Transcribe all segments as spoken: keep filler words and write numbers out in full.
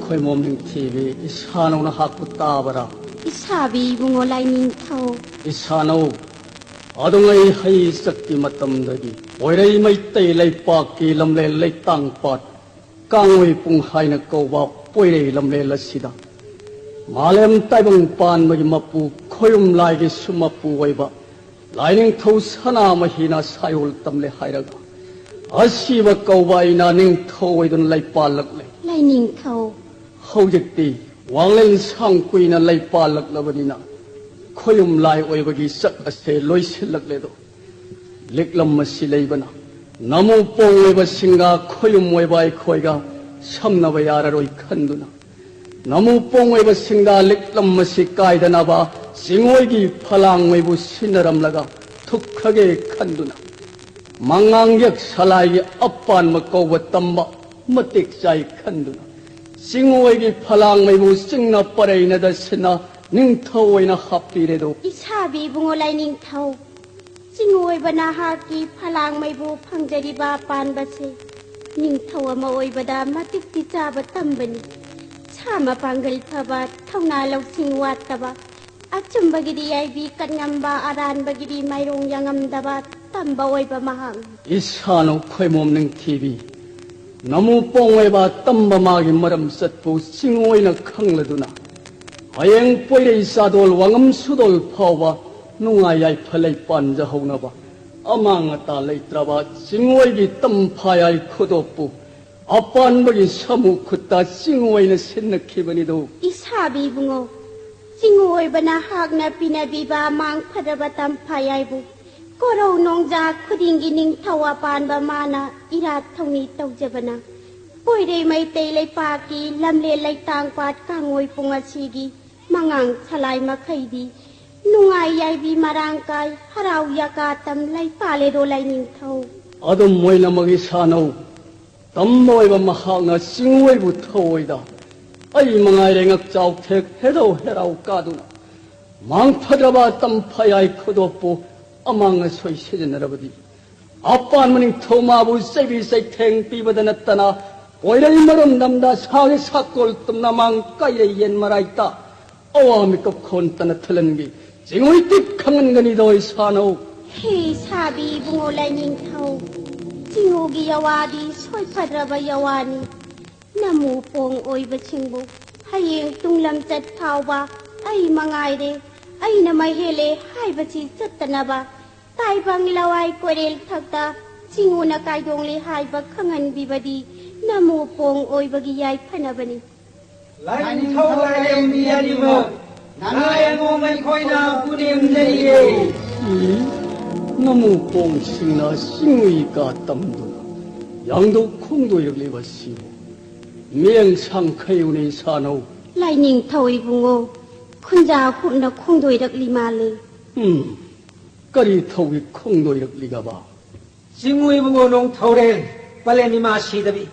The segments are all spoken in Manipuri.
ꯈꯣꯏꯃꯣꯝ ꯅꯤꯡꯊꯤꯕꯤ, ꯏꯁꯥꯅꯧꯅ ꯍꯥꯛꯄ ꯇꯥꯕꯔꯥ? ꯏꯁꯥꯕꯤ ꯏꯕꯨꯡꯉꯣ ꯂꯥꯏꯅꯤꯡꯊꯧ꯫ ꯏꯁꯥꯅꯧ, ꯑꯗꯨꯉꯩ ꯍꯩ ꯆꯠꯀꯤ ꯃꯇꯝꯗꯒꯤ ꯄꯣꯏꯔꯩ ꯃꯩꯇꯩ ꯂꯩꯄꯥꯛꯀꯤ ꯂꯝꯂꯦꯟ ꯂꯩꯇꯥꯡ ꯄꯥꯠ ꯀꯥꯡꯉꯣꯏ ꯄꯨꯡ ꯍꯥꯏꯅ ꯀꯧꯕ ꯄꯣꯏꯔꯩ ꯂꯝꯂꯦꯟ ꯑꯁꯤꯗ ꯃꯥꯂꯦꯝ ꯇꯥꯏꯕꯪ ꯄꯥꯟꯕꯒꯤ ꯃꯄꯨ ꯈꯣꯌꯨꯝ ꯂꯥꯏꯒꯤ ꯁꯨꯃꯄꯨ ꯑꯣꯏꯕ ꯂꯥꯏꯅꯤꯡꯊꯧ ꯁꯅꯥꯃꯍꯤꯅ ꯁꯥꯏꯑꯣꯜ ꯇꯝꯂꯦ ꯍꯥꯏꯔꯒ ꯑꯁꯤꯕ ꯀꯧꯕ ꯑꯩꯅ ꯅꯤꯡꯊꯧ ꯑꯣꯏꯗꯨꯅ ꯂꯩꯄꯥꯜꯂꯛꯂꯦ꯫ ꯂꯥꯏꯅꯤꯡꯊꯧ꯫ ꯍꯧꯖꯤꯛꯇꯤ ꯋꯥꯡꯂꯦꯟ ꯁꯥꯡ ꯀꯨꯏꯅ ꯂꯩꯄꯥꯜꯂꯛꯂꯕꯅꯤꯅ ꯈꯣꯌꯨꯝ ꯂꯥꯏ ꯑꯣꯏꯕꯒꯤ ꯆꯠ ꯑꯁꯦ ꯂꯣꯏꯁꯤꯜꯂꯛꯂꯦꯗꯣ꯫ ꯂꯤꯛꯂꯝ ꯑꯁꯤ ꯂꯩꯕꯅ ꯅꯃꯨ ꯄꯣꯡ ꯑꯣꯏꯕꯁꯤꯡꯒ ꯈꯣꯌꯨꯝ ꯑꯣꯏꯕ ꯑꯩꯈꯣꯏꯒ ꯁꯝꯅꯕ ꯌꯥꯔꯔꯣꯏ ꯈꯟꯗꯨꯅ ꯅꯃꯨ ꯄꯣꯡ ꯑꯣꯏꯕꯁꯤꯡꯗ ꯂꯤꯛꯂꯝ ꯑꯁꯤ ꯀꯥꯏꯗꯅꯕ ꯆꯤꯡꯑꯣꯏꯒꯤ ꯐꯂꯥꯡꯃꯩꯕꯨ ꯁꯤꯟꯅꯔꯝꯂꯒ ꯊꯨꯛꯈ꯭ꯔꯒꯦ ꯈꯟꯗꯨꯅ ꯃꯉꯥꯡ ꯌꯦꯛ ꯁꯂꯥꯏꯒꯤ ꯑꯄꯥꯟꯕ ꯀꯧꯕ ꯇꯝꯕ ꯃꯇꯤꯛ ꯆꯥꯏ ꯈꯟꯗꯨꯅ ꯆꯤꯡꯑꯣꯏꯒꯤ ꯐꯂꯥꯡꯃꯩꯕꯨ ꯆꯤꯡꯅ ꯄꯔꯩꯅꯗ ꯁꯤꯟꯅ ꯅꯤꯡꯊꯧ ꯑꯣꯏꯅ ꯍꯥꯞꯄꯤꯔꯦꯗꯣ꯫ ꯏꯁꯥꯕꯤ ꯏꯕꯨꯡꯉꯣ ꯂꯥꯏꯅꯤꯡꯊꯧ꯫ ꯆꯤꯡꯑꯣꯏꯕ ꯅꯍꯥꯛꯀꯤ ꯐꯂꯥꯡꯃꯩꯕꯨ ꯐꯪꯖꯔꯤꯕ ꯄꯥꯟꯕꯁꯦ ꯅꯤꯡꯊꯧ ꯑꯃ ꯑꯣꯏꯕꯗ ꯃꯇꯤꯛꯇꯤ ꯆꯥꯕ ꯇꯝꯕꯅꯤ꯫ ꯁꯥ ꯃꯄꯥꯡꯒꯜ ꯐꯕ, ꯊꯧꯅꯥ ꯂꯧꯁꯤꯡ ꯋꯥꯠꯇꯕ, ꯑꯆꯨꯝꯕꯒꯤꯗꯤ ꯌꯥꯏꯕꯤ ꯀꯠꯉꯝꯕ, ꯑꯔꯥꯟꯕꯒꯤꯗꯤ ꯃꯥꯏꯔꯣꯡ ꯌꯥꯉꯝꯗꯕ ꯇꯝꯕ ꯑꯣꯏꯕ ꯃꯍꯥꯛꯅꯤ꯫ ꯏꯁꯥꯅꯧ ꯈꯣꯏꯃꯣꯝ ꯅꯤꯡꯊꯤꯕꯤ, ꯅꯃꯨ ꯄꯣꯡ ꯑꯣꯏꯕ ꯇꯝꯕ ꯃꯥꯒꯤ ꯃꯔꯝ ꯆꯠꯄꯨ ꯆꯤꯡꯑꯣꯏꯅ ꯈꯪꯂꯗꯨꯅ ꯍꯌꯦꯡ ꯄꯣꯏꯔꯩ ꯆꯥꯗꯣꯜ ꯋꯥꯉꯝ ꯁꯨꯗꯣꯜ ꯐꯥꯎꯕ ꯅꯨꯡꯉꯥꯏ ꯌꯥꯏꯐ ꯂꯩ ꯄꯥꯟꯖꯍꯧꯅꯕ ꯑꯃꯥꯡ ꯑꯇꯥ ꯂꯩꯇ꯭ꯔꯕ ꯆꯤꯡꯑꯣꯏꯒꯤ ꯇꯝꯐꯥꯌꯥꯏ ꯈꯨꯗꯣꯞꯄꯨ ꯑꯄꯥꯟꯕꯒꯤ ꯁꯥꯃꯨ ꯈꯨꯠꯇ ꯆꯤꯡꯑꯣꯏꯅ ꯁꯤꯟꯅꯈꯤꯕꯅꯤꯗꯣ꯫ ꯏꯁꯥꯕꯤ ꯏꯕꯨꯡꯉꯣ, ꯆꯤꯡꯑꯣꯏꯕ ꯅꯍꯥꯛꯅ ꯄꯤꯅꯕꯤꯕ ꯃꯥꯡ ꯐꯔꯕ ꯇꯝꯐꯥꯌꯥꯏꯕꯨ ꯀꯣꯔꯧ ꯅꯣꯡꯖꯥ ꯈꯨꯗꯤꯡꯒꯤ ꯅꯤꯡꯊꯧ ꯑꯄꯥꯟꯕ ꯃꯥꯅ ꯏꯔꯥꯠ ꯊꯧꯅꯤ ꯇꯧꯖꯕꯅ ꯄꯣꯏꯔꯩ ꯃꯩꯇꯩ ꯂꯩꯄꯥꯛꯀꯤ ꯂꯝꯂꯦꯟ ꯂꯩꯇꯥꯡ ꯄꯥꯠ ꯀꯥꯡꯉꯣꯏ ꯄꯨꯡ ꯑꯁꯤꯒꯤ ꯃꯉꯥꯡ ꯁꯂꯥꯏ ꯃꯈꯩꯗꯤ ꯅꯨꯡꯉꯥꯏ ꯌꯥꯏꯕꯤ ꯃꯔꯥꯡ ꯀꯥꯏ ꯍꯔꯥꯎ ꯌꯥꯀꯥ ꯇꯝ ꯂꯩ ꯄꯥꯜꯂꯦꯗꯣ ꯂꯥꯏꯅꯤꯡꯊꯧ꯫ ꯑꯗꯨꯝ ꯑꯣꯏꯅꯃꯛ ꯏꯁꯥꯅꯧ ꯇꯝꯕ ꯑꯣꯏꯕ ꯃꯍꯥꯛꯅ ꯆꯤꯡꯑꯣꯏꯕꯨ ꯊꯧꯑꯣꯏꯗ ꯑꯩ ꯃꯉꯥꯏꯔꯦ ꯉꯛꯆꯥꯎ ꯊꯦꯛ ꯍꯦꯔꯧ ꯍꯦꯔꯥꯎ ꯀꯥꯗꯨꯅ ꯃꯥꯡꯐꯗ꯭ꯔꯕ ꯇꯝꯐꯥꯌꯥꯏ ꯈꯨꯗꯣꯞꯄꯨ ꯑꯃꯥꯡ ꯑꯁꯣꯏ ꯁꯤꯖꯤꯟꯅꯔꯕꯗꯤ ꯑꯄꯥꯟꯕ ꯅꯤꯡꯊꯧ ꯃꯥꯕꯨ ꯆꯩꯕꯤ ꯆꯩꯊꯦꯡ ꯄꯤꯕꯗ ꯅꯠꯇꯅ ꯀꯣꯏꯔꯩ ꯃꯔꯨꯝ ꯅꯝꯗ ꯁꯥꯒꯤ ꯁꯥꯀꯣꯜ ꯇꯨꯝꯅ ꯃꯥꯡ ꯀꯥꯏꯔꯩ ꯌꯦꯟ ꯃꯔꯥꯏꯇ ꯑꯋꯥ ꯃꯤꯀꯞ ꯈꯣꯟꯇꯅ ꯊꯜꯍꯟꯒꯤ ꯆꯤꯡꯉꯨꯏ ꯇꯤꯛ ꯈꯪꯍꯟꯒꯅꯤꯗꯣ ꯏꯁꯥꯅꯧ꯫ ꯍꯦ ꯁꯥꯕꯤ ꯏꯕꯨꯡꯉꯣ ꯂꯥꯏꯅꯤꯡꯊꯧ, ꯆꯤꯡꯉꯨꯒꯤ ꯌꯋꯥꯗꯤ ꯁꯣꯏꯐꯗ꯭ꯔꯕ ꯌꯋꯥꯅꯤ꯫ ꯅꯃꯨ ꯄꯣꯡ ꯑꯣꯏꯕꯁꯤꯡꯕꯨ ꯍꯌꯦꯡ ꯇꯨꯡꯂꯝꯆꯠ ꯐꯥꯎꯕ ꯑꯩ ꯃꯉꯥꯏꯔꯦ, ꯑꯩꯅ ꯃꯍꯦꯜꯂꯦ ꯍꯥꯏꯕꯁꯤ ꯆꯠꯇꯅꯕ ꯇꯥꯏꯕꯪ ꯂꯋꯥꯏ ꯀꯣꯏꯔꯦꯜ ꯊꯛꯇ ꯆꯤꯡꯉꯨꯅ ꯀꯥꯏꯗꯣꯡꯂꯤ ꯍꯥꯏꯕ ꯈꯪꯍꯟꯕꯤꯕꯗꯤ ꯅꯃꯨ ꯄꯣꯡ ꯑꯣꯏꯕꯒꯤ ꯌꯥꯏꯐꯅꯕꯅꯤ꯫ ꯂꯥꯏꯅꯤꯡꯊꯧ ꯂꯥꯏꯔꯦꯝꯕꯤ ꯑꯅꯤꯃꯛ ꯅꯅꯥꯏ ꯑꯉꯣꯝ ꯑꯩꯈꯣꯏꯅ ꯄꯨꯅꯦꯝꯖꯔꯤꯌꯦ꯫ ꯎꯝ, ꯅꯃꯨ ꯄꯣꯡꯁꯤꯡꯅ ꯆꯤꯡꯉꯨꯏ ꯀꯥ ꯇꯝꯗꯨꯅ ꯌꯥꯡꯗꯧ ꯈꯣꯡꯗꯣꯏꯔꯛꯂꯤꯕ ꯑꯁꯤꯕꯨ ꯃꯤꯠꯌꯦꯡ ꯁꯥꯡꯈꯩꯌꯨꯅꯦ ꯏꯁꯥꯅꯧ꯫ ꯂꯥꯏꯅꯤꯡꯊꯧ ꯏꯕꯨꯡꯉꯣ, ꯈꯨꯟꯖꯥ ꯍꯨꯞꯅ ꯈꯣꯡꯗꯣꯏꯔꯛꯂꯤ ꯃꯥꯜꯂꯦ꯫ ꯎꯝ, ꯀꯔꯤ ꯊꯧꯒꯤ ꯈꯣꯡꯗꯣꯏꯔꯛꯂꯤꯒꯕ? ꯆꯤꯡꯉꯨ ꯏꯕꯨꯡꯉꯣ ꯅꯣꯡꯊꯧꯔꯦꯜ ꯄꯂꯦꯝ ꯏꯃꯥ ꯁꯤꯗꯕꯤ,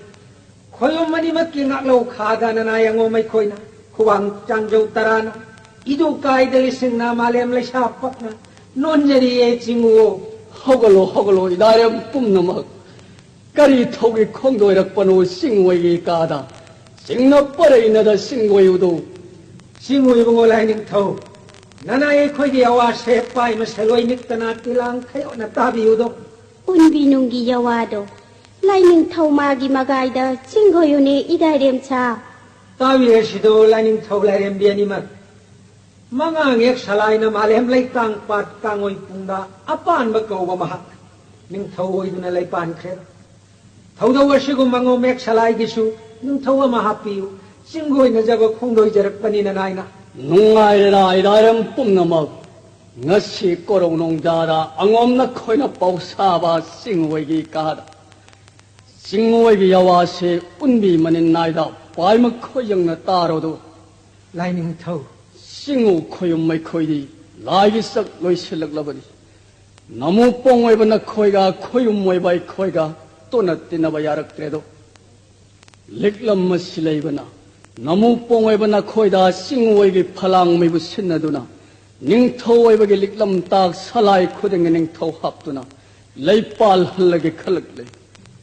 ꯈꯣꯏꯔꯨꯝ ꯑꯅꯤꯃꯛꯀꯤ ꯉꯥꯛꯂꯧ ꯈꯥꯗ ꯅꯅꯥꯏ ꯑꯉꯣꯝ ꯑꯩꯈꯣꯏꯅ ꯈꯨꯋꯥꯡ ꯆꯥꯡꯖꯧ ꯇꯔꯥꯅ ꯏꯗꯨ ꯀꯥꯏꯗ ꯂꯤꯁꯤꯡꯅ ꯃꯥꯂꯦꯝ ꯂꯩꯁꯥ ꯄꯛꯅ ꯅꯣꯟꯖꯔꯤꯌꯦ ꯆꯤꯡꯉꯨ꯫ ꯍꯧꯒꯠꯂꯣ, ꯍꯧꯒꯠꯂꯣ, ꯏꯗꯥꯏꯔꯦꯝ ꯄꯨꯝꯅꯃꯛ꯫ ꯀꯔꯤ ꯊꯧꯒꯤ ꯈꯣꯡꯗꯣꯏꯔꯛꯄꯅꯣ ꯆꯤꯡꯉꯣꯏꯒꯤ ꯀꯥꯗ? ꯆꯤꯡꯅ ꯄꯔꯩꯅꯗ ꯆꯤꯡꯉꯣꯏ ꯎꯗꯧ꯫ ꯆꯤꯡꯉꯨ ꯏꯕꯨꯡꯉꯣ ꯂꯥꯏꯅꯤꯡꯊꯧ, ꯅꯅꯥꯏ ꯑꯩꯈꯣꯏꯒꯤ ꯑꯋꯥꯁꯦ ꯄꯥꯏ ꯃꯁꯦꯜ ꯑꯣꯏ ꯅꯤꯛꯇꯅ ꯇꯤꯂꯥꯡ ꯈꯌꯣꯠꯅ ꯇꯥꯕꯤꯌꯨꯗꯧ꯫ ꯎꯟꯕꯤ ꯅꯨꯡꯒꯤ ꯌꯋꯥꯗꯣ ꯂꯥꯏꯅꯤꯡꯊꯧ ꯃꯥꯒꯤ ꯃꯒꯥꯏꯗ ꯆꯤꯡꯒꯣꯌꯨꯅꯦ ꯏꯗꯥꯏꯔꯦꯝꯁꯥ꯫ ꯇꯥꯕꯤꯔꯁꯤꯗꯣ ꯂꯥꯏꯅꯤꯡꯊꯧ ꯂꯥꯏꯔꯦꯝꯕꯤ ꯑꯅꯤꯃꯛ꯫ ꯃꯉꯥꯡ ꯌꯦꯛ ꯁꯂꯥꯏꯅ ꯃꯥꯂꯦꯝ ꯂꯩꯇꯥꯡ ꯄꯥꯠ ꯀꯥꯡꯉꯣꯏ ꯄꯨꯡꯗ ꯑꯄꯥꯟꯕ ꯀꯧꯕ ꯃꯍꯥꯛ ꯅꯤꯡꯊꯧ ꯑꯣꯏꯗꯨꯅ ꯂꯩꯄꯥꯟꯈ꯭ꯔꯦ꯫ ꯊꯧꯗꯧ ꯑꯁꯤꯒꯨꯝꯕ ꯉꯣꯃꯦꯛ ꯁꯂꯥꯏꯒꯤꯁꯨ ꯅꯤꯡꯊꯧ ꯑꯃ ꯍꯥꯞꯄꯤꯌꯨ꯫ ꯆꯤꯡꯒꯣꯏꯅꯖꯕ ꯈꯣꯡꯗꯣꯏꯖꯔꯛꯄꯅꯤꯅ ꯅꯥꯏꯅ꯫ ꯅꯨꯡꯉꯥꯏꯔꯦꯔꯥ ꯏꯔꯥꯏꯔꯝ ꯄꯨꯝꯅꯃꯛ꯫ ꯉꯁꯤ ꯀꯣꯔꯧ ꯅꯣꯡꯖꯥꯗ ꯑꯉꯣꯝ ꯅꯈꯣꯏꯅ ꯄꯥꯎꯁꯥꯕ ꯆꯤꯡꯉꯣꯏꯒꯤ ꯀꯥꯗ꯫ ꯆꯤꯡꯉꯣꯏꯒꯤ ꯌꯥꯋꯥꯁꯦ ꯎꯟꯕꯤ ꯃꯅꯤꯟ ꯅꯥꯏꯗ ꯄꯥꯏꯃ ꯈꯣꯏꯌꯪꯅ ꯇꯥꯔꯣꯗꯨ꯫ ꯂꯥꯏꯅꯤꯡꯊꯧ꯫ ꯆꯤꯡꯉꯨ ꯈꯣꯌꯨꯝ ꯃꯩꯈꯣꯏꯗꯤ ꯂꯥꯏꯒꯤ ꯆꯥꯛ ꯂꯣꯏꯁꯤꯜꯂꯛꯂꯕꯅꯤ꯫ ꯅꯃꯨ ꯄꯣꯡ ꯑꯣꯏꯕ ꯅꯈꯣꯏꯒ ꯈꯣꯌꯨꯝ ꯑꯣꯏꯕ ꯑꯩꯈꯣꯏꯒ ꯇꯣꯟꯅ ꯇꯤꯟꯅꯕ ꯌꯥꯔꯛꯇ꯭ꯔꯦꯗꯣ꯫ ꯂꯤꯛꯂꯝ ꯑꯁꯤ ꯂꯩꯕꯅ ꯅꯃꯨ ꯄꯣꯡ ꯑꯣꯏꯕ ꯅꯈꯣꯏꯗ ꯆꯤꯡꯉꯣꯏꯒꯤ ꯐꯂꯥꯡ ꯃꯩꯕꯨ ꯁꯤꯟꯅꯗꯨꯅ ꯅꯤꯡꯊꯧ ꯑꯣꯏꯕꯒꯤ ꯂꯤꯛꯂꯝ ꯇꯥꯛ ꯁꯂꯥꯏ ꯈꯨꯗꯤꯡꯒꯤ ꯅꯤꯡꯊꯧ ꯍꯥꯞꯇꯨꯅ ꯂꯩꯄꯥꯜ ꯍꯜꯂꯒꯦ ꯈꯜꯂꯛꯂꯦ꯫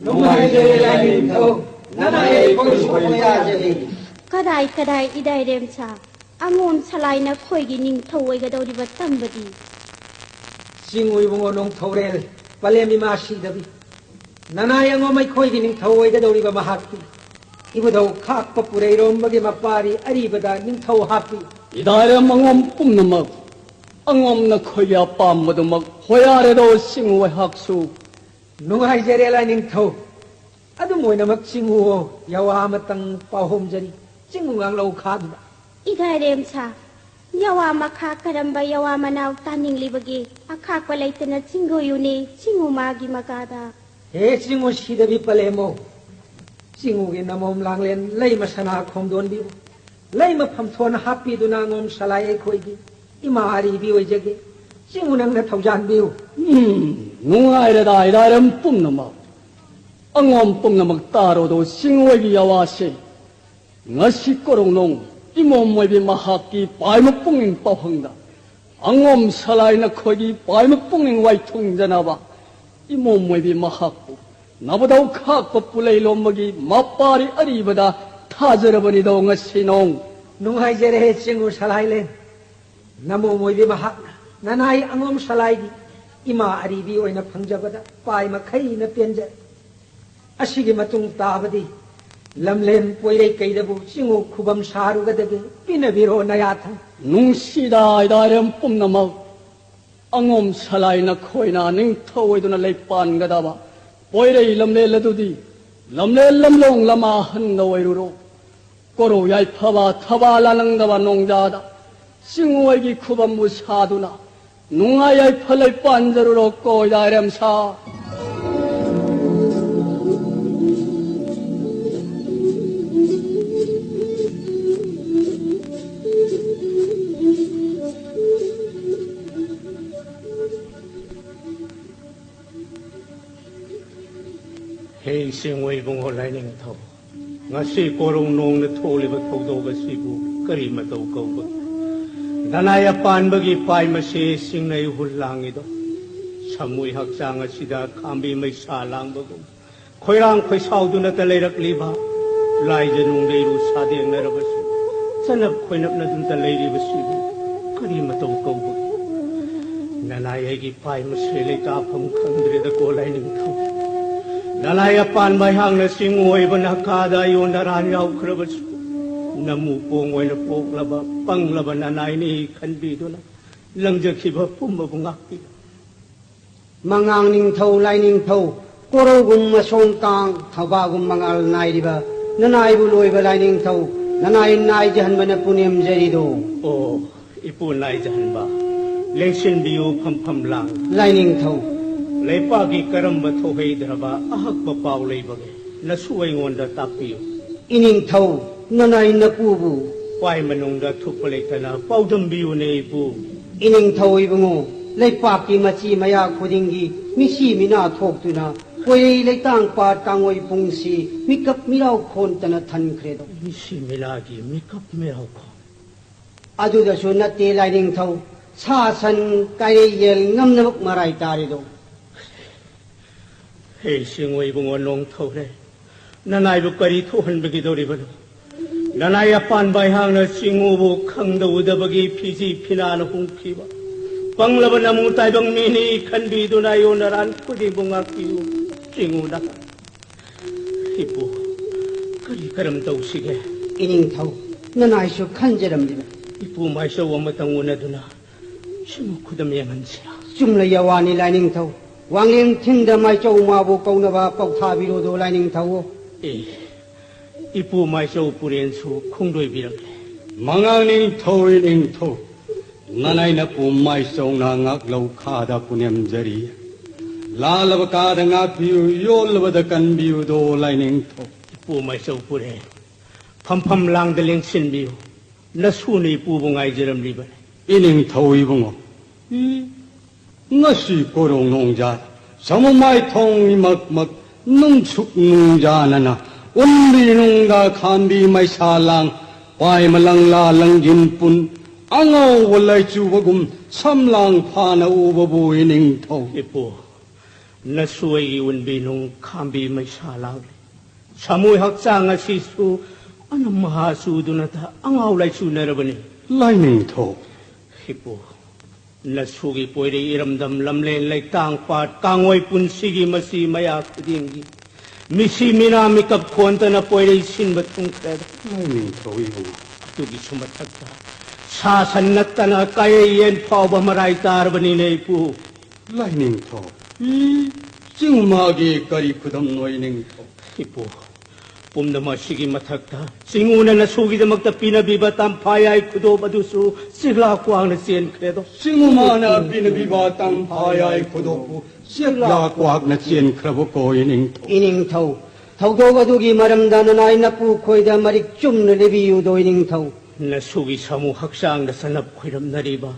ꯅꯨꯡꯉꯥꯏꯖꯔꯦ ꯂꯥꯏꯅꯤꯡꯊꯧ꯫ ꯅꯅꯥꯏ ꯑꯩꯈꯣꯏꯁꯨ ꯈꯣꯏꯔꯥꯖꯔꯤ꯫ ꯀꯗꯥꯏ ꯀꯗꯥꯏ ꯏꯗꯥꯏꯔꯦꯝꯁꯥ, ꯑꯉꯣꯝ ꯁꯂꯥꯏ ꯅꯈꯣꯏꯒꯤ ꯅꯤꯡꯊꯧ ꯑꯣꯏꯒꯗꯧꯔꯤꯕ ꯇꯝꯕꯗꯤ? ꯆꯤꯡꯉꯨ ꯏꯕꯨꯡꯉꯣ ꯅꯣꯡꯊꯧꯔꯦꯜ, ꯄꯂꯦꯝ ꯏꯃꯥ ꯁꯤꯗꯕꯤ꯫ ꯅꯅꯥꯏ ꯑꯉꯣꯝ ꯑꯩꯈꯣꯏꯒꯤ ꯅꯤꯡꯊꯧ ꯑꯣꯏꯒꯗꯧꯔꯤꯕ ꯃꯍꯥꯛꯇꯤ ꯏꯕꯨꯙꯧ ꯈꯥꯛꯄ ꯄꯨꯔꯩꯔꯣꯝꯕꯒꯤ ꯃꯄꯥꯔꯤ ꯑꯔꯤꯕꯗ ꯅꯤꯡꯊꯧ ꯍꯥꯞꯄꯤ꯫ ꯏꯗꯥꯏꯔꯦꯝ ꯑꯉꯣꯝ ꯄꯨꯝꯅꯃꯛ, ꯑꯉꯣꯝ ꯅꯈꯣꯏꯒꯤ ꯑꯄꯥꯝꯕꯗꯨꯃꯛ ꯍꯣꯌꯥꯔꯦꯗꯣ ꯆꯤꯡꯉꯨ ꯑꯩꯍꯥꯛꯁꯨ꯫ ꯅꯨꯡꯉꯥꯏꯖꯔꯦ ꯂꯥꯏꯅꯤꯡꯊꯧ꯫ ꯑꯗꯨꯝ ꯑꯣꯏꯅꯃꯛ ꯆꯤꯡꯉꯨꯑꯣ, ꯌꯥꯋꯥ ꯑꯃꯇꯪ ꯄꯥꯎꯍꯣꯝꯖꯔꯤ꯫ ꯆꯤꯡꯉꯨ ꯉꯥꯡꯂꯧ ꯈꯥꯗꯨꯗ꯫ ꯏꯒꯥꯏꯔꯦꯝꯁꯥ, ꯌꯥꯋꯥ ꯃꯈꯥ ꯀꯔꯝꯕ ꯌꯥꯋꯥ ꯃꯅꯥꯎ ꯇꯥꯅꯤꯡꯂꯤꯕꯒꯦ? ꯑꯈꯥꯛꯄ ꯂꯩꯇꯅ ꯆꯤꯡꯒꯣꯌꯨꯅꯦ, ꯆꯤꯡꯉꯨ ꯃꯥꯒꯤ ꯃꯀꯥꯗ꯫ ꯍꯦ ꯆꯤꯡꯉꯨ ꯁꯤꯗꯕꯤ ꯄꯂꯦꯝꯃꯧ, ꯆꯤꯡꯉꯨꯒꯤ ꯅꯃꯣꯝ ꯂꯥꯡꯂꯦꯟ ꯂꯩꯃ ꯁꯅꯥ ꯈꯣꯝꯗꯣꯟꯕꯤꯕꯨ ꯂꯩꯃ ꯐꯝꯊꯣꯟ ꯍꯥꯞꯄꯤꯗꯨꯅ ꯑꯉꯣꯝ ꯁꯂꯥꯏ ꯑꯩꯈꯣꯏꯒꯤ ꯏꯃꯥ ꯑꯔꯤꯕꯤ ꯑꯣꯏꯖꯒꯦ꯫ ꯆꯤꯡꯉꯨ ꯅꯪꯅ ꯊꯧꯖꯥꯟꯕꯤꯌꯨ꯫ ꯎꯝ, ꯅꯨꯡꯉꯥꯏꯔꯦꯗꯥ ꯏꯗꯥꯏꯔꯦꯝ ꯄꯨꯝꯅꯃꯛ꯫ ꯑꯉꯣꯝ ꯄꯨꯝꯅꯃꯛ ꯇꯥꯔꯣꯗꯣ ꯆꯤꯡꯉꯨ ꯑꯣꯏꯕꯤ ꯌꯥꯋꯥꯁꯦ꯫ ꯉꯁꯤ ꯀꯣꯔꯧꯅꯣꯡ ꯏꯃꯣꯝ ꯑꯣꯏꯕꯤ ꯃꯍꯥꯛꯀꯤ ꯄꯥꯏꯃ ꯄꯨꯛꯅꯤꯡ ꯄꯥꯎꯍꯪꯗ ꯑꯉꯣꯝ ꯁꯂꯥꯏ ꯅꯈꯣꯏꯒꯤ ꯄꯥꯏꯃ ꯄꯨꯛꯅꯤꯡ ꯋꯥꯏꯊꯨꯡꯖꯅꯕ ꯏꯃꯣꯝ ꯑꯣꯏꯕꯤ ꯃꯍꯥꯛꯄꯨ ꯅꯕꯗꯧ ꯈꯥꯛꯄ ꯄꯨꯂꯩ ꯂꯣꯝꯕꯒꯤ ꯃꯄꯥꯔꯤ ꯑꯔꯤꯕꯗ ꯊꯥꯖꯔꯕꯅꯤꯗꯣ ꯉꯁꯤ ꯅꯣꯡ꯫ ꯅꯨꯡꯉꯥꯏꯖꯔꯦ ꯆꯤꯡꯉꯨ ꯁꯂꯥꯏꯂꯦꯟ꯫ ꯅꯃꯣꯝ ꯑꯣꯏꯕꯤ ꯃꯍꯥꯛꯅ ꯅꯅꯥꯏ ꯑꯉꯣꯝ ꯁꯂꯥꯏꯒꯤ ꯏꯃꯥ ꯑꯔꯤꯕꯤ ꯑꯣꯏꯅ ꯐꯪꯖꯕꯗ ꯄꯥꯏ ꯃꯈꯩꯅ ꯄꯦꯟꯖꯔꯦ꯫ ꯑꯁꯤꯒꯤ ꯃꯇꯨꯡ ꯇꯥꯕꯗꯤ ꯂꯝꯂꯦꯟ ꯄꯣꯏꯔꯩ ꯀꯩꯗꯕꯨ ꯆꯤꯡꯉꯨ ꯈꯨꯕꯝ ꯁꯥꯔꯨꯒꯗꯒꯦ ꯄꯤꯅꯕꯤꯔꯣ ꯅꯌꯥꯊꯪ꯫ ꯅꯨꯡꯁꯤꯗ ꯏꯗꯥꯏꯔꯦꯝ ꯄꯨꯝꯅꯃꯛ, ꯑꯉꯣꯝ ꯁꯂꯥꯏ ꯅꯈꯣꯏꯅ ꯅꯤꯡꯊꯧ ꯑꯣꯏꯗꯨꯅ ꯂꯩꯄꯥꯟꯒꯗꯕ ꯄꯣꯏꯔꯩ ꯂꯝꯂꯦꯟ ꯑꯗꯨꯗꯤ ꯂꯝꯂꯦꯟ ꯂꯝꯂꯣꯡ ꯂꯃꯥꯍꯟꯗ ꯑꯣꯏꯔꯨꯔꯣ꯫ ꯀꯣꯔꯧ ꯌꯥꯏꯐꯕ ꯊꯕꯥ ꯂꯥꯅꯪꯗꯕ ꯅꯣꯡꯖꯥꯗ ꯆꯤꯡꯉꯣꯏꯒꯤ ꯈꯨꯕꯝꯕꯨ ꯁꯥꯗꯨꯅ ꯅꯨꯡꯉꯥꯏ ꯌꯥꯏꯐ ꯂꯩ ꯄꯥꯟꯖꯔꯨꯔꯣ ꯀꯣ ꯏꯗꯥꯏꯔꯦꯝꯁꯥ꯫ ꯍꯦ ꯏꯁꯤꯡ ꯑꯣꯏꯕꯨꯡꯉꯣ ꯂꯥꯏꯅꯤꯡꯊꯧ, ꯉꯁꯤ ꯀꯣꯔꯧ ꯅꯣꯡꯅ ꯊꯣꯛꯂꯤꯕ ꯊꯧꯗꯣꯛ ꯑꯁꯤꯕꯨ ꯀꯔꯤ ꯃꯇꯧ ꯀꯧꯕꯒꯦ? ꯅꯅꯥꯏ ꯑꯄꯥꯟꯕꯒꯤ ꯄꯥꯏ ꯃꯁꯦ ꯆꯤꯡꯅꯩ ꯍꯨꯜ ꯂꯥꯡꯉꯤꯗꯣ, ꯁꯃꯨꯏ ꯍꯛꯆꯥꯡ ꯑꯁꯤꯗ ꯈꯥꯝꯕꯤ ꯃꯩꯁꯥ ꯂꯥꯡꯕꯒꯨꯝ꯫ ꯈꯣꯏꯔꯥꯡ ꯈꯣꯏꯁꯥꯎꯗꯨꯅꯇ ꯂꯩꯔꯛꯂꯤꯕ ꯂꯥꯏꯖ ꯅꯨꯡꯂꯩꯔꯨ ꯁꯥꯗꯦꯡꯅꯔꯕꯁꯨ, ꯆꯅꯞ ꯈꯣꯏꯅꯞꯅꯗꯨꯅꯇ ꯂꯩꯔꯤꯕꯁꯤꯕꯨ ꯀꯔꯤ ꯃꯇꯧ ꯀꯧꯕꯒꯦ? ꯅꯅꯥꯏ ꯑꯩꯒꯤ ꯄꯥꯏ ꯃꯁꯦ ꯂꯩꯇꯥꯐꯝ ꯈꯪꯗ꯭ꯔꯦꯗꯀꯣ ꯂꯥꯏꯅꯤꯡꯊꯧ꯫ ꯅꯅꯥꯏ ꯑꯄꯥꯟꯕ ꯑꯩꯍꯥꯛꯅ ꯆꯤꯡ ꯑꯣꯏꯕ ꯅꯥꯀꯥꯗ ꯑꯌꯣꯟ ꯑꯔꯥꯟ ꯌꯥꯎꯈ꯭ꯔꯕꯁꯨ, ꯅꯃꯨ ꯄꯣꯡ ꯑꯣꯏꯅ ꯄꯣꯛꯂꯕ ꯄꯪꯂꯕ ꯅꯅꯥꯏꯅꯤ ꯈꯟꯕꯤꯗꯨꯅ ꯂꯪꯖꯈꯤꯕ ꯄꯨꯝꯕꯕꯨ ꯉꯥꯛꯄꯤꯌꯨ꯫ ꯃꯉꯥꯡ ꯅꯤꯡꯊꯧ, ꯂꯥꯏꯅꯤꯡꯊꯧ, ꯀꯣꯔꯧꯒꯨꯝ ꯃꯁꯣꯡ ꯇꯥꯡ, ꯊꯧꯕꯥꯒꯨꯝ ꯃꯉꯥꯜ ꯅꯥꯏꯔꯤꯕ ꯅꯅꯥꯏꯕꯨ ꯂꯣꯏꯕ ꯂꯥꯏꯅꯤꯡꯊꯧ, ꯅꯅꯥꯏ ꯅꯥꯏꯖꯍꯟꯕꯅ ꯄꯨꯅꯦꯝꯖꯔꯤꯗꯣ꯫ ꯑꯣ, ꯏꯄꯨ ꯅꯥꯏꯖꯍꯟꯕ, ꯂꯦꯡꯁꯤꯟꯕꯤꯌꯨ ꯐꯝꯐꯝ ꯂꯥꯡ꯫ ꯂꯥꯏꯅꯤꯡꯊꯧ꯫ ꯂꯩꯄꯥꯛꯀꯤ ꯀꯔꯝꯕ ꯊꯣꯛꯍꯩꯗ꯭ꯔꯕ ꯑꯍꯛꯄ ꯄꯥꯎ ꯂꯩꯕꯒꯦ? ꯅꯁꯨ ꯑꯩꯉꯣꯟꯗ ꯇꯥꯛꯄꯤꯌꯨ꯫ ꯏꯅꯤꯡꯊꯧ, ꯅꯅꯥꯏ ꯅꯄꯨꯕꯨ꯫ ꯄꯥꯏ ꯃꯅꯨꯡꯗ ꯊꯨꯞꯄ ꯂꯩꯇꯅ ꯄꯥꯎꯗꯝꯕꯤꯌꯨꯅꯦ ꯏꯄꯨ꯫ ꯏꯅꯤꯡꯊꯧ ꯏꯕꯨꯡꯉꯣ, ꯂꯩꯄꯥꯛꯀꯤ ꯃꯆꯤ ꯃꯌꯥ ꯈꯨꯗꯤꯡꯒꯤ ꯃꯤꯁꯤ ꯃꯤꯅꯥ ꯊꯣꯛꯇꯨꯅ ꯀꯣꯏꯔꯩ ꯂꯩꯇꯥꯡ ꯄꯥꯠ ꯀꯥꯡꯉꯣꯏ ꯄꯨꯡꯁꯤ ꯃꯤꯀꯞ ꯃꯤꯔꯥꯎ ꯈꯣꯟꯇꯅ ꯊꯟꯈ꯭ꯔꯦꯗꯣ꯫ ꯃꯤꯁꯤ ꯃꯤꯅꯥꯒꯤ ꯃꯤꯀꯞ ꯃꯤꯔꯥꯎ ꯈꯣꯟ꯫ ꯑꯗꯨꯗꯁꯨ ꯅꯠꯇꯦ ꯂꯥꯏꯅꯤꯡꯊꯧ, ꯁꯥ ꯁꯟ, ꯀꯥꯏꯔꯩ ꯌꯦꯜ ꯉꯝꯅꯃꯛ ꯃꯔꯥꯏ ꯇꯥꯔꯦꯗꯣ꯫ ꯍꯦ ꯏꯁꯤꯡ ꯑꯣꯏꯕꯨꯡꯉꯣ ꯅꯣꯡ ꯊꯧꯔꯦ, ꯅꯅꯥꯏꯕꯨ ꯀꯔꯤ ꯊꯣꯛꯍꯟꯕꯒꯤꯗꯧꯔꯤꯕꯅꯣ? ꯅꯅꯥꯏ ꯑꯄꯥꯟꯕ ꯑꯩꯍꯥꯛꯅ ꯆꯤꯡꯉꯨꯕꯨ ꯈꯪꯗ ꯎꯗꯕꯒꯤ ꯐꯤꯖꯤ ꯐꯤꯅꯥꯅ ꯍꯨꯝꯈꯤꯕ ꯄꯪꯂꯕ ꯅꯃꯨ ꯇꯥꯏꯕꯪ ꯃꯤꯅꯤ ꯈꯟꯕꯤꯗꯨꯅ ꯑꯩꯉꯣꯟꯗ ꯔꯥꯟ ꯈꯨꯗꯤꯡꯕꯨ ꯉꯥꯛꯄꯤꯌꯨ꯫ ꯆꯤꯡꯉꯨꯅ ꯏꯄꯨ, ꯀꯔꯤ ꯀꯔꯝ ꯇꯧꯁꯤꯒꯦ? ꯏꯅꯤꯡꯊꯧ, ꯅꯅꯥꯏꯁꯨ ꯈꯟꯖꯔꯝꯂꯤꯕ꯫ ꯏꯄꯨ ꯃꯥꯏꯆꯧ ꯑꯃꯇꯪ ꯎꯅꯗꯨꯅ ꯁꯤꯃꯨꯛ ꯈꯨꯗꯝ ꯌꯦꯡꯍꯟꯁꯤꯔꯥ? ꯆꯨꯝꯂꯩ ꯑꯋꯥꯅꯤ ꯂꯥꯏꯅꯤꯡꯊꯧ꯫ ꯋꯥꯡꯂꯦꯟ ꯊꯤꯟꯗ ꯃꯥꯏꯆꯧ ꯃꯥꯕꯨ ꯀꯧꯅꯕ ꯄꯥꯎꯊꯥꯕꯤꯔꯣꯗꯣ ꯂꯥꯏꯅꯤꯡꯊꯧ꯫ ꯑꯦ, ꯏꯄꯨ ꯃꯥꯏꯆꯧ ꯄꯨꯔꯦꯟꯁꯨ ꯈꯣꯡꯗꯣꯏꯕꯤꯔꯛꯂꯦ꯫ ꯃꯉꯥꯡ ꯅꯤꯡꯊꯧ ꯏꯅꯤꯡꯊꯧ, ꯅꯅꯥꯏ ꯅꯄꯨ ꯃꯥꯏꯆꯧꯅ ꯉꯥꯛꯂꯧ ꯈꯥꯗ ꯄꯨꯅꯦꯝꯖꯔꯤ꯫ ꯂꯥꯜꯂꯕ ꯀꯥꯗ ꯉꯥꯛꯄꯤꯌꯨ, ꯌꯣꯜꯂꯕꯗ ꯀꯟꯕꯤꯌꯨꯗꯣ ꯂꯥꯏꯅꯤꯡꯊꯧ꯫ ꯏꯄꯨ ꯃꯥꯏꯆꯧ ꯄꯨꯔꯦꯟ, ꯐꯝꯐꯝ ꯂꯥꯡꯗ ꯂꯦꯡꯁꯤꯟꯕꯤꯌꯨ꯫ ꯅꯁꯨꯅ ꯏꯄꯨꯕꯨ ꯉꯥꯏꯖꯔꯝꯂꯤꯕꯅꯤ꯫ ꯏꯅꯤꯡꯊꯧ ꯏꯕꯨꯡꯉꯣ, ꯏ, ꯉꯁꯤ ꯀꯣꯔꯧ ꯅꯣꯡꯖꯥ, ꯁꯃꯨ ꯃꯥꯏꯊꯣꯡ ꯏꯃꯛꯃꯛ, ꯅꯨꯡꯁꯨꯛ ꯅꯨꯡꯖꯥꯅꯅ, ꯎꯟꯕꯤ ꯅꯨꯡꯗ ꯈꯥꯝꯕꯤ ꯃꯩꯁꯥ ꯂꯥꯡ, ꯄꯥꯏ ꯃꯂꯪꯂꯥ ꯂꯪꯖꯤꯟ ꯄꯨꯟ, ꯑꯉꯧꯕ ꯂꯩꯆꯨꯕꯒꯨꯝ ꯁꯝꯂꯥꯡ ꯐꯥꯅ ꯎꯕꯕꯨ ꯏꯅꯤꯡꯊꯧ꯫ ꯏꯄꯨ, ꯅꯁꯨ ꯑꯩꯒꯤ ꯎꯟꯕꯤ ꯅꯨꯡ ꯈꯥꯝꯕꯤ ꯃꯩꯁꯥ ꯂꯥꯛꯂꯤ꯫ ꯁꯥꯃꯨ ꯍꯛꯆꯥꯡ ꯑꯁꯤꯁꯨ ꯑꯅꯝ ꯃꯍꯥ ꯆꯨꯗꯨꯅꯇ ꯑꯉꯥꯎ ꯂꯥꯏꯆꯨꯅꯔꯕꯅꯤ꯫ ꯂꯥꯏꯅꯤꯡꯊꯧ꯫ ꯏꯄꯨ, ꯅꯁꯨꯒꯤ ꯄꯣꯏꯔꯩ ꯏꯔꯝꯗꯝ ꯂꯝꯂꯦꯟ ꯂꯩꯇꯥꯡ ꯄꯥꯠ ꯀꯥꯡꯑꯣꯏ ꯄꯨꯟꯁꯤꯒꯤ ꯃꯆꯤ ꯃꯌꯥ ꯈꯨꯗꯤꯡꯒꯤ ꯃꯤꯁꯤ ꯃꯤꯅꯥ ꯃꯤꯀꯞ ꯈꯣꯟꯗꯅ ꯄꯣꯏꯔꯩ ꯁꯤꯟꯕ ꯊꯨꯡꯈ꯭ꯔꯦꯗ꯫ ꯂꯥꯏꯅꯤꯡꯊꯧ ꯏꯕꯨꯡꯉꯣ꯫ ꯑꯗꯨꯒꯤꯁꯨ ꯃꯊꯛꯇ ꯁꯥ ꯁꯟ ꯅꯠꯇꯅ ꯀꯥꯌꯩ ꯌꯦꯟ ꯐꯥꯎꯕ ꯃꯔꯥꯏ ꯇꯥꯔꯕꯅꯤꯅꯦ ꯏꯄꯨ꯫ ꯂꯥꯏꯅꯤꯡꯊꯧ꯫ ꯆꯤꯡꯃꯥꯒꯤ ꯀꯔꯤ ꯈꯨꯗꯝꯅꯣ ꯏꯅꯤꯡꯊꯧ? ꯏꯄꯨ, ꯄꯨꯝꯅꯃꯛ ꯑꯁꯤꯒꯤ ꯃꯊꯛꯇ ꯆꯤꯡꯎꯅ ꯅꯁꯨꯒꯤꯗꯃꯛꯇ ꯄꯤꯅꯕꯤꯕ ꯇꯝꯐꯥꯌꯥꯏ ꯈꯨꯗꯣꯞ ꯑꯗꯨꯁꯨ ꯆꯤꯛꯂꯥ ꯀ꯭ꯋꯥꯛꯅ ꯆꯦꯟꯈ꯭ꯔꯦꯗꯣ꯫ ꯆꯤꯡꯃꯥꯅ ꯄꯤꯅꯕꯤꯕ ꯇꯝꯐꯥꯌꯥꯏ ꯈꯨꯗꯣꯞꯄꯨ ꯆꯤꯛꯂꯥ ꯀ꯭ꯋꯥꯛꯅ ꯆꯦꯟꯈ꯭ꯔꯕꯀꯣ ꯏꯅꯤꯡꯊꯧ꯫ ꯏꯅꯤꯡꯊꯧ, ꯊꯧꯗꯣꯛ ꯑꯗꯨꯒꯤ ꯃꯔꯝꯗ ꯅꯅꯥꯏ ꯅꯄꯨ ꯈꯣꯏꯗ ꯃꯔꯤꯛ ꯆꯨꯝꯅ ꯂꯤꯕꯤꯌꯨꯗꯣ ꯏꯅꯤꯡꯊꯧ꯫ ꯅꯁꯨꯒꯤ ꯁꯥꯃꯨ ꯍꯛꯆꯥꯡꯗ ꯆꯅꯞ ꯈꯣꯏꯔꯝꯅꯔꯤꯕ,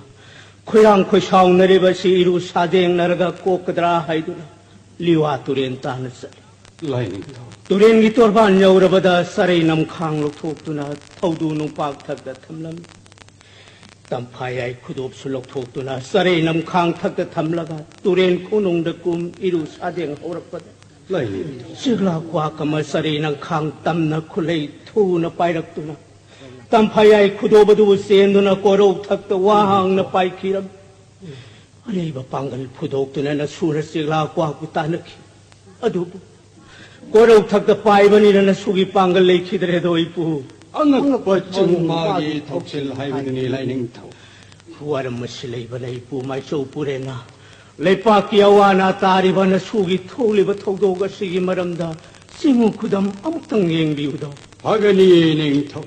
ꯈꯣꯏꯔꯥꯡ ꯈꯣꯏꯁꯥꯎꯅꯔꯤꯕ ꯑꯁꯤ ꯏꯔꯨ ꯁꯥꯗꯦꯡꯅꯔꯒ ꯀꯣꯛꯀꯗ꯭ꯔꯥ ꯍꯥꯏꯗꯨꯅ ꯂꯤꯋꯥ ꯇꯨꯔꯦꯟ ꯇꯥꯅ ꯆꯠꯂꯤ꯫ ꯂꯥꯏꯅꯤꯡꯊꯧ꯫ ꯇꯨꯔꯦꯟꯒꯤ ꯇꯣꯔꯕꯥꯟ ꯌꯧꯔꯕꯗ ꯆꯔꯩ ꯅꯝꯈꯥꯡ ꯂꯧꯊꯣꯛꯇꯨꯅ ꯊꯧꯗꯨ ꯅꯨꯡꯄꯥꯛ ꯊꯛꯇ ꯊꯝꯂꯝꯃꯤ꯫ ꯇꯝꯐꯥꯌꯥꯏ ꯈꯨꯗꯣꯞꯁꯨ ꯂꯧꯊꯣꯛꯇꯨꯅ ꯆꯔꯩ ꯅꯝꯈꯥꯡ ꯊꯛꯇ ꯊꯝꯂꯒ ꯇꯨꯔꯦꯟ ꯈꯣꯡꯅꯨꯡꯗ ꯀꯨꯝ ꯏꯔꯨ ꯁꯥꯗꯦꯡ ꯍꯧꯔꯛꯄꯗ ꯂꯥꯏꯅꯤꯡꯊꯧ꯫ ꯆꯤꯛꯂꯥ ꯀ꯭ꯋꯥꯛ ꯑꯃ ꯆꯔꯩ ꯅꯝꯈꯥꯡ ꯇꯝꯅ ꯈꯨꯂꯩ ꯊꯨꯅ ꯄꯥꯏꯔꯛꯇꯨꯅ ꯇꯝꯐꯥꯌꯥꯏ ꯈꯨꯗꯣꯞ ꯑꯗꯨꯕꯨ ꯆꯦꯟꯗꯨꯅ ꯀꯣꯔꯧ ꯊꯛꯇ ꯋꯥꯡꯅ ꯄꯥꯏꯈꯤꯔꯝꯃꯤ꯫ ꯑꯔꯩꯕ ꯄꯥꯡꯒꯜ ꯐꯨꯗꯣꯛꯇꯨꯅ ꯅꯁꯨꯅ ꯆꯤꯛꯂꯥ ꯀ꯭ꯋꯥꯛꯄꯨ ꯇꯥꯟꯅꯈꯤ꯫ ꯑꯗꯨꯕꯨ ꯀꯣꯔꯧ ꯊꯛꯇ ꯄꯥꯏꯕꯅꯤꯅ ꯅꯁꯨꯒꯤ ꯄꯥꯡꯒꯜ ꯂꯩꯈꯤꯗ꯭ꯔꯦꯗꯣ ꯏꯄꯨ꯫ ꯑꯉꯛꯄ ꯆꯤꯡꯃꯥꯒꯤ ꯊꯧꯁꯤꯜ ꯍꯥꯏꯕꯗꯨꯅꯤ ꯂꯥꯏꯅꯤꯡꯊꯧ꯫ ꯋꯥꯔꯝ ꯑꯁꯤ ꯂꯩꯕꯅ ꯏꯄꯨ ꯃꯥꯏꯆꯧ ꯄꯨꯔꯦꯅ ꯂꯩꯄꯥꯛꯀꯤ ꯑꯋꯥ ꯑꯅꯥ ꯇꯥꯔꯤꯕ ꯅꯁꯨꯒꯤ ꯊꯣꯛꯂꯤꯕ ꯊꯧꯗꯣꯛ ꯑꯁꯤꯒꯤ ꯃꯔꯝꯗ ꯆꯤꯡꯎ ꯈꯨꯗꯝ ꯑꯃꯨꯛꯇꯪ ꯌꯦꯡꯕꯤꯌꯨꯗꯣ꯫ ꯐꯒꯅꯤ ꯅꯤꯡꯊꯧ꯫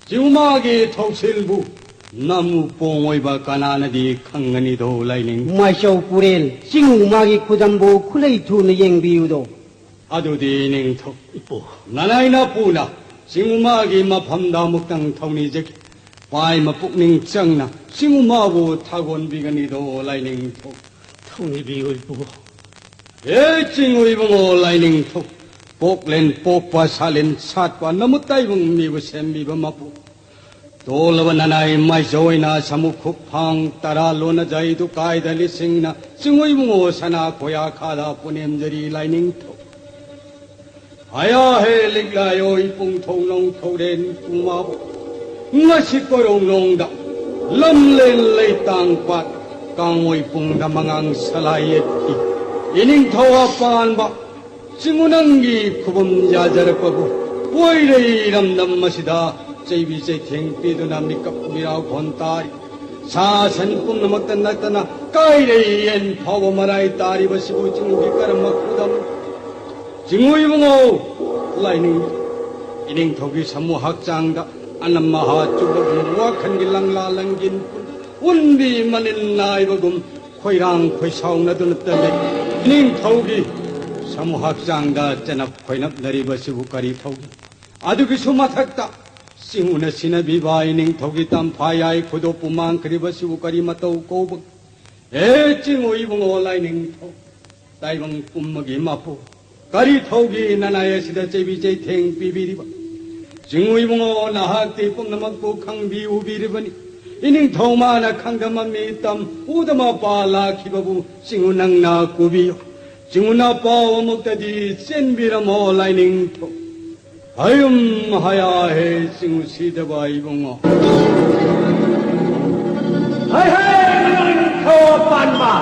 ꯆꯤꯡꯃꯥꯒꯤ ꯊꯧꯁꯤꯜꯕꯨ ꯅꯝꯃꯨ ꯄꯣꯡ ꯑꯣꯏꯕ ꯀꯅꯥꯅꯗꯤ ꯈꯪꯒꯅꯤꯗꯣ ꯂꯥꯏꯅꯤꯡ꯫ ꯃꯥꯏꯆꯧ ꯄꯨꯔꯦꯜ, ꯆꯤꯡꯃꯥꯒꯤ ꯈꯨꯗꯝꯕꯨ ꯈꯨꯂꯩ ꯊꯨꯅ ꯌꯦꯡꯕꯤꯌꯨꯗꯣ꯫ ꯑꯗꯨꯗꯤ ꯅꯤꯡꯊꯧ꯫ ꯏꯄꯨ꯫ ꯅꯅꯥꯏ ꯅꯄꯨꯅ ꯆꯤꯡꯃꯥꯒꯤ ꯃꯐꯝꯗ ꯑꯃꯨꯛꯇꯪ ꯊꯧꯅꯤꯖꯒꯦ꯫ ꯄꯥꯏꯃ ꯄꯨꯛꯅꯤꯡ ꯆꯪꯅ ꯆꯤꯡꯃꯥꯕꯨ ꯊꯥꯒꯣꯟꯕꯤꯒꯅꯤꯗꯣ ꯂꯥꯏꯅꯤꯡꯊꯧ꯫ ꯊꯧꯅꯤꯕꯤꯌꯨ ꯏꯄꯨ꯫ ꯍꯦ ꯆꯤꯡꯎ ꯏꯕꯨꯡꯉꯣ ꯂꯥꯏꯅꯤꯡꯊꯧ, ꯄꯣꯛꯂꯦꯟ ꯄꯣꯛꯄ ꯁꯥꯂꯦꯟ ꯁꯥꯠꯄ ꯅꯃꯨꯠ ꯇꯥꯏꯕꯪ ꯃꯤꯕꯨ ꯁꯦꯝꯕꯤꯕ ꯃꯄꯨ꯫ ꯇꯣꯜꯂꯕ ꯅꯅꯥꯏ ꯃꯥꯏꯖꯧꯅ ꯁꯃꯨꯛ ꯈꯨꯛ ꯐꯥꯡ ꯇꯔꯥ ꯂꯣꯟꯅꯖꯩꯗꯨ ꯀꯥꯏꯗ ꯂꯤꯁꯤꯡꯅ ꯆꯤꯡꯉꯨꯏ ꯏꯕꯨꯡꯉꯣ ꯁꯅꯥ ꯈꯣꯌꯥ ꯈꯥꯗ ꯄꯨꯅꯦꯝꯖꯔꯤ ꯂꯥꯏꯅꯤꯡꯊꯧ꯫ ꯍꯌꯥ ꯍꯦ ꯂꯤꯛꯂꯥꯏ ꯑꯣꯏ ꯄꯨꯡꯊꯧ ꯅꯣꯡ ꯊꯧꯔꯦꯟ ꯄꯨꯃꯥꯕꯨ ꯉꯁꯤ ꯀꯣꯔꯧꯅꯣꯡꯗ ꯂꯝꯂꯦꯟ ꯂꯩꯇꯥꯡ ꯄꯥꯠ ꯀꯥꯡꯉꯣꯏ ꯄꯨꯡꯗ ꯃꯉꯥꯡ ꯁꯂꯥꯏ ꯌꯦꯠꯄꯤ ꯏꯅꯤꯡꯊꯧ ꯑꯄꯥꯟꯕ ꯆꯤꯡꯉꯨ ꯅꯪꯒꯤ ꯈꯨꯕꯝ ꯌꯥꯖꯔꯛꯄꯕꯨ ꯄꯣꯏꯔꯩ ꯏꯔꯝꯗꯝ ꯑꯁꯤꯗ ꯆꯩꯕꯤ ꯆꯩꯊꯦꯡ ꯄꯤꯗꯨꯅ ꯃꯤꯀꯞ ꯃꯤꯔꯥꯎ ꯈꯣꯟ ꯇꯥꯔꯤ꯫ ꯁꯥ ꯁꯟ ꯄꯨꯝꯅꯃꯛꯇ ꯅꯠꯇꯅ ꯀꯥꯏꯔꯩ ꯌꯦꯟ ꯐꯥꯎꯕ ꯃꯔꯥꯏ ꯇꯥꯔꯤꯕꯁꯤꯕꯨ ꯆꯤꯡꯉꯨꯒꯤ ꯀꯔꯝꯕ ꯈꯨꯗꯝ? ꯆꯤꯡꯉꯨ ꯏꯕꯨꯡꯉꯣ, ꯂꯥꯏꯅꯤꯡ ꯏꯅꯤꯡꯊꯧꯒꯤ ꯁꯃꯨ ꯍꯛꯆꯥꯡꯗ ꯑꯅꯝ ꯑꯍꯥ ꯆꯨꯕꯒꯨꯝ ꯋꯥꯈꯜꯒꯤ ꯂꯪꯂꯥ ꯂꯪꯒꯤꯟ ꯎꯟꯕꯤ ꯃꯅꯤꯟ ꯅꯥꯏꯕꯒꯨꯝ ꯈꯣꯏꯔꯥꯡ ꯈꯣꯏꯁꯥꯎꯅꯗꯨꯅꯇ ꯂꯩ꯫ ꯏꯅꯤꯡꯊꯧꯒꯤ ꯁꯃꯨ ꯍꯛꯆꯥꯡꯗ ꯆꯅꯞ ꯈꯣꯏꯅꯞꯅꯔꯤꯕꯁꯤꯕꯨ ꯀꯔꯤ ꯊꯧꯒꯦ? ꯑꯗꯨꯒꯤꯁꯨ ꯃꯊꯛꯇ ꯆꯤꯡꯉꯨꯅ ꯁꯤꯟꯅꯕꯤꯕ ꯏꯅꯤꯡꯊꯧꯒꯤ ꯇꯝꯐꯥ ꯌꯥꯏ ꯈꯨꯗꯣꯞꯄꯨ ꯃꯥꯡꯈ꯭ꯔꯤꯕꯁꯤꯕꯨ ꯀꯔꯤ ꯃꯇꯧ ꯀꯧꯕ? ꯍꯦ ꯆꯤꯡꯉꯨ ꯏꯕꯨꯡꯉꯣ ꯂꯥꯏꯅꯤꯡꯊꯧ, ꯇꯥꯏꯕꯪ ꯄꯨꯝꯕꯒꯤ ꯃꯄꯨ, ꯀꯔꯤ ꯊꯧꯒꯤ ꯅꯅꯥꯏ ꯑꯁꯤꯗ ꯆꯩꯕꯤ ꯆꯩꯊꯦꯡ ꯄꯤꯕꯤꯔꯤꯕ? ꯆꯤꯡꯉꯨ ꯏꯕꯨꯡꯉꯣ, ꯅꯍꯥꯛꯇꯤ ꯄꯨꯝꯅꯃꯛꯄꯨ ꯈꯪꯕꯤ ꯎꯕꯤꯔꯤꯕꯅꯤ꯫ ꯏꯅꯤꯡꯊꯧ ꯃꯥꯅ ꯈꯪꯗ ꯃꯃꯤ ꯇꯝ ꯎꯗ ꯃꯄꯥ ꯂꯥꯛꯈꯤꯕꯕꯨ ꯆꯤꯡꯉꯨ ꯅꯪꯅ ꯀꯨꯕꯤꯌꯨ꯫ ꯆꯤꯡꯉꯨꯅ ꯄꯥꯎ ꯑꯃꯨꯛꯇꯗꯤ ꯆꯦꯟꯕꯤꯔꯝꯃꯣ ꯂꯥꯏꯅꯤꯡꯊꯧ꯫ ꯍꯌꯨꯝ ꯍꯌꯥ ꯍꯦ ꯆꯤꯡꯉꯨ ꯁꯤꯗꯕ ꯏꯕꯨꯡꯉꯣ꯫ ꯍꯥꯏ ꯍꯥꯏ ꯅꯤꯡꯊꯧ ꯄꯥꯟꯕ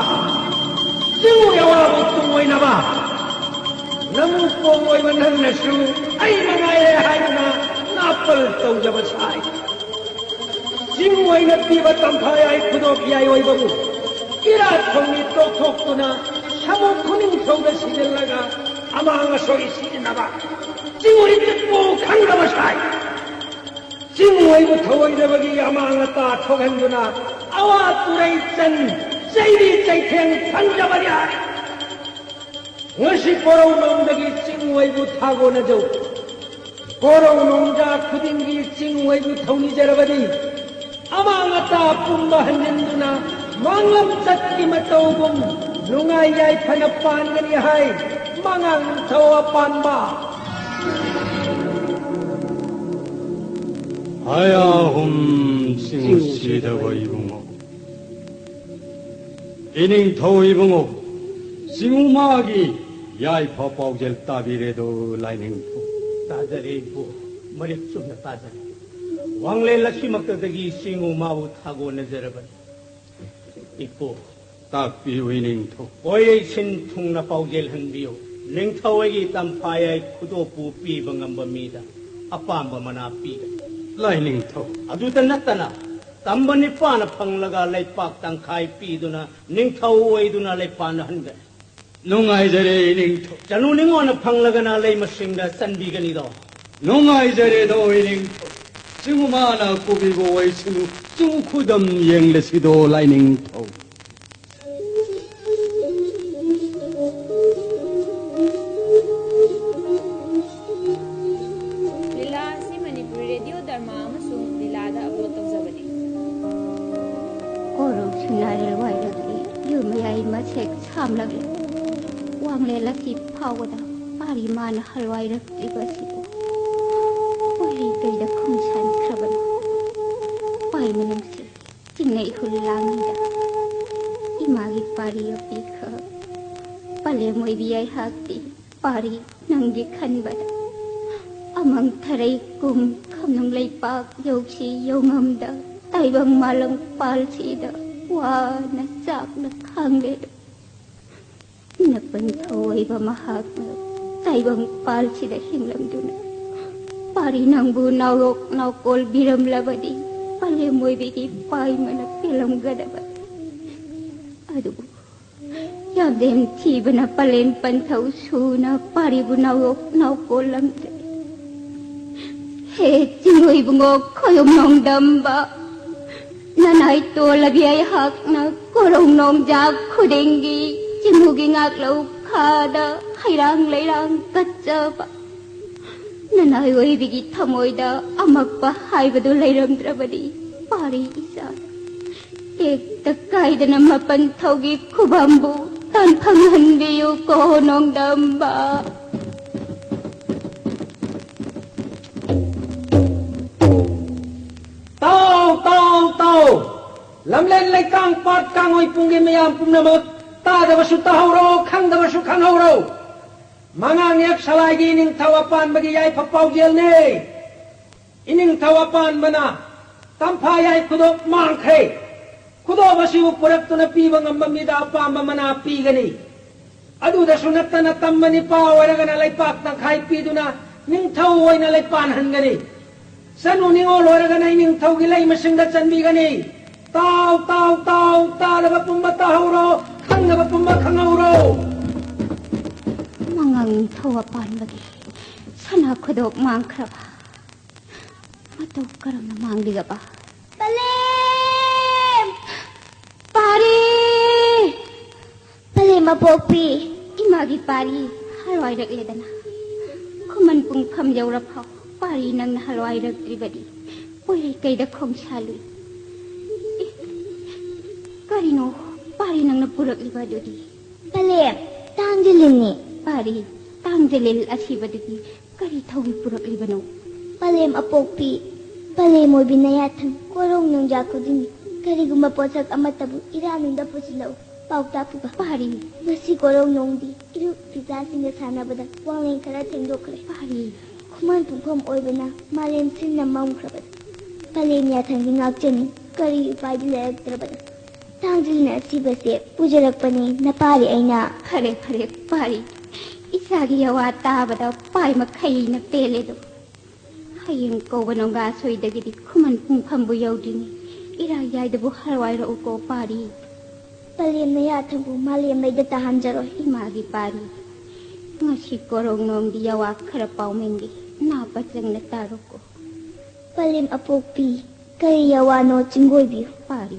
ꯆꯤꯡꯉꯨꯒꯤ ꯑꯋꯥꯕ ꯇꯨꯡꯑꯣꯏꯅꯕ ꯅꯃꯨ ꯀꯣꯡ ꯑꯣꯏꯕ ꯅꯪꯅꯁꯨ ꯑꯩ ꯃꯉꯥꯏꯔꯦ ꯍꯥꯏꯗꯨꯅ ꯅꯥꯄꯜ ꯇꯧꯖꯕ ꯁꯥꯏ꯫ ꯆꯤꯡ ꯑꯣꯏꯅ ꯄꯤꯕ ꯇꯝꯐꯥ ꯌꯥꯏ ꯈꯨꯗꯣꯞ ꯌꯥꯏ ꯑꯣꯏꯕꯕꯨ ꯏꯔꯥꯠ ꯊꯧꯅꯤ ꯇꯣꯛꯊꯣꯛꯇꯨꯅ ꯁꯃꯨ ꯈꯨꯅꯤꯡꯊꯧꯗ ꯁꯤꯖꯤꯜꯂꯒ ꯑꯃꯥꯡ ꯑꯁꯣꯏ ꯁꯤꯖꯤꯟꯅꯕ ꯆꯤꯡ ꯑꯣꯏꯅ ꯄꯤꯛꯄ ꯈꯪꯗꯕ ꯁꯥꯏ꯫ ꯆꯤꯡ ꯑꯣꯏꯕꯨ ꯊꯧꯑꯣꯏꯗꯕꯒꯤ ꯑꯃꯥꯡ ꯑꯇꯥ ꯊꯣꯛꯍꯟꯗꯨꯅ ꯑꯋꯥ ꯇꯨꯔꯩ ꯆꯟ ꯆꯩꯔꯤ ꯆꯩꯊꯦꯡ ꯐꯪꯖꯕꯅꯤ ꯍꯥꯏ꯫ ꯉꯁꯤ ꯀꯣꯔꯧꯅꯣꯡꯗꯒꯤ ꯆꯤꯡ ꯑꯣꯏꯕꯨ ꯊꯥꯒꯣꯅꯖꯧ꯫ ꯀꯣꯔꯧꯅꯣꯡꯖꯥ ꯈꯨꯗꯤꯡꯒꯤ ꯆꯤꯡ ꯑꯣꯏꯕꯨ ꯊꯧꯅꯤꯖꯔꯕꯗꯤ ꯑꯃꯥꯡ ꯑꯇꯥ ꯄꯨꯝꯕ ꯍꯟꯖꯤꯟꯗꯨꯅ ꯃꯥꯡꯂꯝ ꯆꯠꯀꯤ ꯃꯇꯧꯒꯨꯝ ꯅꯨꯡꯉꯥꯏ ꯌꯥꯏꯐꯅ ꯄꯥꯟꯒꯅꯤ ꯍꯥꯏ ꯃꯉꯥꯡ ꯊꯧ ꯑꯄꯥꯟꯕ꯫ ꯍꯌꯥꯍꯨꯝ ꯆꯤꯡꯁꯤꯗꯕ ꯏꯕꯨꯡꯉꯣ꯫ ꯏꯅꯤꯡꯊꯧ ꯏꯕꯨꯡꯉꯣ, ꯆꯤꯡꯉꯨꯃꯥꯒꯤ ꯌꯥꯏꯐ ꯄꯥꯎꯖꯦꯜ ꯇꯥꯕꯤꯔꯦꯗꯣ ꯂꯥꯏꯅꯤꯡꯊꯧ꯫ ꯇꯥꯖꯔꯦ ꯏꯄꯨ, ꯃꯔꯤꯛ ꯆꯨꯝꯅ ꯇꯥꯖꯔꯦ꯫ ꯋꯥꯡꯂꯦꯟ ꯂꯛꯈꯤꯃꯛꯇꯗꯒꯤ ꯆꯤꯡꯉꯨꯃꯥꯕꯨ ꯊꯥꯒꯣꯟꯅꯖꯔꯕꯅꯤ꯫ ꯏꯄꯨ, ꯇꯥꯛꯄꯤꯌꯨ ꯏꯅꯤꯡꯊꯧ꯫ ꯀꯣꯌꯩ ꯁꯤꯟ ꯊꯨꯡꯅ ꯄꯥꯎꯖꯦꯜ ꯍꯟꯕꯤꯌꯨ꯫ ꯅꯤꯡꯊꯧ ꯑꯩꯒꯤ ꯇꯝꯐꯥ ꯌꯥꯏ ꯈꯨꯗꯣꯞꯄꯨ ꯄꯤꯕ ꯉꯝꯕ ꯃꯤꯗ ꯑꯄꯥꯝꯕ ꯃꯅꯥ ꯄꯤꯒꯅꯤ꯫ ꯂꯥꯏꯅꯤꯡꯊꯧ꯫ ꯑꯗꯨꯇ ꯅꯠꯇꯅ ꯇꯝꯕ ꯅꯤꯄꯥꯅ ꯐꯪꯂꯒ ꯂꯩꯄꯥꯛ ꯇꯪꯈꯥꯏ ꯄꯤꯗꯨꯅ ꯅꯤꯡꯊꯧ ꯑꯣꯏꯗꯨꯅ ꯂꯩꯄꯥꯛꯅ ꯍꯟꯒꯅꯤ꯫ ꯅꯨꯡꯉꯥꯏꯖꯔꯦ ꯏꯅꯤꯡꯊꯧ꯫ ꯆꯅꯨ ꯅꯤꯉꯣꯟꯅ ꯐꯪꯂꯒꯅ ꯂꯩꯃꯁꯤꯡꯗ ꯆꯟꯕꯤꯒꯅꯤꯗꯣ꯫ ꯅꯨꯡꯉꯥꯏꯖꯔꯦꯗꯣ ꯏꯅꯤꯡꯊꯧ꯫ ꯆꯤꯡꯉꯨꯃꯥꯅ ꯀꯨꯕꯤꯕ ꯑꯣꯏꯁꯅꯨ, ꯆꯤꯡꯉꯨ ꯈꯨꯗꯝ ꯌꯦꯡꯂꯁꯤꯗꯣ ꯂꯥꯏꯅꯤꯡꯊꯧ꯫ ꯂꯤꯂꯥ ꯑꯁꯤ ꯃꯅꯤꯄꯨꯔꯤ ꯔꯦꯗꯤꯑꯣ ꯗꯔꯃꯥ ꯑꯃꯁꯨꯡ ꯂꯤꯂꯥꯗ ꯑꯞꯂꯣꯗ ꯇꯧꯖꯕꯅꯤ꯫ ꯀꯣꯔꯧ ꯁꯤꯡꯅꯥꯔꯦꯜ ꯋꯥꯏꯔꯛꯂꯤ, ꯌꯨꯝ ꯃꯌꯥꯏ ꯃꯁꯦꯛ ꯁꯥꯝꯂꯛꯂꯤ꯫ ꯋꯥꯡꯂꯦꯟ ꯂꯛꯈꯤ ꯐꯥꯎꯕꯗ ꯄꯥꯔꯤ ꯃꯥꯅ ꯍꯜꯋꯥꯏꯔꯛꯇ꯭ꯔꯤꯕ ꯑꯁꯤꯕꯨ ꯋꯥꯔꯤ ꯀꯩꯗ ꯈꯣꯡꯁꯥꯟꯈ꯭ꯔꯕꯅꯣ? ꯄꯥꯏ ꯃꯅꯨꯡꯁꯤ ꯆꯤꯡꯅꯩ ꯍꯨꯜ ꯂꯥꯡꯉꯤꯗ ꯏꯃꯥꯒꯤ ꯄꯥꯔꯤ ꯑꯄꯤꯈꯛ ꯄꯂꯦꯝ ꯑꯣꯏꯕꯤ ꯑꯩꯍꯥꯛꯇꯤ ꯄꯥꯔꯤ ꯅꯪꯒꯤ ꯈꯟꯕꯗ ꯑꯃꯪ ꯊꯔꯩ ꯀꯨꯝ ꯈꯝꯅꯨꯡ ꯂꯩꯄꯥꯛ ꯌꯧꯁꯤ ꯌꯧꯉꯝꯗ ꯇꯥꯏꯕꯪ ꯃꯥꯂꯪ ꯄꯥꯜꯁꯤꯗ ꯋꯥꯅ ꯆꯥꯛꯅ ꯈꯥꯡꯂꯦꯗꯣ꯫ ꯅꯄꯟ ꯊꯧꯑꯣꯏꯕ ꯃꯍꯥꯛꯅ ꯇꯥꯏꯕꯪ ꯄꯥꯜꯁꯤꯗ ꯍꯤꯡꯂꯝꯗꯨꯅ ꯄꯥꯔꯤ ꯅꯪꯕꯨ ꯅꯥꯎꯔꯣꯛ ꯅꯥꯎꯀꯣꯜ ꯕꯤꯔꯝꯂꯕꯗꯤ ꯄꯂꯦꯝ ꯑꯣꯏꯕꯤꯒꯤ ꯄꯥꯏꯃꯅ ꯄꯦꯜꯂꯝꯒꯗꯕ꯫ ꯑꯗꯨꯕꯨ ꯌꯥꯝꯗꯦꯝ ꯊꯤꯕꯅ ꯄꯂꯦꯝ ꯄꯟꯊꯧ ꯁꯨꯅ ꯄꯥꯔꯤꯕꯨ ꯅꯥꯎꯔꯣꯛ ꯅꯥꯎꯀꯣꯜꯂꯝꯗ꯭ꯔꯦ꯫ ꯍꯦ ꯆꯤꯡꯉꯨ ꯏꯕꯨꯡꯉꯣ ꯈꯣꯌꯨꯝ ꯅꯣꯡꯗꯝꯕ, ꯅꯅꯥꯏ ꯇꯣꯜꯂꯕꯤ ꯑꯩꯍꯥꯛꯅ ꯀꯣꯔꯧ ꯅꯣꯡꯖꯥꯛ ꯈꯨꯗꯤꯡꯒꯤ ꯆꯤꯡꯉꯨꯒꯤ ꯉꯥꯛꯂꯧ ꯈꯥꯗ ꯍꯩꯔꯥꯡ ꯂꯩꯔꯥꯡ ꯀꯠꯆꯕ꯫ ꯅꯅꯥꯏ ꯑꯣꯏꯕꯤꯒꯤ ꯊꯃꯣꯏꯗ ꯑꯃꯛꯄ ꯍꯥꯏꯕꯗꯨ ꯂꯩꯔꯝꯗ꯭ꯔꯕꯗꯤ ꯄꯥꯔꯤ ꯏꯆꯥ꯫ ꯇꯦꯛꯇ ꯀꯥꯏꯗꯅ ꯃꯄꯟ ꯊꯧꯒꯤ ꯈꯨꯕꯝꯕꯨ ꯇꯥꯟꯐꯝ ꯍꯟꯕꯤꯌꯨ ꯀꯣ ꯅꯣꯡꯗꯝꯕ꯫ ꯂꯝꯂꯦꯟ ꯂꯩꯇꯥꯡ ꯄꯥꯠ ꯀꯥꯡꯉꯣꯏ ꯄꯨꯡꯒꯤ ꯃꯤꯌꯥꯝ ꯄꯨꯝꯅꯃꯛ, ꯇꯥꯗꯕꯁꯨ ꯇꯥꯍꯧꯔꯣ, ꯈꯪꯗꯕꯁꯨ ꯈꯪꯍꯧꯔꯣ꯫ ꯃꯉꯥꯡ ꯌꯦꯛ ꯁꯂꯥꯏꯒꯤ ꯅꯤꯡꯊꯧ ꯑꯄꯥꯟꯕꯒꯤ ꯌꯥꯏꯐ ꯄꯥꯎꯖꯦꯜꯅꯦ꯫ ꯏꯅꯤꯡꯊꯧ ꯑꯄꯥꯟꯕꯅ ꯇꯝꯐꯥ ꯌꯥꯏ ꯈꯨꯗꯣꯞ ꯃꯥꯡꯈ꯭ꯔꯦ꯫ ꯈꯨꯗꯣꯞ ꯑꯁꯤꯕꯨ ꯄꯨꯔꯛꯇꯨꯅ ꯄꯤꯕ ꯉꯝꯕ ꯃꯤꯗ ꯑꯄꯥꯝꯕ ꯃꯅꯥ ꯄꯤꯒꯅꯤ꯫ ꯑꯗꯨꯗꯁꯨ ꯅꯠꯇꯅ ꯇꯝꯕ ꯅꯤꯄꯥ ꯑꯣꯏꯔꯒꯅ ꯂꯩꯄꯥꯛ ꯇꯪꯈꯥꯏ ꯄꯤꯗꯨꯅ ꯅꯤꯡꯊꯧ ꯑꯣꯏꯅ ꯂꯩꯄꯥꯟꯍꯟꯒꯅꯤ꯫ ꯆꯅꯨ ꯅꯤꯉꯣꯜ ꯑꯣꯏꯔꯒꯅ ꯏꯅꯤꯡꯊꯧꯒꯤ ꯂꯩꯃꯁꯤꯡꯗ ꯆꯟꯕꯤꯒꯅꯤ꯫ ꯇꯥꯎ, ꯇꯥꯎ, ꯇꯥꯎ, ꯇꯥꯗꯕ ꯄꯨꯝꯕ ꯇꯥꯍꯧꯔꯣ, ꯈꯪꯗꯕ ꯄꯨꯝꯕ ꯈꯪꯍꯧꯔꯣ꯫ ꯃꯉꯥꯡ ꯅꯤꯡꯊꯧ ꯑꯄꯥꯟꯕꯒꯤ ꯁꯅꯥ ꯈꯨꯗꯣꯞ ꯃꯥꯡꯈ꯭ꯔꯕ꯫ ꯃꯇꯧ ꯀꯔꯝꯅ ꯃꯥꯡꯂꯤꯒꯕ? ꯄꯂꯦꯝ! ꯄꯥꯔꯤ! ꯄꯂꯦꯝ ꯑꯄꯣꯛꯄꯤ! ꯏꯃꯥꯒꯤ ꯄꯥꯔꯤ ꯍꯔꯋꯥꯏꯔꯛꯂꯦꯗꯅ꯫ ꯈꯨꯃꯟ ꯄꯨꯡꯐꯝ ꯌꯧꯔꯐꯥꯎ ꯄꯥꯔꯤ ꯅꯪꯅ ꯍꯔꯋꯥꯏꯔꯛꯇ꯭ꯔꯤꯕꯗꯤ ꯄꯣꯏꯔꯩꯀꯩꯗ ꯈꯣꯡꯁꯥꯜꯂꯨꯏ꯫ ꯑꯦ, ꯀꯔꯤꯅꯣ ꯄꯥꯔꯤ ꯅꯪꯅ ꯄꯨꯔꯛꯂꯤꯕ ꯑꯗꯨꯗꯤ? ꯄꯂꯦꯝ, ꯇꯥꯡꯖꯂꯤꯟꯅꯤ꯫ ꯄꯥꯔꯤ, ꯇꯥꯡꯖꯂꯤꯜ ꯑꯁꯤꯕꯗꯨꯗꯤ ꯀꯔꯤ ꯊꯧꯒꯤ ꯄꯨꯔꯛꯂꯤꯕꯅꯣ? ꯄꯂꯦꯝ ꯑꯄꯣꯛꯄꯤ, ꯄꯂꯦꯝ ꯑꯣꯏꯕꯤ ꯅꯌꯥꯊꯪ ꯀꯣꯔꯧ ꯅꯣꯡꯖꯥ ꯈꯨꯗꯤꯡꯒꯤ ꯀꯔꯤꯒꯨꯝꯕ ꯄꯣꯠꯁꯛ ꯑꯃꯠꯇꯕꯨ ꯏꯔꯥ ꯅꯨꯡꯗ ꯄꯨꯁꯤꯜꯂꯛꯎ꯫ ꯄꯥꯎ ꯇꯥꯛꯄꯤꯕ꯫ ꯄꯥꯔꯤ, ꯃꯁꯤ ꯀꯣꯔꯧ ꯅꯣꯡꯗꯤ ꯏꯔꯨꯞ ꯐꯤꯁꯥꯁꯤꯡꯒ ꯁꯥꯟꯅꯕꯗ ꯋꯥꯡꯂꯦꯟ ꯈꯔ ꯊꯦꯡꯗꯣꯛꯈ꯭ꯔꯦ꯫ ꯄꯥꯔꯤ, ꯈꯨꯃꯟ ꯄꯨꯡꯐꯝ ꯑꯣꯏꯕꯅ ꯃꯥꯂꯦꯝ ꯁꯤꯟꯅ ꯃꯝꯈ꯭ꯔꯕꯅꯤ꯫ ꯄꯂꯦꯝ ꯌꯥꯊꯪꯗꯤ ꯉꯥꯛꯆꯅꯤ꯫ ꯀꯔꯤ ꯎꯄꯥꯏꯗꯤ ꯂꯩꯔꯛꯇ꯭ꯔꯕꯅꯤ꯫ ꯇꯥꯡꯖꯤꯜꯅ ꯑꯁꯤꯕꯁꯦ ꯄꯨꯖꯔꯛꯄꯅꯤ ꯅꯄꯥꯔꯤ ꯑꯩꯅ꯫ ꯐꯔꯦ ꯐꯔꯦ ꯄꯥꯔꯤ, ꯏꯆꯥꯒꯤ ꯌꯥꯋꯥ ꯇꯥꯕꯗ ꯄꯥꯏ ꯃꯈꯩꯅ ꯄꯦꯜꯂꯦꯗꯣ꯫ ꯍꯌꯦꯡ ꯀꯧꯕ ꯅꯣꯡꯒꯥ ꯁꯣꯏꯗꯒꯤꯗꯤ ꯈꯨꯃꯟ ꯄꯨꯡꯐꯝꯕꯨ ꯌꯧꯗ꯭ꯔꯤꯉꯩ ꯏꯔꯥꯏ ꯌꯥꯏꯗꯕꯨ ꯍꯔꯋꯥꯏꯔꯛꯎꯀꯣ ꯄꯥꯔꯤ꯫ ꯄꯂꯦꯝ ꯅꯌꯥꯊꯪꯕꯨ ꯃꯥꯂꯦꯝ ꯃꯩꯗ ꯇꯥꯍꯟꯖꯔꯣꯏ꯫ ꯏꯃꯥꯒꯤ ꯄꯥꯔꯤ, ꯉꯁꯤ ꯀꯣꯔꯧ ꯅꯣꯡꯗꯤ ꯌꯥꯋꯥ ꯈꯔ ꯄꯥꯎꯃꯦꯟꯒꯤ ꯅꯥ ꯄꯆꯪꯅ ꯇꯥꯔꯣꯀꯣ꯫ ꯄꯂꯦꯝ ꯑꯄꯣꯛꯄꯤ, ꯀꯔꯤ ꯌꯥꯋꯥꯅꯣ ꯆꯤꯡꯒꯣꯏꯕꯤꯌꯨ꯫ ꯄꯥꯔꯤ,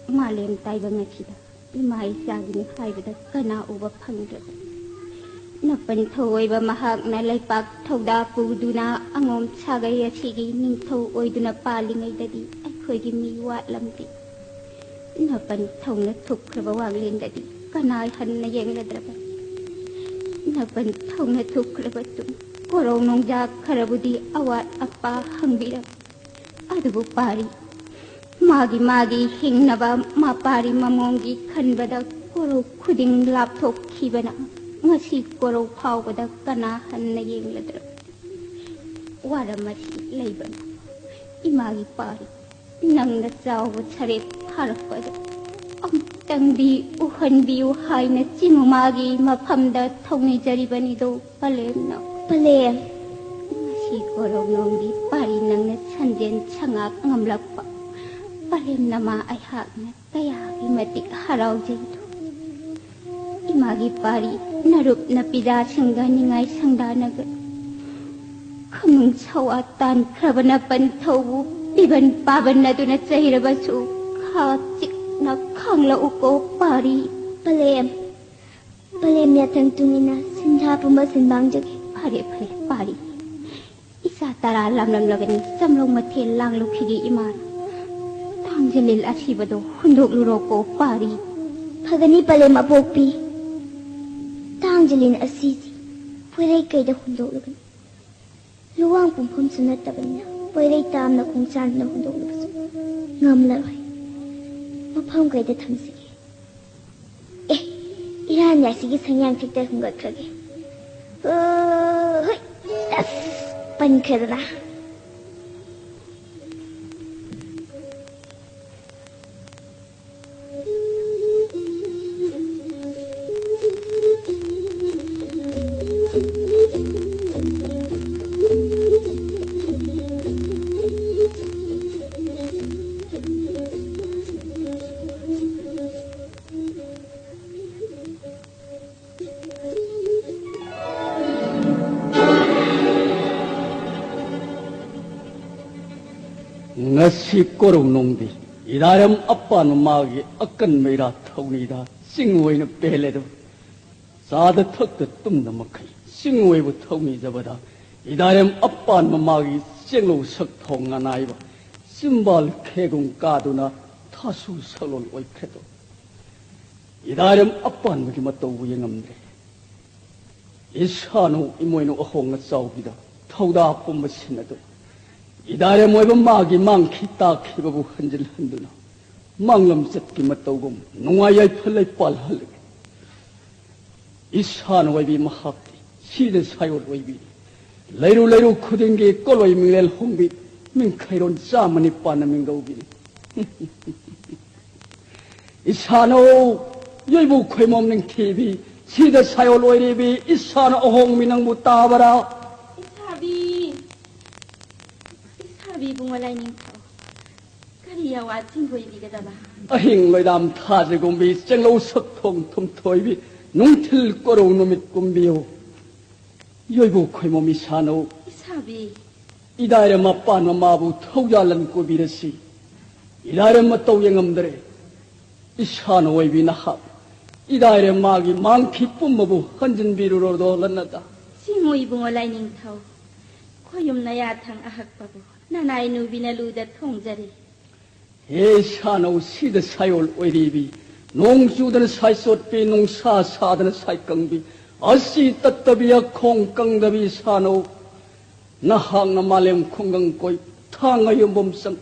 ꯃꯥꯂꯦꯝ ꯇꯥꯏꯕꯪ ꯑꯁꯤꯗ ꯏꯃꯥ ꯏꯆꯥꯒꯤꯅꯤ ꯍꯥꯏꯕꯗ ꯀꯅꯥ ꯎꯕ ꯐꯪꯗ꯭ꯔꯕꯅꯤ꯫ ꯅꯄꯟ ꯊꯧꯑꯣꯏꯕ ꯃꯍꯥꯛꯅ ꯂꯩꯄꯥꯛ ꯊꯧꯗꯥ ꯄꯨꯗꯨꯅ ꯑꯉꯣꯝ ꯁꯥꯒꯩ ꯑꯁꯤꯒꯤ ꯅꯤꯡꯊꯧ ꯑꯣꯏꯗꯨꯅ ꯄꯥꯜꯂꯤꯉꯩꯗꯗꯤ ꯑꯩꯈꯣꯏꯒꯤ ꯃꯤ ꯋꯥꯠꯂꯝꯗꯦ꯫ ꯅꯄꯟ ꯊꯧꯅ ꯊꯨꯞꯈ꯭ꯔꯕ ꯋꯥꯡꯂꯦꯟꯗꯗꯤ ꯀꯅꯥ ꯍꯟꯅ ꯌꯦꯡꯂꯗ꯭ꯔꯕꯅꯤ? ꯅꯄꯟ ꯊꯧꯅ ꯊꯨꯞꯈ꯭ꯔꯕ ꯇꯨꯡ ꯀꯣꯔꯧ ꯅꯣꯡꯖꯥ ꯈꯔꯕꯨꯗꯤ ꯑꯋꯥꯠ ꯑꯄꯥ ꯍꯪꯕꯤꯔꯝꯃꯤ꯫ ꯑꯗꯨꯕꯨ ꯄꯥꯔꯤ, ꯃꯥꯒꯤ ꯃꯥꯒꯤ ꯍꯤꯡꯅꯕ ꯃꯄꯥꯔꯤ ꯃꯃꯣꯝꯒꯤ ꯈꯟꯕꯗ ꯀꯣꯔꯧ ꯈꯨꯗꯤꯡ ꯂꯥꯞꯊꯣꯛꯈꯤꯕꯅ ꯉꯁꯤ ꯀꯣꯔꯧ ꯐꯥꯎꯕꯗ ꯀꯅꯥ ꯍꯟꯅ ꯌꯦꯡꯂꯗ꯭ꯔꯣ? ꯋꯥꯔꯝ ꯑꯁꯤ ꯂꯩꯕꯅ ꯏꯃꯥꯒꯤ ꯄꯥꯔꯤ ꯅꯪꯅ ꯆꯥꯎꯕ ꯁꯔꯦꯞ ꯐꯥꯔꯛꯄꯗ ꯑꯃꯨꯛꯇꯪꯗꯤ ꯎꯍꯟꯕꯤꯌꯨ ꯍꯥꯏꯅ ꯆꯤꯡ ꯃꯥꯒꯤ ꯃꯐꯝꯗ ꯊꯧꯅꯤꯖꯔꯤꯕꯅꯤꯗꯣ ꯄꯂꯦꯝꯅ꯫ ꯄꯂꯦꯝ꯫ ꯉꯁꯤ ꯀꯣꯔꯧꯅꯣꯝꯒꯤ ꯄꯥꯔꯤ ꯅꯪꯅ ꯁꯟꯖꯦꯟ ꯁꯉꯥꯛ ꯉꯝꯂꯛꯄ ꯄꯂꯦꯝ ꯅꯃꯥ ꯑꯩꯍꯥꯛꯅ ꯀꯌꯥꯒꯤ ꯃꯇꯤꯛ ꯍꯔꯥꯎꯖꯩꯗꯣ꯫ ꯏꯃꯥꯒꯤ ꯄꯥꯔꯤ ꯅꯔꯨꯞ ꯅꯄꯤꯖꯥꯁꯤꯡꯒ ꯅꯤꯡꯉꯥꯏ ꯁꯪꯗꯥꯅꯒ ꯈꯃꯨꯡ ꯁꯋꯥ ꯇꯥꯟꯈ꯭ꯔꯕꯅ ꯄꯟꯊꯧꯕꯨ ꯄꯤꯕꯟ ꯄꯥꯕꯟ ꯑꯗꯨꯅ ꯆꯩꯔꯕꯁꯨ ꯈꯥ ꯆꯤꯛꯅ ꯈꯥꯡꯂꯛꯎꯀꯣ ꯄꯥꯔꯤ꯫ ꯄꯂꯦꯝ꯫ ꯄꯂꯦꯝ ꯌꯥꯊꯪ ꯇꯨꯡꯏꯟꯅ ꯁꯤꯟꯊꯥ ꯄꯨꯝꯕ ꯁꯤꯟꯕꯥꯡꯖꯒꯦ꯫ ꯐꯔꯦ ꯐꯔꯦ ꯄꯥꯔꯤ꯫ ꯏꯆꯥ ꯇꯔꯥ ꯂꯥꯝꯂꯝꯂꯕꯅꯤ ꯆꯝꯂꯧ ꯃꯊꯦꯜ ꯂꯥꯡꯂꯨꯈꯤꯒꯦ ꯏꯃꯥ꯫ ꯇꯥꯡꯖꯂꯤꯜ ꯑꯁꯤꯕꯗꯣ ꯍꯨꯟꯗꯣꯛꯂꯨꯔꯣꯀꯣ ꯄꯥꯔꯤ꯫ ꯐꯒꯅꯤ ꯄꯂꯦꯝ ꯑꯄꯣꯛꯄꯤ꯫ ꯇꯥꯡꯖꯂꯤꯜ ꯑꯁꯤꯁꯤ ꯄꯣꯏꯔꯩ ꯀꯩꯗ ꯍꯨꯟꯗꯣꯛꯂꯒꯅꯤ꯫ ꯂꯨꯋꯥꯡ ꯄꯨꯡꯐꯝꯁꯨ ꯅꯠꯇꯕꯅꯤꯅ ꯄꯣꯏꯔꯩ ꯇꯥꯝꯅ ꯈꯣꯡꯆꯥꯟꯗꯨꯅ ꯍꯨꯟꯗꯣꯛꯂꯕꯁꯨ ꯉꯝꯂꯔꯣꯏ꯫ ꯃꯐꯝ ꯀꯩꯗ ꯊꯝꯁꯤꯒꯦ? ꯑꯦ, ꯏꯔꯥꯟ ꯌꯥꯏꯁꯤꯒꯤ ꯁꯪꯌꯥꯡ ꯊꯤꯛꯇ ꯍꯨꯟꯒꯠꯈ꯭ꯔꯒꯦ꯫ ꯑꯣ, ꯍꯣꯏ꯫ ꯑꯁ, ꯄꯟꯈ꯭ꯔꯦꯗꯅ꯫ ꯉꯁꯤ ꯀꯣꯔꯧꯅꯣꯡꯗꯤ ꯏꯔꯥꯏꯔꯝ ꯑꯄꯥꯟꯕ ꯃꯥꯒꯤ ꯑꯀꯟꯕ ꯏꯔꯥ ꯊꯧꯅꯤꯗ ꯆꯤꯡ ꯑꯣꯏꯅ ꯄꯦꯜꯂꯦꯗꯣ꯫ ꯆꯥꯗ ꯊꯛꯇ ꯇꯨꯝꯗ ꯃꯈꯩ ꯆꯤꯡ ꯑꯣꯏꯕꯨ ꯊꯧꯅꯤꯖꯕꯗ ꯏꯔꯥꯏꯔꯝ ꯑꯄꯥꯟꯕ ꯃꯥꯒꯤ ꯆꯦꯡꯂꯧ ꯁꯛ ꯊꯣꯡ ꯑꯅꯥꯏꯕ ꯆꯤꯝꯕꯥꯜ ꯈꯦꯒꯨꯝ ꯀꯥꯗꯨꯅ ꯊꯥꯁꯨ ꯁꯛꯂꯣꯟ ꯑꯣꯏꯈ꯭ꯔꯦꯗꯣ꯫ ꯏꯔꯥꯏꯔꯝ ꯑꯄꯥꯟꯕꯒꯤ ꯃꯇꯧꯕꯨ ꯌꯦꯡꯉꯝꯗ꯭ꯔꯦ꯫ ꯏꯁꯥꯅꯨ ꯏꯃꯣꯏꯅꯨ ꯑꯍꯣꯡꯅ ꯆꯥꯎꯕꯤꯗ ꯊꯧꯗꯥ ꯄꯨꯝꯕ ꯁꯤꯟꯅꯗꯨ ꯏꯗꯥꯏꯔꯦꯝ ꯑꯣꯏꯕ ꯃꯥꯒꯤ ꯃꯥꯡꯈꯤ ꯇꯥꯈꯤꯕꯕꯨ ꯍꯟꯖꯤꯜꯍꯟꯗꯨꯅ ꯃꯥꯡꯂꯝꯆꯠꯀꯤ ꯃꯇꯧꯒꯨꯝ ꯅꯨꯡꯉꯥꯏ ꯌꯥꯏꯐ ꯂꯩꯄꯥꯜꯍꯜꯂꯒꯦ꯫ ꯏꯁꯥꯅ ꯑꯣꯏꯕꯤ ꯃꯍꯥꯛꯇꯤ ꯁꯤꯗ ꯁꯥꯏꯑꯣꯠ ꯑꯣꯏꯕꯤꯅꯤ꯫ ꯂꯩꯔꯨ ꯂꯩꯔꯨ ꯈꯨꯗꯤꯡꯒꯤ ꯀꯣꯂꯣꯏ ꯃꯤꯡꯂꯦꯜ ꯍꯣꯡꯕꯤ ꯃꯤꯡꯈꯩꯔꯣꯟ ꯆꯥꯝꯃ ꯅꯤꯄꯥꯟꯅ ꯃꯤꯡꯒꯧꯕꯤꯅꯤ꯫ ꯏꯁꯥꯅꯧ ꯌꯣꯏꯕꯨ ꯈꯣꯏꯃꯣꯝ ꯅꯤꯡꯊꯤꯕꯤ ꯁꯤꯗ ꯁꯥꯏꯑꯣꯜ ꯑꯣꯏꯔꯤꯕꯤ ꯏꯁꯥꯅ ꯑꯍꯣꯡꯕꯤ ꯅꯪꯕꯨ ꯇꯥꯕꯔꯥ? ꯏꯁꯥꯕꯤ, ꯏꯁꯥꯕꯤ ꯏꯕꯨꯡꯉꯣ ꯂꯥꯏꯅꯤꯡꯊꯧ, ꯀꯔꯤ ꯑꯋꯥ ꯆꯤꯡꯊꯣꯏꯕꯤꯒꯗꯕ? ꯑꯍꯤꯡ ꯂꯣꯏꯗꯥꯝ ꯊꯥꯖꯒꯨꯝꯕꯤ ꯆꯦꯡꯂꯧ ꯁꯛꯊꯣꯡ ꯊꯨꯝꯊꯣꯏꯕꯤ ꯅꯨꯡꯊꯤꯜ ꯀꯣꯔꯧ ꯅꯨꯃꯤꯠ ꯀꯨꯝꯕꯤꯌꯨ꯫ ꯌꯣꯏꯕꯨ ꯈꯣꯏꯃꯣꯝ ꯏꯁꯥꯅꯧ꯫ ꯏꯁꯥꯕꯤ꯫ ꯏꯗꯥꯏꯔꯦꯝ ꯃꯄꯥꯟ ꯃꯃꯥꯕꯨ ꯊꯧꯖꯥꯜꯂꯟ ꯀꯣꯕꯤꯔꯁꯤ꯫ ꯏꯗꯥꯏꯔꯦꯝ ꯃꯇꯧ ꯌꯦꯡꯉꯝꯗ꯭ꯔꯦ꯫ ꯏꯁꯥꯅ ꯑꯣꯏꯕꯤ ꯅꯍꯥꯛ ꯏꯗꯥꯏꯔꯦꯝ ꯃꯥꯒꯤ ꯃꯥꯡꯈꯤ ꯄꯨꯝꯕꯕꯨ ꯍꯟꯖꯤꯟꯕꯤꯔꯨꯔꯣꯗꯣ ꯂꯟꯅꯗ꯫ ꯁꯤꯃꯨ ꯏꯕꯨꯡꯉꯣ ꯂꯥꯏꯅꯤꯡꯊꯧ, ꯈꯣꯌꯨꯝ ꯅꯌꯥꯊꯪ ꯑꯍꯛꯄꯕꯨ ꯅꯅꯥꯏ ꯅꯨꯕꯤꯅ ꯂꯨꯗ ꯊꯣꯡꯖꯔꯤ꯫ ꯍꯦ ꯁꯥꯅꯧ ꯁꯤꯗ ꯁꯥꯏꯑꯣꯜ ꯑꯣꯏꯔꯤꯕꯤ, ꯅꯣꯡ ꯆꯨꯗꯅ ꯁꯥꯏ ꯆꯣꯠꯄꯤ, ꯅꯨꯡꯁꯥ ꯁꯥꯗꯅ ꯁꯥꯏ ꯀꯪꯕꯤ, ꯑꯁꯤ ꯇꯠꯇꯕꯤ ꯑꯈꯣꯡ ꯀꯪꯗꯕꯤ ꯁꯥꯅꯧ꯫ ꯅꯍꯥꯛꯅ ꯃꯥꯂꯦꯝ ꯈꯨꯡꯒꯪ ꯀꯣꯏ, ꯊꯥꯡꯉ ꯌꯨꯝꯕꯝ ꯆꯪ,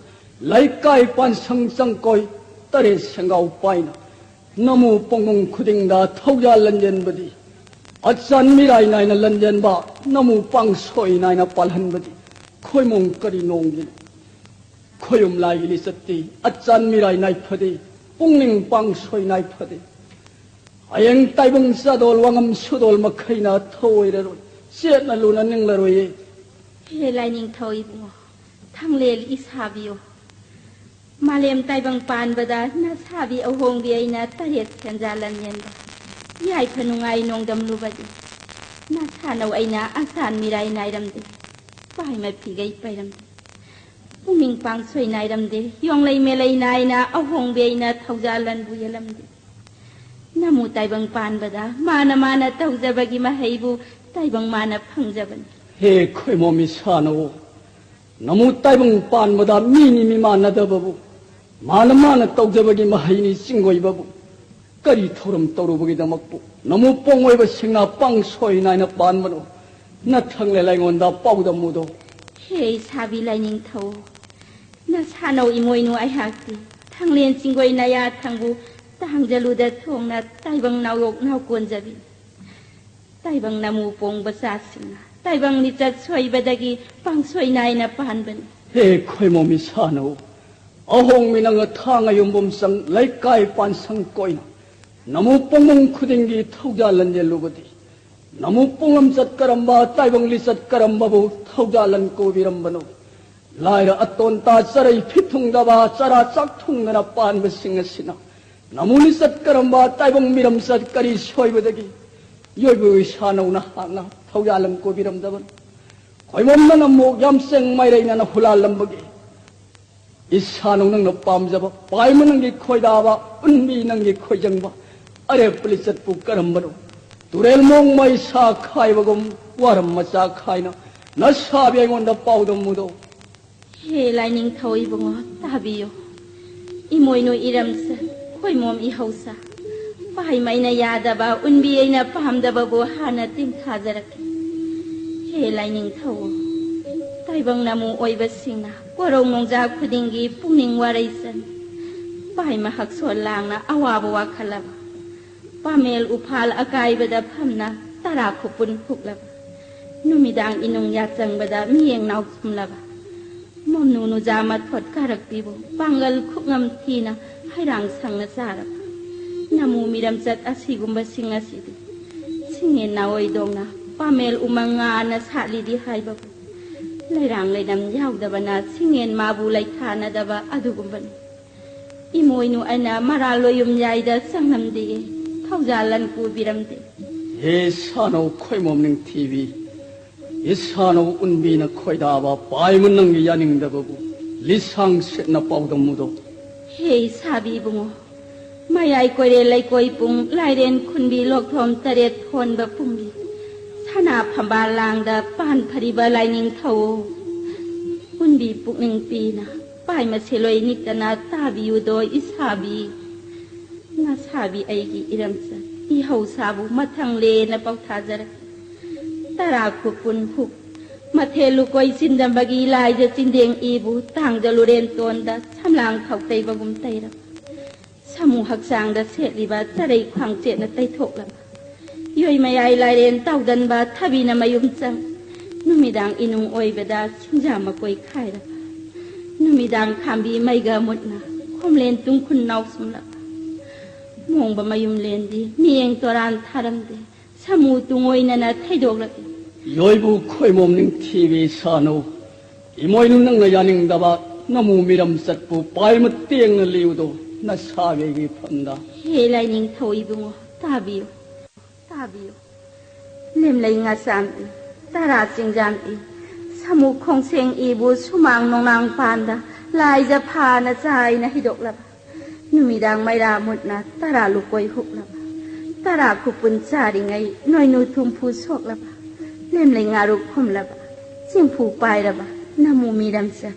ꯂꯩꯀꯥꯏ ꯄꯥꯟꯁꯪ ꯆꯪ ꯀꯣꯏ, ꯇꯔꯦꯠ ꯁꯦꯡꯒꯥꯎ ꯄꯥꯏꯅ, ꯅꯃꯨ ꯄꯣꯡꯉꯨꯡ ꯈꯨꯗꯤꯡꯗ ꯊꯧꯖꯥꯜ ꯂꯟꯖꯦꯟꯕꯗꯤ, ꯑꯆꯥꯟ ꯃꯤꯔꯥꯏ ꯅꯥꯏꯅ ꯂꯟꯖꯦꯟꯕ, ꯅꯃꯨ ꯄꯥꯡꯁꯣꯏ ꯅꯥꯏꯅ ꯄꯥꯜꯍꯟꯕꯗꯤ, ꯈꯣꯏꯃꯣꯡ ꯀꯔꯤ ꯅꯣꯡꯒꯤꯅꯣ? ꯈꯣꯌꯨꯝ ꯂꯥꯏꯒꯤ ꯂꯤꯆꯠꯇꯤ ꯑꯆꯥꯟ ꯃꯤꯔꯥꯏ ꯅꯥꯏꯐꯗꯦ, ꯄꯨꯛꯅꯤꯡ ꯄꯥꯡꯁꯣꯏ ꯅꯥꯏꯐꯗꯦ꯫ ꯍꯌꯦꯡ ꯇꯥꯏꯕꯪ ꯆꯥꯗꯣꯜ ꯋꯥꯉꯝ ꯁꯨꯗꯣꯜ ꯃꯈꯩꯅ ꯊꯧꯑꯣꯏꯔꯔꯣꯏ, ꯆꯦꯠꯅ ꯂꯨꯅ ꯅꯤꯡꯂꯔꯣꯏꯌꯦ꯫ ꯍꯦ ꯂꯥꯏꯅꯤꯡꯊꯧ ꯏꯕꯨꯡꯉꯣ, ꯊꯥꯡꯂꯦꯜ ꯏꯁꯥꯕꯤꯌꯣ, ꯃꯥꯂꯦꯝ ꯇꯥꯏꯕꯪ ꯄꯥꯟꯕꯗ ꯅꯁꯥꯕꯤ ꯑꯍꯣꯡꯕꯤ ꯑꯩꯅ ꯇꯔꯦꯠ ꯁꯦꯟꯖꯥ ꯂꯟꯖꯦꯟꯕ, ꯌꯥꯏꯐ ꯅꯨꯡꯉꯥꯏ ꯅꯣꯡꯗꯝꯂꯨꯕꯗꯤ ꯅꯁꯥꯅꯧ ꯑꯩꯅ ꯑꯆꯥꯟ ꯃꯤꯔꯥꯏ ꯅꯥꯏꯔꯝꯗꯦ, ꯄꯥꯏꯃ ꯐꯤꯒꯩ ꯄꯥꯏꯔꯝꯗꯦ꯫ ꯄꯨꯛꯅꯤꯡ ꯄꯥꯡꯁꯣꯏ ꯅꯥꯏꯔꯝꯗꯦ, ꯌꯣꯡꯂꯩ ꯃꯦꯂꯩ ꯅꯥꯏꯅ ꯑꯍꯣꯡꯕꯤ ꯑꯩꯅ ꯊꯧꯖꯥꯜꯂꯟꯕꯨ ꯌꯦꯜꯂꯝꯗꯦ꯫ ꯅꯃꯨ ꯇꯥꯏꯕꯪ ꯄꯥꯟꯕꯗ ꯃꯥꯅ ꯃꯥꯅ ꯇꯧꯖꯕꯒꯤ ꯃꯍꯩꯕꯨ ꯇꯥꯏꯕꯪ ꯃꯥꯅ ꯐꯪꯖꯕꯅꯤ꯫ ꯍꯦ ꯈꯣꯏꯃꯣꯝ ꯏꯁꯥꯅꯧ, ꯅꯃꯨ ꯇꯥꯏꯕꯪ ꯄꯥꯟꯕꯗ ꯃꯤꯅꯤ ꯃꯤꯃꯥꯟꯅꯗꯕꯕꯨ ꯃꯥꯅ ꯃꯥꯅ ꯇꯧꯖꯕꯒꯤ ꯃꯍꯩꯅꯤ ꯆꯤꯡꯒꯣꯏꯕꯕꯨ꯫ ꯀꯔꯤ ꯊꯧꯔꯝ ꯇꯧꯔꯨꯕꯒꯤꯗꯃꯛꯄꯨ ꯅꯃꯨ ꯄꯣꯡꯉꯣꯏꯕꯁꯤꯡꯅ ꯄꯥꯡꯁꯣꯏ ꯅꯥꯏꯅ ꯄꯥꯟꯕꯅꯣ? ꯅꯊꯪꯂꯦꯜ ꯑꯩꯉꯣꯟꯗ ꯄꯥꯎꯗꯝꯃꯨꯗꯣ꯫ ꯍꯦ ꯏꯁꯥꯕꯤ ꯂꯥꯏꯅꯤꯡꯊꯧ, ꯅꯁꯥꯅꯧ ꯏꯃꯣꯏꯅꯨ ꯑꯩꯍꯥꯛꯇꯤ ꯊꯥꯡꯂꯦꯟ ꯆꯤꯡꯒꯣꯏ ꯅꯌꯥ ꯊꯪꯕꯨ ꯇꯥꯡꯖꯂꯨꯗ ꯊꯣꯡꯅ ꯇꯥꯏꯕꯪ ꯅꯥꯎꯌꯣꯛ ꯅꯥꯎꯀꯣꯟꯖꯕꯤ꯫ ꯇꯥꯏꯕꯪ ꯅꯃꯨ ꯄꯣꯡꯕ ꯆꯥꯁꯤꯡꯅ ꯇꯥꯏꯕꯪ ꯂꯤꯆꯠ ꯁꯣꯏꯕꯗꯒꯤ ꯄꯥꯡꯁꯣꯏ ꯅꯥꯏꯅ ꯄꯥꯟꯕꯅꯤ꯫ ꯍꯦ ꯈꯣꯏꯃꯣꯝ ꯏꯁꯥꯅꯧ, ꯑꯍꯣꯡꯃꯤ ꯅꯪꯅ ꯊꯥꯡ ꯑꯌꯨꯝꯕꯨꯝ ꯆꯪ ꯂꯩꯀꯥꯏ ꯄꯥꯟꯁꯪ ꯀꯣꯏꯅ ꯅꯃꯨ ꯄꯣꯡꯕꯝ ꯈꯨꯗꯤꯡꯒꯤ ꯊꯧꯖꯥꯜ ꯂꯟꯖꯦꯜꯂꯨꯕꯗꯤ, ꯅꯃꯨ ꯄꯣꯡꯂꯝ ꯆꯠ ꯀꯔꯝꯕ, ꯇꯥꯏꯕꯪ ꯂꯤꯆꯠ ꯀꯔꯝꯕꯕꯨ ꯊꯧꯖꯥꯜ ꯂꯟ ꯀꯣꯕꯤꯔꯝꯕꯅꯣ? ꯂꯥꯏꯔ ꯑꯇꯣꯟ ꯇꯥ ꯆꯔꯩ ꯐꯤꯠ ꯊꯨꯡꯗꯕ ꯆꯔꯥ ꯆꯥꯛ ꯊꯨꯡꯗꯅ ꯄꯥꯟꯕꯁꯤꯡ ꯑꯁꯤꯅ ꯅꯃꯨ ꯂꯤꯆꯠ ꯀꯔꯝꯕ, ꯇꯥꯏꯕꯪ ꯃꯤꯔꯝ ꯆꯠ ꯀꯔꯤ ꯁꯣꯏꯕꯗꯒꯤ ꯌꯣꯏꯕꯨ ꯏꯁꯥꯅꯧ ꯅꯍꯥꯛꯅ ꯊꯧꯖꯥꯜ ꯂꯟ ꯀꯣꯕꯤꯔꯝꯗꯕꯅꯣ? ꯈꯣꯏꯃꯣꯝꯅ ꯅꯃꯨꯛ ꯌꯥꯝ ꯆꯦꯡ ꯃꯥꯏꯔꯩꯅꯅ ꯍꯨꯂꯥꯜꯂꯝꯕꯒꯤ ꯏꯁꯥꯅꯧ ꯅꯪꯅ ꯄꯥꯝꯖꯕ ꯄꯥꯏꯃ ꯅꯪꯒꯤ ꯈꯣꯏꯗꯥꯕ, ꯎꯟꯕꯤ ꯅꯪꯒꯤ ꯈꯣꯏꯖꯪꯕ, ꯑꯔꯦꯞꯄ ꯂꯤꯆꯠꯄꯨ ꯀꯔꯝꯕꯅꯣ? ꯇꯨꯔꯦꯜ ꯃꯣꯡ ꯃꯩꯁꯥ ꯈꯥꯏꯕꯒꯨꯝ ꯋꯥꯔꯝ ꯃꯆꯥ ꯈꯥꯏꯅ ꯅꯁꯥꯕꯤ ꯑꯩꯉꯣꯟꯗ ꯄꯥꯎꯗꯝꯃꯨꯗꯣ꯫ ꯍꯦ ꯂꯥꯏꯅꯤꯡꯊꯧ ꯏꯕꯨꯡꯉꯣ, ꯇꯥꯕꯤꯌꯨ꯫ ꯏꯃꯣꯏꯅꯨ ꯏꯔꯝꯆꯠ, ꯈꯣꯏꯃꯣꯝ ꯏꯍꯧꯁꯥ, ꯄꯥꯏꯃ ꯑꯩꯅ ꯌꯥꯗꯕ, ꯎꯟꯕꯤ ꯑꯩꯅ ꯄꯥꯝꯗꯕꯕꯨ ꯍꯥꯟꯅ ꯇꯤꯟꯊꯥꯖꯔꯛꯀꯦ꯫ ꯍꯦ ꯂꯥꯏꯅꯤꯡꯊꯧ, ꯇꯥꯏꯕꯪ ꯅꯃꯨ ꯑꯣꯏꯕꯁꯤꯡꯅ ꯀꯣꯔꯧ ꯅꯣꯡꯖꯥ ꯈꯨꯗꯤꯡꯒꯤ ꯄꯨꯛꯅꯤꯡ ꯋꯥꯔꯩ ꯆꯟ, ꯄꯥꯏꯃ ꯍꯛꯁꯣꯜ ꯂꯥꯡꯅ ꯑꯋꯥꯕ ꯋꯥꯈꯜꯂꯕ, ꯄꯥꯃꯦꯜ ꯎꯐꯥꯜ ꯑꯀꯥꯏꯕꯗ ꯐꯝꯅ ꯇꯔꯥ ꯈꯨꯄꯨꯟ ꯐꯨꯛꯂꯕ, ꯅꯨꯃꯤꯗꯥꯡ ꯏꯅꯨꯡ ꯌꯥꯆꯪꯕꯗ ꯃꯤꯌꯦꯡ ꯅꯥꯎ ꯆꯨꯝꯂꯕ, ꯃꯣꯝꯅꯨ ꯅꯨꯖꯥ ꯃꯊꯣꯠ ꯀꯥꯔꯛꯄꯤꯕꯨ ꯄꯥꯡꯒꯜ ꯈꯨꯛꯉꯝ ꯊꯤꯅ ꯍꯩꯔꯥꯡ ꯁꯪꯅ ꯆꯥꯔꯕ ꯅꯃꯨ ꯃꯤꯔꯝꯆꯠ ꯑꯁꯤꯒꯨꯝꯕꯁꯤꯡ ꯑꯁꯤꯗꯤ ꯁꯤꯡꯉꯦꯟ ꯅꯥꯑꯣꯏꯗꯣꯡꯅ ꯄꯥꯃꯦꯜ ꯎꯃꯪ ꯉꯥꯅ ꯁꯥꯠꯂꯤꯗꯤ ꯍꯥꯏꯕꯕꯨ ꯂꯩꯔꯥꯡ ꯂꯩꯅꯝ ꯌꯥꯎꯗꯕꯅ ꯁꯤꯡꯉꯦꯟ ꯃꯥꯕꯨ ꯂꯩꯊꯥꯅꯗꯕ ꯑꯗꯨꯒꯨꯝꯕꯅꯤ꯫ ꯏꯃꯣꯏꯅꯨ ꯑꯩꯅ ꯃꯔꯥꯜ ꯂꯣꯌꯨꯝ ꯌꯥꯏꯗ ꯆꯪꯂꯝꯗꯦ, ꯊꯧꯖꯥꯜ ꯂꯟ ꯀꯨꯕꯤꯔꯝꯗꯦ꯫ ꯍꯦ ꯁꯥꯅꯧ ꯈꯣꯏꯃꯣꯝ ꯅꯤꯡꯊꯤꯕꯤ, ꯏꯁꯥꯅꯧ ꯎꯟꯕꯤꯅ ꯈꯣꯏꯗꯥꯕ ꯄꯥꯏꯃ ꯅꯪꯒꯤ ꯌꯥꯅꯤꯡꯗꯕꯕꯨ ꯂꯤꯁꯥꯡ ꯁꯦꯠꯅ ꯄꯥꯎꯗꯝꯃꯨꯗꯣ꯫ ꯍꯦ ꯏꯁꯥꯕꯤ ꯏꯕꯨꯡꯉꯣ, ꯃꯌꯥꯏ ꯀꯣꯏꯔꯦꯜ ꯂꯩꯀꯣꯏ ꯄꯨꯡ ꯂꯥꯏꯔꯦꯟ ꯈꯨꯟꯕꯤ ꯂꯣꯛꯊꯣꯝ ꯇꯔꯦꯠ ꯊꯣꯟꯕ ꯄꯨꯡꯒꯤ ꯁꯅꯥ ꯐꯝꯕꯥꯜ ꯂꯥꯡꯗ ꯄꯥꯟ ꯐꯔꯤꯕ ꯂꯥꯏꯅꯤꯡꯊꯧ, ꯎꯟꯕꯤ ꯄꯨꯛꯅꯤꯡ ꯄꯤꯅ ꯄꯥꯏꯃ ꯁꯦꯂꯣꯏ ꯅꯤꯛꯇꯅ ꯇꯥꯕꯤꯌꯨꯗꯣ ꯏꯁꯥꯕꯤ꯫ ꯅꯁꯥꯕꯤ ꯑꯩꯒꯤ ꯏꯔꯝꯆꯠ ꯏꯍꯧꯁꯥꯕꯨ ꯃꯊꯪ ꯂꯦꯟꯅ ꯄꯥꯎꯊꯥꯖꯔꯛꯀꯦ꯫ ꯇꯔꯥ ꯈꯨꯄꯨꯟ ꯍꯨꯛ ꯃꯊꯦꯜ ꯂꯨꯀꯣꯏ ꯆꯤꯟꯗꯝꯕꯒꯤ ꯂꯥꯏꯖ ꯆꯤꯟꯗꯦꯡ ꯏꯕꯨ ꯇꯥꯡꯖ ꯂꯨꯔꯦꯟ ꯇꯣꯟꯗ ꯁꯝꯂꯥꯡ ꯊꯥꯎ ꯇꯩꯕꯒꯨꯝ ꯇꯩꯔꯕ꯫ ꯁꯥꯃꯨ ꯍꯛꯆꯥꯡꯗ ꯁꯦꯠꯂꯤꯕ ꯆꯔꯩ ꯈ꯭ꯋꯥꯡꯆꯦꯠꯅ ꯇꯩꯊꯣꯛꯂꯕ꯫ ꯌꯣꯏ ꯃꯌꯥꯏ ꯂꯥꯏꯔꯦꯟ ꯇꯥꯎꯗꯟꯕ ꯊꯕꯤꯅ ꯃꯌꯨꯝ ꯆꯪ꯫ ꯅꯨꯃꯤꯗꯥꯡ ꯏꯅꯨꯡ ꯑꯣꯏꯕꯗ ꯁꯤꯡꯖꯥ ꯃꯀꯣꯏ ꯈꯥꯏꯔꯕ꯫ ꯅꯨꯃꯤꯗꯥꯡ ꯈꯥꯝꯕꯤ ꯃꯩꯒ ꯃꯨꯠꯅ ꯈꯣꯝꯂꯦꯟ ꯇꯨꯡꯈꯨꯟ ꯅꯥꯎꯁꯨꯝꯂꯕ꯫ ꯃꯣꯡꯕ ꯃꯌꯨꯝ ꯂꯦꯟꯗꯤ ꯃꯤꯌꯦꯡ ꯇꯣꯔꯥꯟ ꯊꯥꯔꯝꯗꯦ꯫ ꯁꯥꯃꯨ ꯇꯨꯡꯑꯣꯏꯅꯅ ꯊꯩꯗꯣꯛꯂꯛꯏ꯫ ꯌꯣꯏꯕꯨ ꯈꯣꯏꯃꯣꯝ ꯅꯤꯡꯊꯤꯕꯤ ꯁꯥꯅꯨ, ꯏꯃꯣꯏꯅꯨ ꯅꯪꯅ ꯌꯥꯅꯤꯡꯗꯕ ꯅꯃꯨ ꯃꯤꯔꯝ ꯆꯠꯄꯨ ꯄꯥꯏ ꯃꯇꯦꯡꯅ ꯂꯤꯌꯨꯗꯣ ꯅꯁꯥꯒꯤ ꯐꯝꯗ꯫ ꯍꯦ ꯂꯥꯏꯅꯤꯡꯊꯧ ꯏꯕꯨꯡꯉꯣ, ꯇꯥꯕꯤꯌꯨ, ꯇꯥꯕꯤꯌꯨ꯫ ꯂꯦꯝꯂꯩ ꯉꯥꯆꯥꯝ ꯏ, ꯇꯔꯥ ꯆꯤꯡꯖꯥꯝ ꯏ, ꯁꯥꯃꯨ ꯈꯣꯡꯁꯦꯡ ꯏꯕꯨ ꯁꯨꯃꯥꯡ ꯅꯣꯡꯅꯥꯡ ꯄꯥꯟꯗ ꯂꯥꯏꯖ ꯐꯥꯅ ꯆꯥꯏꯅ ꯍꯩꯗꯣꯛꯂꯕ꯫ ꯅꯨꯃꯤꯗꯥꯡ ꯃꯩꯔꯥ ꯃꯨꯠꯅ ꯇꯔꯥ ꯂꯨꯀꯣꯏ ꯍꯨꯛꯂꯕ꯫ ꯇꯔꯥ ꯈꯨꯄꯨꯟ ꯆꯥꯔꯤꯉꯩ ꯅꯣꯏꯅꯨ ꯊꯨꯝꯐꯨ ꯁꯣꯛꯂꯕ꯫ ꯂꯦꯝꯂꯩ ꯉꯥꯔꯨꯛ ꯈꯨꯝꯂꯕ꯫ ꯆꯦꯡꯐꯨ ꯄꯥꯏꯔꯕ꯫ ꯅꯃꯨ ꯃꯤꯔꯝꯆ꯫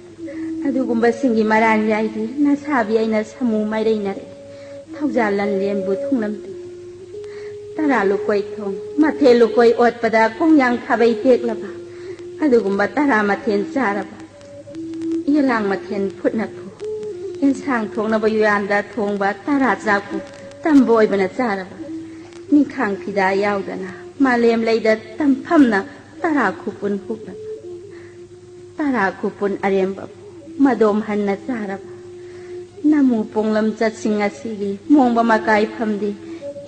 ꯑꯗꯨꯒꯨꯝꯕꯁꯤꯡꯒꯤ ꯃꯔꯥꯟ ꯌꯥꯏꯗꯤ ꯅꯁꯥꯕꯤ ꯑꯩꯅ ꯁꯥꯃꯨ ꯃꯥꯏꯔꯩꯅꯔꯦ꯫ ꯊꯧꯖꯥꯜ ꯂꯟꯂꯦꯟꯕꯨ ꯊꯨꯡꯂꯝꯗꯦ꯫ ꯇꯔꯥ ꯂꯨꯀꯣꯏ ꯊꯣꯡ, ꯃꯊꯦꯜ ꯂꯨꯀꯣꯏ ꯑꯣꯠꯄꯗ ꯀꯣꯡꯌꯥꯡ ꯈꯥꯕꯩ ꯇꯦꯛꯂꯕ꯫ ꯑꯗꯨꯒꯨꯝꯕ ꯇꯔꯥ ꯃꯊꯦꯜ ꯆꯥꯔꯕ꯫ ꯌꯦꯂꯥꯡ ꯃꯊꯦꯜ ꯐꯨꯠꯅ ꯐꯨ꯫ ꯑꯦꯟꯁꯥꯡ ꯊꯣꯡꯅꯕ ꯌꯨꯌꯥꯟꯗ ꯊꯣꯡꯕ ꯇꯔꯥ ꯆꯥꯛꯄꯨ ꯇꯝꯕ ꯑꯣꯏꯕꯅ ꯆꯥꯔꯕ꯫ ꯅꯤꯡꯈꯥꯡ ꯐꯤꯗꯥ ꯌꯥꯎꯗꯅ ꯃꯥꯂꯦꯝ ꯂꯩꯗ ꯇꯝꯐꯝꯅ ꯇꯔꯥ ꯈꯨꯄꯨꯟ ꯍꯨꯛꯂꯕ꯫ ꯇꯔꯥ ꯈꯨꯄꯨꯟ ꯑꯔꯦꯝꯕ ꯃꯗꯣꯝ ꯍꯟꯅ ꯆꯥꯔꯕ꯫ ꯅꯃꯨ ꯄꯣꯡꯂꯝ ꯆꯠꯁꯤꯡ ꯑꯁꯤꯒꯤ ꯃꯣꯡꯕ ꯃꯀꯥꯏ ꯐꯝꯗꯤ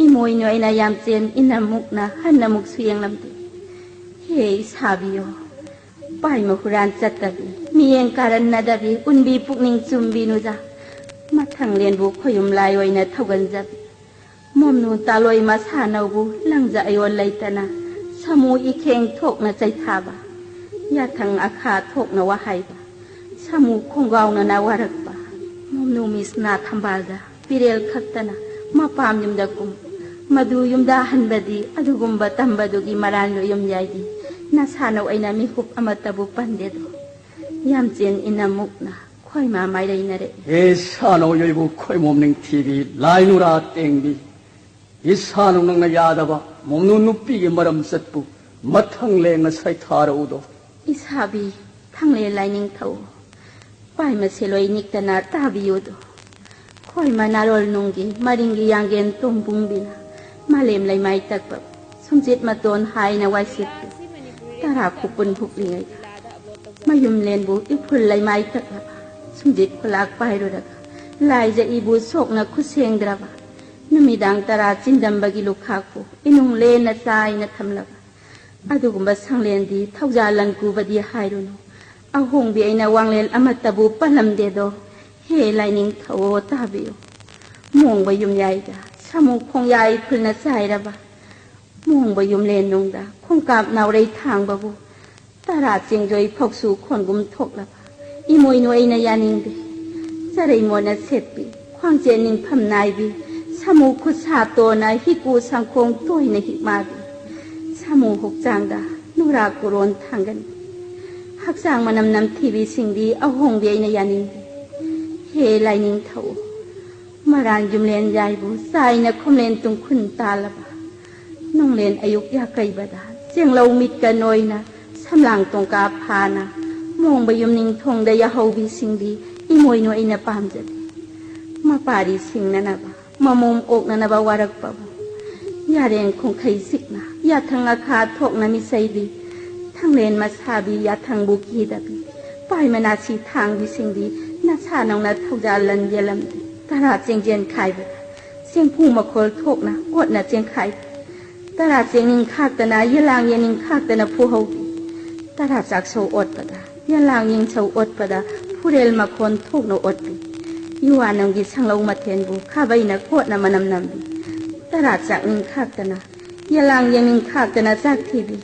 ꯏꯃꯣꯏꯅꯨ ꯑꯩꯅ ꯌꯥꯝꯆꯦꯟ ꯏꯅꯝꯃꯨꯛꯅ ꯍꯟꯅꯃꯨꯛꯁꯨ ꯌꯦꯡꯂꯝꯗꯦ꯫ ꯍꯦ ꯏꯁꯥꯕꯤꯌꯣ, ꯄꯥꯏꯃ ꯍꯨꯔꯥꯟ ꯆꯠꯇꯕꯤ, ꯃꯤꯠꯌꯦꯡ ꯀꯥꯔꯟꯅꯗꯕꯤ, ꯎꯟꯕꯤ ꯄꯨꯛꯅꯤꯡ ꯆꯨꯝꯕꯤ ꯅꯨꯖꯥ꯫ ꯃꯊꯪꯂꯦꯟꯕꯨ ꯈꯣꯌꯨꯝ ꯂꯥꯏ ꯑꯣꯏꯅ ꯊꯧꯒꯟꯖꯕꯤ꯫ ꯃꯣꯝꯅꯨ ꯇꯥꯂꯣꯏ ꯃꯁꯥꯅꯧꯕꯨ ꯂꯪꯖ ꯑꯌꯣꯟ ꯂꯩꯇꯅ ꯁꯥꯃꯨ ꯏꯈꯦꯡ ꯊꯣꯛꯅ ꯆꯩꯊꯥꯕ꯫ ꯌꯥꯊꯪ ꯑꯈꯥ ꯊꯣꯛꯅ ꯋꯥꯍꯥꯏꯕ꯫ ꯁꯥꯃꯨ ꯈꯣꯡꯒꯥꯎꯅꯅ ꯋꯥꯔꯛꯄ꯫ ꯃꯣꯝꯅꯨ ꯃꯤꯁꯅꯥ ꯊꯝꯕꯥꯜꯗ ꯄꯤꯔꯦꯜ ꯈꯛꯇꯅ ꯃꯄꯥꯝ ꯌꯨꯝꯗ ꯀꯨꯝ꯫ ꯃꯗꯨ ꯌꯨꯝꯗ ꯍꯟꯕꯗꯤ ꯑꯗꯨꯒꯨꯝꯕ ꯇꯝꯕꯗꯨꯒꯤ ꯃꯔꯥꯟ ꯂꯣꯏꯌꯝ ꯌꯥꯏꯗꯤ ꯅꯁꯥꯅꯧ ꯑꯩꯅ ꯃꯤꯍꯨꯞ ꯑꯃꯠꯇꯕꯨ ꯄꯟꯗꯦꯗꯣ꯫ ꯌꯥꯝꯆꯦꯟ ꯏꯅꯝꯃꯨꯛꯅ ꯈꯣꯏꯃꯥ ꯃꯥꯏꯔꯩꯅꯔꯦ꯫ ꯍꯦ ꯁꯥꯅꯧ ꯌꯣꯏꯕꯨ ꯈꯣꯏꯃꯣꯝ ꯅꯤꯡꯊꯤꯕꯤ ꯂꯥꯏ ꯅꯨꯔꯥ ꯇꯦꯡꯕꯤ, ꯏꯁꯥꯅꯧ ꯅꯪꯅ ꯌꯥꯗꯕ ꯃꯣꯝꯅꯨ ꯅꯨꯄꯤꯒꯤ ꯃꯔꯝ ꯆꯠꯄꯨ ꯃꯊꯪ ꯂꯦꯡꯅ ꯁꯩꯊꯥꯔꯛꯎꯗꯣ꯫ ꯏꯁꯥꯕꯤ ꯊꯥꯡꯂꯦꯟ ꯂꯥꯏꯅꯤꯡꯊꯧ, ꯄꯥꯏꯃ ꯁꯦꯂꯣꯏ ꯅꯤꯛꯇꯅ ꯇꯥꯕꯤꯌꯨꯗꯣ꯫ ꯈꯣꯏꯃ ꯅꯥꯔꯣꯜ ꯅꯨꯡꯒꯤ ꯃꯔꯤꯡꯒꯤ ꯌꯥꯡꯒꯦꯟ ꯇꯣꯝꯕꯨꯡꯕꯤꯅ ꯃꯥꯂꯦꯝ ꯂꯩꯃꯥꯏ ꯇꯛꯄ ꯁꯨꯝꯖꯤꯠ ꯃꯇꯣꯟ ꯍꯥꯏꯅ ꯋꯥꯏꯁꯤꯠꯄꯤ ꯇꯔꯥ ꯈꯨꯄꯨꯟ ꯍꯨꯛꯂꯤꯉꯩꯗ, ꯃꯌꯨꯝꯂꯦꯟꯕꯨ ꯏꯐꯨꯜ ꯂꯩꯃꯥꯏ ꯇꯛꯂꯕ ꯁꯨꯝꯖꯤꯠ ꯈꯨꯂꯥꯛ ꯄꯥꯏꯔꯨꯔꯒ ꯂꯥꯏꯖ ꯏꯕꯨ ꯁꯣꯛꯅ ꯈꯨꯠꯁꯦꯡꯗ꯭ꯔꯕ ꯅꯨꯃꯤꯗꯥꯡ ꯇꯔꯥ ꯆꯤꯟꯗꯝꯕꯒꯤ ꯂꯨꯈꯥꯛꯄꯨ ꯏꯅꯨꯡ ꯂꯦꯟꯅ ꯆꯥꯏꯅ ꯊꯝꯂꯕ ꯑꯗꯨꯒꯨꯝꯕ ꯁꯪꯂꯦꯟꯗꯤ ꯊꯧꯖꯥꯜ ꯂꯟ ꯀꯨꯕꯗꯤ ꯍꯥꯏꯔꯨꯅꯨ꯫ ꯑꯍꯣꯡꯕꯤ ꯑꯩꯅ ꯋꯥꯡꯂꯦꯟ ꯑꯃꯠꯇꯕꯨ ꯄꯜꯂꯝꯗꯦꯗꯣ꯫ ꯍꯦ ꯂꯥꯏꯅꯤꯡꯊꯧ ꯇꯥꯕꯤꯌꯨ꯫ ꯃꯣꯡꯕ ꯌꯨꯝꯌꯥꯏꯗ ꯁꯥꯃꯨ ꯈꯣꯡꯌꯥꯏ ꯐꯨꯜꯅ ꯆꯥꯏꯔꯕ ꯃꯣꯡꯕ ꯌꯨꯝꯂꯦꯟ ꯅꯨꯡꯗ ꯈꯣꯡꯀꯥꯞ ꯅꯥꯎꯔꯩ ꯊꯥꯡꯕꯕꯨ ꯇꯔꯥ ꯆꯦꯡꯖꯣꯏ ꯐꯧꯁꯨ ꯈꯣꯟꯒꯨꯝ ꯊꯣꯛꯂꯕ ꯏꯃꯣꯏꯅꯨ ꯑꯩꯅ ꯌꯥꯅꯤꯡꯗꯦ꯫ ꯆꯔꯩ ꯃꯣꯠꯅ ꯁꯦꯠꯄꯤ, ꯈ꯭ꯋꯥꯡꯆꯦꯟ ꯅꯤꯡꯐꯝ ꯅꯥꯏꯕꯤ, ꯁꯥꯃꯨ ꯈꯨꯠꯁꯥ ꯇꯣꯟꯅ ꯍꯤꯀꯨ ꯁꯪꯈꯣꯡ ꯇꯣꯏꯅ ꯍꯤꯛ ꯃꯥꯕꯤ, ꯁꯥꯃꯨ ꯍꯛꯆꯥꯡꯗ ꯅꯨꯔꯥ ꯀꯨꯔꯣꯟ ꯊꯥꯡꯒꯟꯕꯤ, ꯍꯛꯆꯥꯡ ꯃꯅꯝ ꯅꯝꯊꯤꯕꯤꯁꯤꯡꯗꯤ ꯑꯍꯣꯡꯕꯤ ꯑꯩꯅ ꯌꯥꯅꯤꯡꯗꯦ꯫ ꯍꯦ ꯂꯥꯏꯅꯤꯡꯊꯧ, ꯃꯔꯥꯟ ꯌꯨꯝꯂꯦꯟ ꯌꯥꯏꯕꯨ ꯆꯥꯏꯅ ꯈꯨꯝꯂꯦꯟ ꯇꯨꯡꯈꯨꯟ ꯇꯥꯜꯂꯕ ꯅꯣꯡꯂꯦꯟ ꯑꯌꯨꯛ ꯌꯥꯀꯩꯕꯗ ꯆꯦꯡꯂꯧ ꯃꯤꯠꯀ ꯅꯣꯏꯅ ꯁꯝꯂꯥꯡ ꯇꯣꯡꯀꯥ ꯐꯥꯅ ꯃꯣꯡꯕ ꯌꯨꯝꯅꯤꯡ ꯊꯣꯡꯗ ꯌꯥꯍꯧꯕꯤꯁꯤꯡꯗꯤ ꯏꯃꯣꯏꯅꯨ ꯑꯩꯅ ꯄꯥꯝꯖꯗꯦ꯫ ꯃꯄꯥꯔꯤ ꯁꯤꯡꯅꯅꯕ ꯃꯃꯣꯝ ꯑꯣꯛꯅꯅꯕ ꯋꯥꯔꯛꯄꯕꯨ ꯌꯥꯔꯦꯡ ꯈꯣꯡꯈꯩ ꯁꯤꯛꯅ ꯌꯥꯊꯪ ꯑꯈꯥ ꯊꯣꯛꯅ ꯃꯤꯁꯩꯕꯤ ꯊꯥꯡꯂꯦꯟ ꯃꯁꯥꯕꯤ ꯌꯥꯊꯪꯕꯨ ꯀꯤꯗꯕꯤ ꯄꯥꯏ ꯃꯅꯥꯁꯤ ꯊꯥꯡꯕꯤꯁꯤꯡꯗꯤ ꯅꯁꯥ ꯅꯧꯅ ꯊꯧꯖꯥꯜ ꯂꯟ ꯌꯦꯜꯂꯝꯗꯦ꯫ ꯇꯔꯥ ꯆꯦꯡꯖꯦꯟ ꯈꯥꯏꯕꯗ ꯆꯦꯡꯐꯨ ꯃꯈꯣꯜ ꯊꯣꯛꯅ ꯑꯣꯠꯅ ꯆꯦꯟꯈꯥꯏꯕꯤ ꯇꯔꯥ ꯆꯦꯡꯅꯤꯡ ꯈꯥꯛꯇꯅ ꯌꯦꯂꯥꯡ ꯌꯦꯅꯤꯡ ꯈꯥꯛꯇꯅ ꯐꯨꯍꯧꯕꯤ ꯇꯔꯥ ꯆꯥꯛꯁꯧ ꯑꯣꯠꯄꯗ ꯌꯦꯂꯥꯡ ꯌꯦꯡꯁꯧ ꯑꯣꯠꯄꯗ ꯐꯨꯔꯦꯜ ꯃꯈꯣꯟ ꯊꯣꯛꯅ ꯑꯣꯠꯄꯤ ꯌꯨꯋꯥꯅꯝꯒꯤ ꯁꯪꯂꯧ ꯃꯊꯦꯟꯕꯨ ꯈꯥꯕꯩꯅ ꯀꯣꯠꯅ ꯃꯅꯝ ꯅꯝꯕꯤ ꯇꯔꯥ ꯆꯥꯛꯅꯤꯡ ꯈꯥꯛꯇꯅ ꯌꯦꯂꯥꯡ ꯌꯦꯡꯅꯤꯡ ꯈꯥꯛꯇꯅ ꯆꯥꯛ ꯊꯤꯕꯤ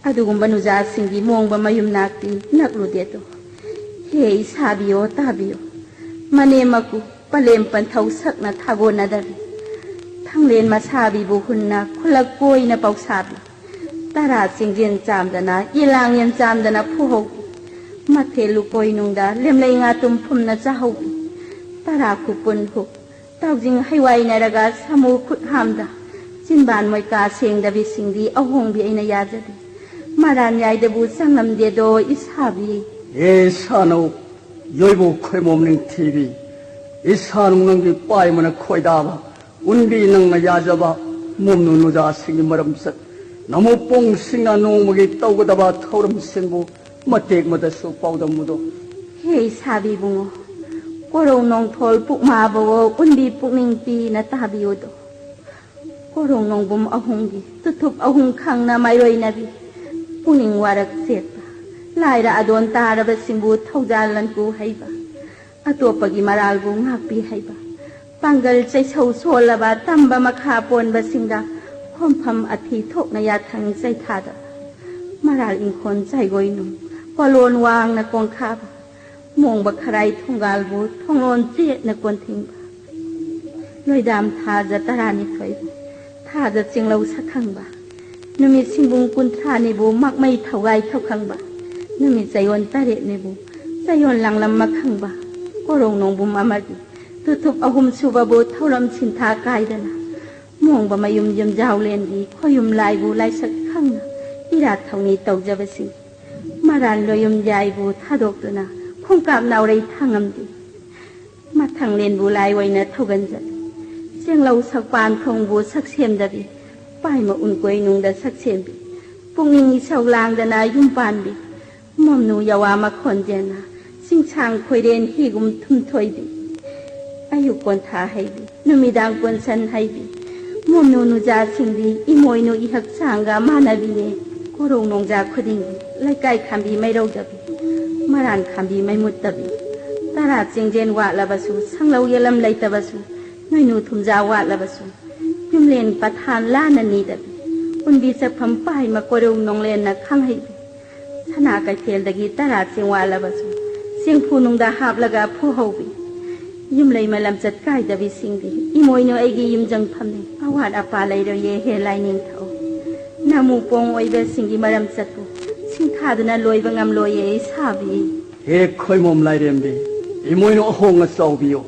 ꯑꯗꯨꯒꯨꯝꯕ ꯅꯨꯖꯥꯁꯤꯡꯒꯤ ꯃꯣꯡꯕ ꯃꯌꯨꯝ ꯅꯥꯛꯇꯤ ꯅꯛꯂꯨꯗꯦꯗꯣ꯫ ꯍꯦ ꯏꯁꯥꯕꯤꯌꯣ ꯇꯥꯕꯤꯌꯣ, ꯃꯅꯦꯝ ꯃꯀꯨ ꯄꯂꯦꯝ ꯄꯟꯊꯧ ꯁꯛꯅ ꯊꯥꯒꯣꯟꯅꯗꯕꯤ ꯊꯥꯡꯂꯦꯟ ꯃꯁꯥꯕꯤꯕꯨ ꯍꯨꯟꯅ ꯈꯨꯂꯛ ꯀꯣꯏꯅ ꯄꯧꯁꯥꯕꯤ ꯇꯔꯥ ꯆꯦꯡꯖꯦꯟ ꯆꯥꯝꯗꯅ ꯌꯦꯂꯥꯡ ꯌꯦꯟ ꯆꯥꯝꯗꯅ ꯐꯨꯍꯧꯕꯤ ꯃꯊꯦꯜ ꯂꯨꯀꯣꯏ ꯅꯨꯡꯗ ꯂꯦꯝꯂꯩ ꯉꯥꯇꯨꯝ ꯐꯨꯝꯅ ꯆꯥꯍꯧꯕꯤ ꯇꯔꯥ ꯈꯨꯄꯨꯟ ꯍꯨꯛ ꯇꯥꯎꯖꯤꯡ ꯍꯩꯋꯥꯏꯅꯔꯒ ꯁꯥꯃꯨ ꯈꯨꯠ ꯍꯥꯝꯗ ꯆꯤꯟꯕꯥꯟ ꯃꯣꯏꯀꯥ ꯁꯦꯡꯗꯕꯤꯁꯤꯡꯗꯤ ꯑꯍꯣꯡꯕꯤ ꯑꯩꯅ ꯌꯥꯖꯗꯦ꯫ ꯃꯔꯥꯟ ꯌꯥꯏꯗꯕꯨ ꯆꯪꯂꯝꯗꯦꯗꯣ ꯏꯁꯥꯕꯤ꯫ ꯍꯦ ꯁꯥꯅꯧ, ꯌꯣꯏꯕꯨ ꯈꯣꯏꯃꯣꯝ ꯅꯤꯡꯊꯤꯕꯤ, ꯏꯁꯥꯅꯨ ꯅꯪꯒꯤ ꯄꯥꯏꯃꯅ ꯈꯣꯏꯗꯥꯕ, ꯎꯟꯕꯤ ꯅꯪꯅ ꯌꯥꯖꯕ, ꯃꯣꯝꯅꯨ ꯅꯨꯖꯥꯁꯤꯡꯒꯤ ꯃꯔꯝꯆꯠ, ꯅꯃꯨꯄꯣꯡꯁꯤꯡꯅ ꯅꯣꯡꯃꯒꯤ ꯇꯧꯒꯗꯕ ꯊꯧꯔꯝꯁꯤꯡꯕꯨ ꯃꯇꯦꯛ ꯃꯗꯁꯨ ꯄꯥꯎꯗꯝꯃꯨꯗꯣ꯫ ꯍꯦ ꯏꯁꯥꯕꯤ ꯏꯕꯨꯡꯉꯣ, ꯀꯣꯔꯧ ꯅꯣꯡꯊꯣꯜ ꯄꯨꯛꯃꯥꯕꯋꯣ ꯎꯟꯕꯤ ꯄꯨꯛꯅꯤꯡ ꯄꯤꯅ ꯇꯥꯕꯤꯌꯨꯗꯣ꯫ ꯀꯣꯔꯧ ꯅꯣꯡꯕꯨꯝ ꯑꯍꯨꯝꯒꯤ ꯇꯨꯊꯨꯞ ꯑꯍꯨꯝ ꯈꯪꯅ ꯃꯥꯏꯔꯣꯏꯅꯕꯤ ꯄꯨꯛꯅꯤꯡ ꯋꯥꯔꯛ ꯆꯦꯠꯄ, ꯂꯥꯏꯔ ꯑꯗꯣꯟ ꯇꯥꯔꯕꯁꯤꯡꯕꯨ ꯊꯧꯖꯥꯜ ꯂꯟꯀꯨ ꯍꯩꯕ, ꯑꯇꯣꯞꯄꯒꯤ ꯃꯔꯥꯜꯕꯨ ꯉꯥꯛꯄꯤ ꯍꯩꯕ, ꯄꯥꯡꯒꯜ ꯆꯩꯁꯧ ꯁꯣꯜꯂꯕ ꯇꯝꯕ ꯃꯈꯥ ꯄꯣꯟꯕꯁꯤꯡꯗ ꯈꯣꯝꯐꯝ ꯑꯊꯤ ꯊꯣꯛꯅ ꯌꯥꯊꯪ ꯆꯩꯊꯥꯗꯕ, ꯃꯔꯥꯜ ꯏꯪꯈꯣꯜ ꯆꯥꯏꯒꯣꯏꯅꯨ ꯀꯣꯂꯣꯟ ꯋꯥꯡꯅ ꯀꯣꯡꯈꯥꯕ, ꯃꯣꯡꯕ ꯈꯔꯥꯏ ꯊꯣꯡꯒꯥꯜꯕꯨ ꯊꯣꯡꯂꯣꯟ ꯆꯦꯠꯅ ꯀꯣꯟꯊꯤꯡꯕ, ꯂꯣꯏꯗꯥꯝ ꯊꯥꯖ ꯇꯔꯥꯅꯤꯊꯣꯏꯕꯨ ꯊꯥꯖ ꯆꯤꯡꯂꯧ ꯁꯛꯈꯪꯕ, ꯅꯨꯃꯤꯠ ꯁꯤꯡꯕꯨꯡ ꯀꯨꯟꯊ꯭ꯔꯥꯅꯤꯕꯨ ꯃꯛꯃꯩ ꯊꯧꯒꯥꯏ ꯊꯧꯈꯪꯕ, ꯅꯨꯃꯤꯠ ꯆꯌꯣꯜ ꯇꯔꯦꯠꯅꯤꯕꯨ ꯆꯌꯣꯜ ꯂꯥꯡꯂꯝ ꯃꯈꯪꯕ, ꯀꯣꯔꯧ ꯅꯣꯡꯕꯨꯝ ꯑꯃꯒꯤ ꯇꯨꯊꯨꯞ ꯑꯍꯨꯝ ꯁꯨꯕꯕꯨ ꯊꯧꯔꯝ ꯁꯤꯟꯊꯥ ꯀꯥꯏꯗꯅ ꯃꯣꯡꯕ ꯃꯌꯨꯝ ꯌꯨꯝꯖꯥꯎꯂꯦꯟꯒꯤ ꯈꯣꯌꯨꯝ ꯂꯥꯏꯕꯨ ꯂꯥꯏꯁꯛ ꯈꯪꯅ ꯏꯔꯥꯠ ꯊꯧꯅꯤ ꯇꯧꯖꯕꯁꯤꯡ, ꯃꯔꯥꯟ ꯂꯣꯌꯨꯝ ꯌꯥꯏꯕꯨ ꯊꯥꯗꯣꯛꯇꯨꯅ ꯈꯣꯡꯀꯥꯞ ꯅꯥꯎꯔꯩ ꯊꯥꯡꯉꯝꯕꯤ, ꯃꯊꯪꯂꯦꯟꯕꯨ ꯂꯥꯏ ꯑꯣꯏꯅ ꯊꯧꯒꯟꯖꯕꯤ, ꯆꯦꯡꯂꯧ ꯁꯛꯄꯥꯟ ꯊꯣꯡꯕꯨ ꯁꯛꯁꯦꯝꯗꯕꯤ, ꯄꯥꯏꯃ ꯎꯟꯀꯣꯏꯅꯨꯡꯗ ꯁꯛꯁꯦꯝꯕꯤ, ꯄꯨꯛꯅꯤꯡ ꯏꯁꯧ ꯂꯥꯡꯗꯅ ꯌꯨꯝ ꯄꯥꯟꯕꯤ, ꯃꯣꯝꯅꯨ ꯌꯋꯥ ꯃꯈꯣꯟꯖꯦꯟꯅ ꯆꯤꯡꯁꯥꯡ ꯈꯣꯏꯔꯦꯟ ꯍꯤꯒꯨꯝ ꯊꯨꯝꯊꯣꯏꯕꯤ, ꯑꯌꯨꯛ ꯀꯣꯟꯊꯥ ꯍꯩꯕꯤ, ꯅꯨꯃꯤꯗꯥꯡ ꯀꯣꯟꯁꯟ ꯍꯩꯕꯤ, ꯃꯣꯝꯅꯨ ꯅꯨꯖꯥꯁꯤꯡꯗꯤ ꯏꯃꯣꯏꯅꯨ ꯏꯍꯛꯆꯥꯡꯒ ꯃꯥꯟꯅꯕꯤꯅꯦ꯫ ꯀꯣꯔꯧ ꯅꯣꯡꯖꯥ ꯈꯨꯗꯤꯡꯒꯤ ꯂꯩꯀꯥꯏ ꯈꯥꯝꯕꯤ ꯃꯩꯔꯧꯗꯕꯤ, ꯃꯔꯥꯟ ꯈꯥꯝꯕꯤ ꯃꯩꯃꯨꯠꯇꯕꯤ, ꯇꯔꯥ ꯆꯤꯡꯖꯦꯟ ꯋꯥꯠꯂꯕꯁꯨ, ꯁꯪꯂꯧ ꯌꯦꯂꯝ ꯂꯩꯇꯕꯁꯨ, ꯅꯣꯏꯅꯨ ꯊꯨꯝꯖꯥ ꯋꯥꯠꯂꯕꯁꯨ, ꯌꯨꯝꯂꯦꯟ ꯄꯊꯥꯟ ꯂꯥꯟꯅ ꯅꯤꯗꯕꯤ, ꯎꯟꯕꯤ ꯆꯠꯐꯝ ꯄꯥꯏꯃ ꯀꯣꯔꯧ ꯅꯣꯡꯂꯦꯟꯅ ꯈꯪꯍꯩꯕꯤ, ꯁꯅꯥ ꯀꯩꯊꯦꯜꯗꯒꯤ ꯇꯔꯥ ꯆꯦꯡꯋꯥꯠꯂꯕꯁꯨ ꯆꯦꯡꯐꯨ ꯅꯨꯡꯗ ꯍꯥꯞꯂꯒ ꯐꯨꯍꯧꯕꯤ꯫ ꯌꯨꯝꯂꯩꯃ ꯂꯝꯆꯠ ꯀꯥꯏꯗꯕꯤꯁꯤꯡꯗꯤ ꯏꯃꯣꯏꯅꯨ ꯑꯩꯒꯤ ꯌꯨꯝꯖꯪꯐꯝꯅꯤ꯫ ꯑꯋꯥꯠ ꯑꯄꯥ ꯂꯩꯔꯣꯏꯌꯦ ꯍꯦ ꯂꯥꯏꯅꯤꯡꯊꯧ꯫ ꯅꯃꯨ ꯄꯣꯡ ꯑꯣꯏꯕꯁꯤꯡꯒꯤ ꯃꯔꯝ ꯆꯠꯄꯨ ꯁꯤꯡꯊꯥꯗꯨꯅ ꯂꯣꯏꯕ ꯉꯝꯂꯣꯏꯌꯦ ꯏꯁꯥꯕꯤ꯫ ꯍꯦ ꯈꯣꯏꯃꯣꯝ ꯂꯥꯏꯔꯦꯝꯕꯤ, ꯏꯃꯣꯏꯅꯨ ꯑꯍꯣꯡ ꯑꯆꯥꯎꯕꯤꯌꯣ꯫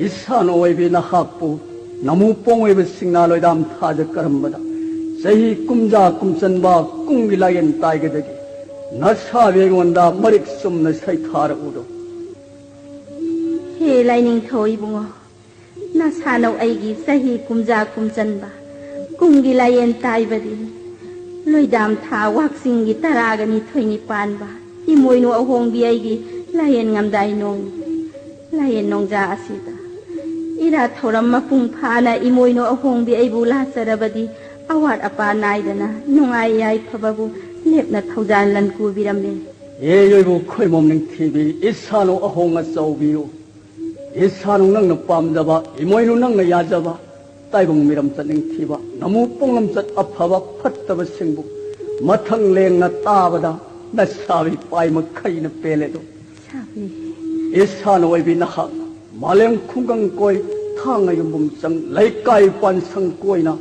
ꯏꯁꯥꯅ ꯑꯣꯏꯕꯤ ꯅꯍꯥꯛꯄꯨ ꯅꯃꯨ ꯄꯣꯡ ꯑꯣꯏꯕꯁꯤꯡꯅ ꯂꯣꯏꯗꯥꯝ ꯊꯥꯖ ꯀꯔꯝꯕꯗ ꯆꯍꯤ ꯀꯨꯝꯖꯥ ꯀꯨꯝꯆꯟꯕ ꯀꯨꯝꯒꯤ ꯂꯥꯏꯌꯦꯟ ꯇꯥꯏꯒꯗꯒꯤ ꯅꯁꯥꯕꯤ ꯑꯩꯉꯣꯟꯗ ꯃꯔꯤꯛ ꯆꯨꯝꯅ ꯁꯩꯊꯥꯔꯛꯎꯗꯣ꯫ ꯍꯦ ꯂꯥꯏꯅꯤꯡꯊꯧ ꯏꯕꯨꯡꯉꯣ, ꯅꯁꯥꯅꯧ ꯑꯩꯒꯤ ꯆꯍꯤ ꯀꯨꯝꯖꯥ ꯀꯨꯝꯆꯟꯕ ꯀꯨꯝꯒꯤ ꯂꯥꯏꯌꯦꯟ ꯇꯥꯏꯕꯗꯤ ꯂꯣꯏꯗꯥꯝ ꯊꯥ ꯋꯥꯛꯆꯤꯡꯒꯤ ꯇꯔꯥꯒ ꯅꯤꯊꯣꯏꯅꯤ ꯄꯥꯟꯕ ꯏꯃꯣꯏꯅꯨ ꯑꯍꯣꯡꯕꯤ ꯑꯩꯒꯤ ꯂꯥꯏꯌꯦꯟ ꯉꯝꯗꯥꯏ ꯅꯣꯡ ꯂꯥꯏꯌꯦꯟ ꯅꯣꯡꯖꯥ ꯑꯁꯤꯗ ꯏꯔꯥꯠ ꯊꯧꯔꯝ ꯃꯄꯨꯡ ꯐꯥꯅ ꯏꯃꯣꯏꯅꯨ ꯑꯍꯣꯡꯕꯤ ꯑꯩꯕꯨ ꯂꯥꯠꯆꯔꯕꯗꯤ ꯑꯋꯥꯠ ꯑꯄꯥ ꯅꯥꯏꯗꯅ ꯅꯨꯡꯉꯥꯏ ꯌꯥꯏꯐꯕꯕꯨ ꯂꯦꯞꯅ ꯊꯧꯖꯥꯜ ꯂꯟꯀꯨꯕꯤꯔꯝꯃꯦ꯫ ꯑꯦ ꯑꯣꯏꯕꯨ ꯈꯣꯏꯃꯣꯝ ꯅꯤꯡꯊꯤꯕꯤ, ꯏꯁꯥꯅꯧ ꯑꯍꯣꯡ ꯑꯆꯧꯕꯤꯌꯨ꯫ ꯏꯁꯥꯅꯧ ꯅꯪꯅ ꯄꯥꯝꯖꯕ, ꯏꯃꯣꯏꯅꯨ ꯅꯪꯅ ꯌꯥꯖꯕ, ꯇꯥꯏꯕꯪ ꯃꯤꯔꯝ ꯆꯠꯅꯤꯡꯊꯤꯕ, ꯅꯃꯨ ꯄꯣꯡꯂꯝꯆꯠ ꯑꯐꯕ ꯐꯠꯇꯕꯁꯤꯡꯕꯨ ꯃꯊꯪ ꯂꯦꯡꯅ ꯇꯥꯕꯗ ꯅꯁꯥꯕꯤ ꯄꯥꯏ ꯃꯈꯩꯅ ꯄꯦꯜꯂꯦꯗꯣ꯫ ꯁꯥꯕꯤ꯫ ꯏꯁꯥꯅ ꯑꯣꯏꯕꯤ ꯅꯍꯥꯛ ꯃꯥꯂꯦꯝ ꯈꯨꯡꯒꯪ ꯀꯣꯏ, ꯊꯥꯡꯉ ꯌꯨꯝꯕꯨꯝ ꯆꯪ, ꯂꯩꯀꯥꯏ ꯄꯥꯟꯁꯪ ꯀꯣꯏꯅ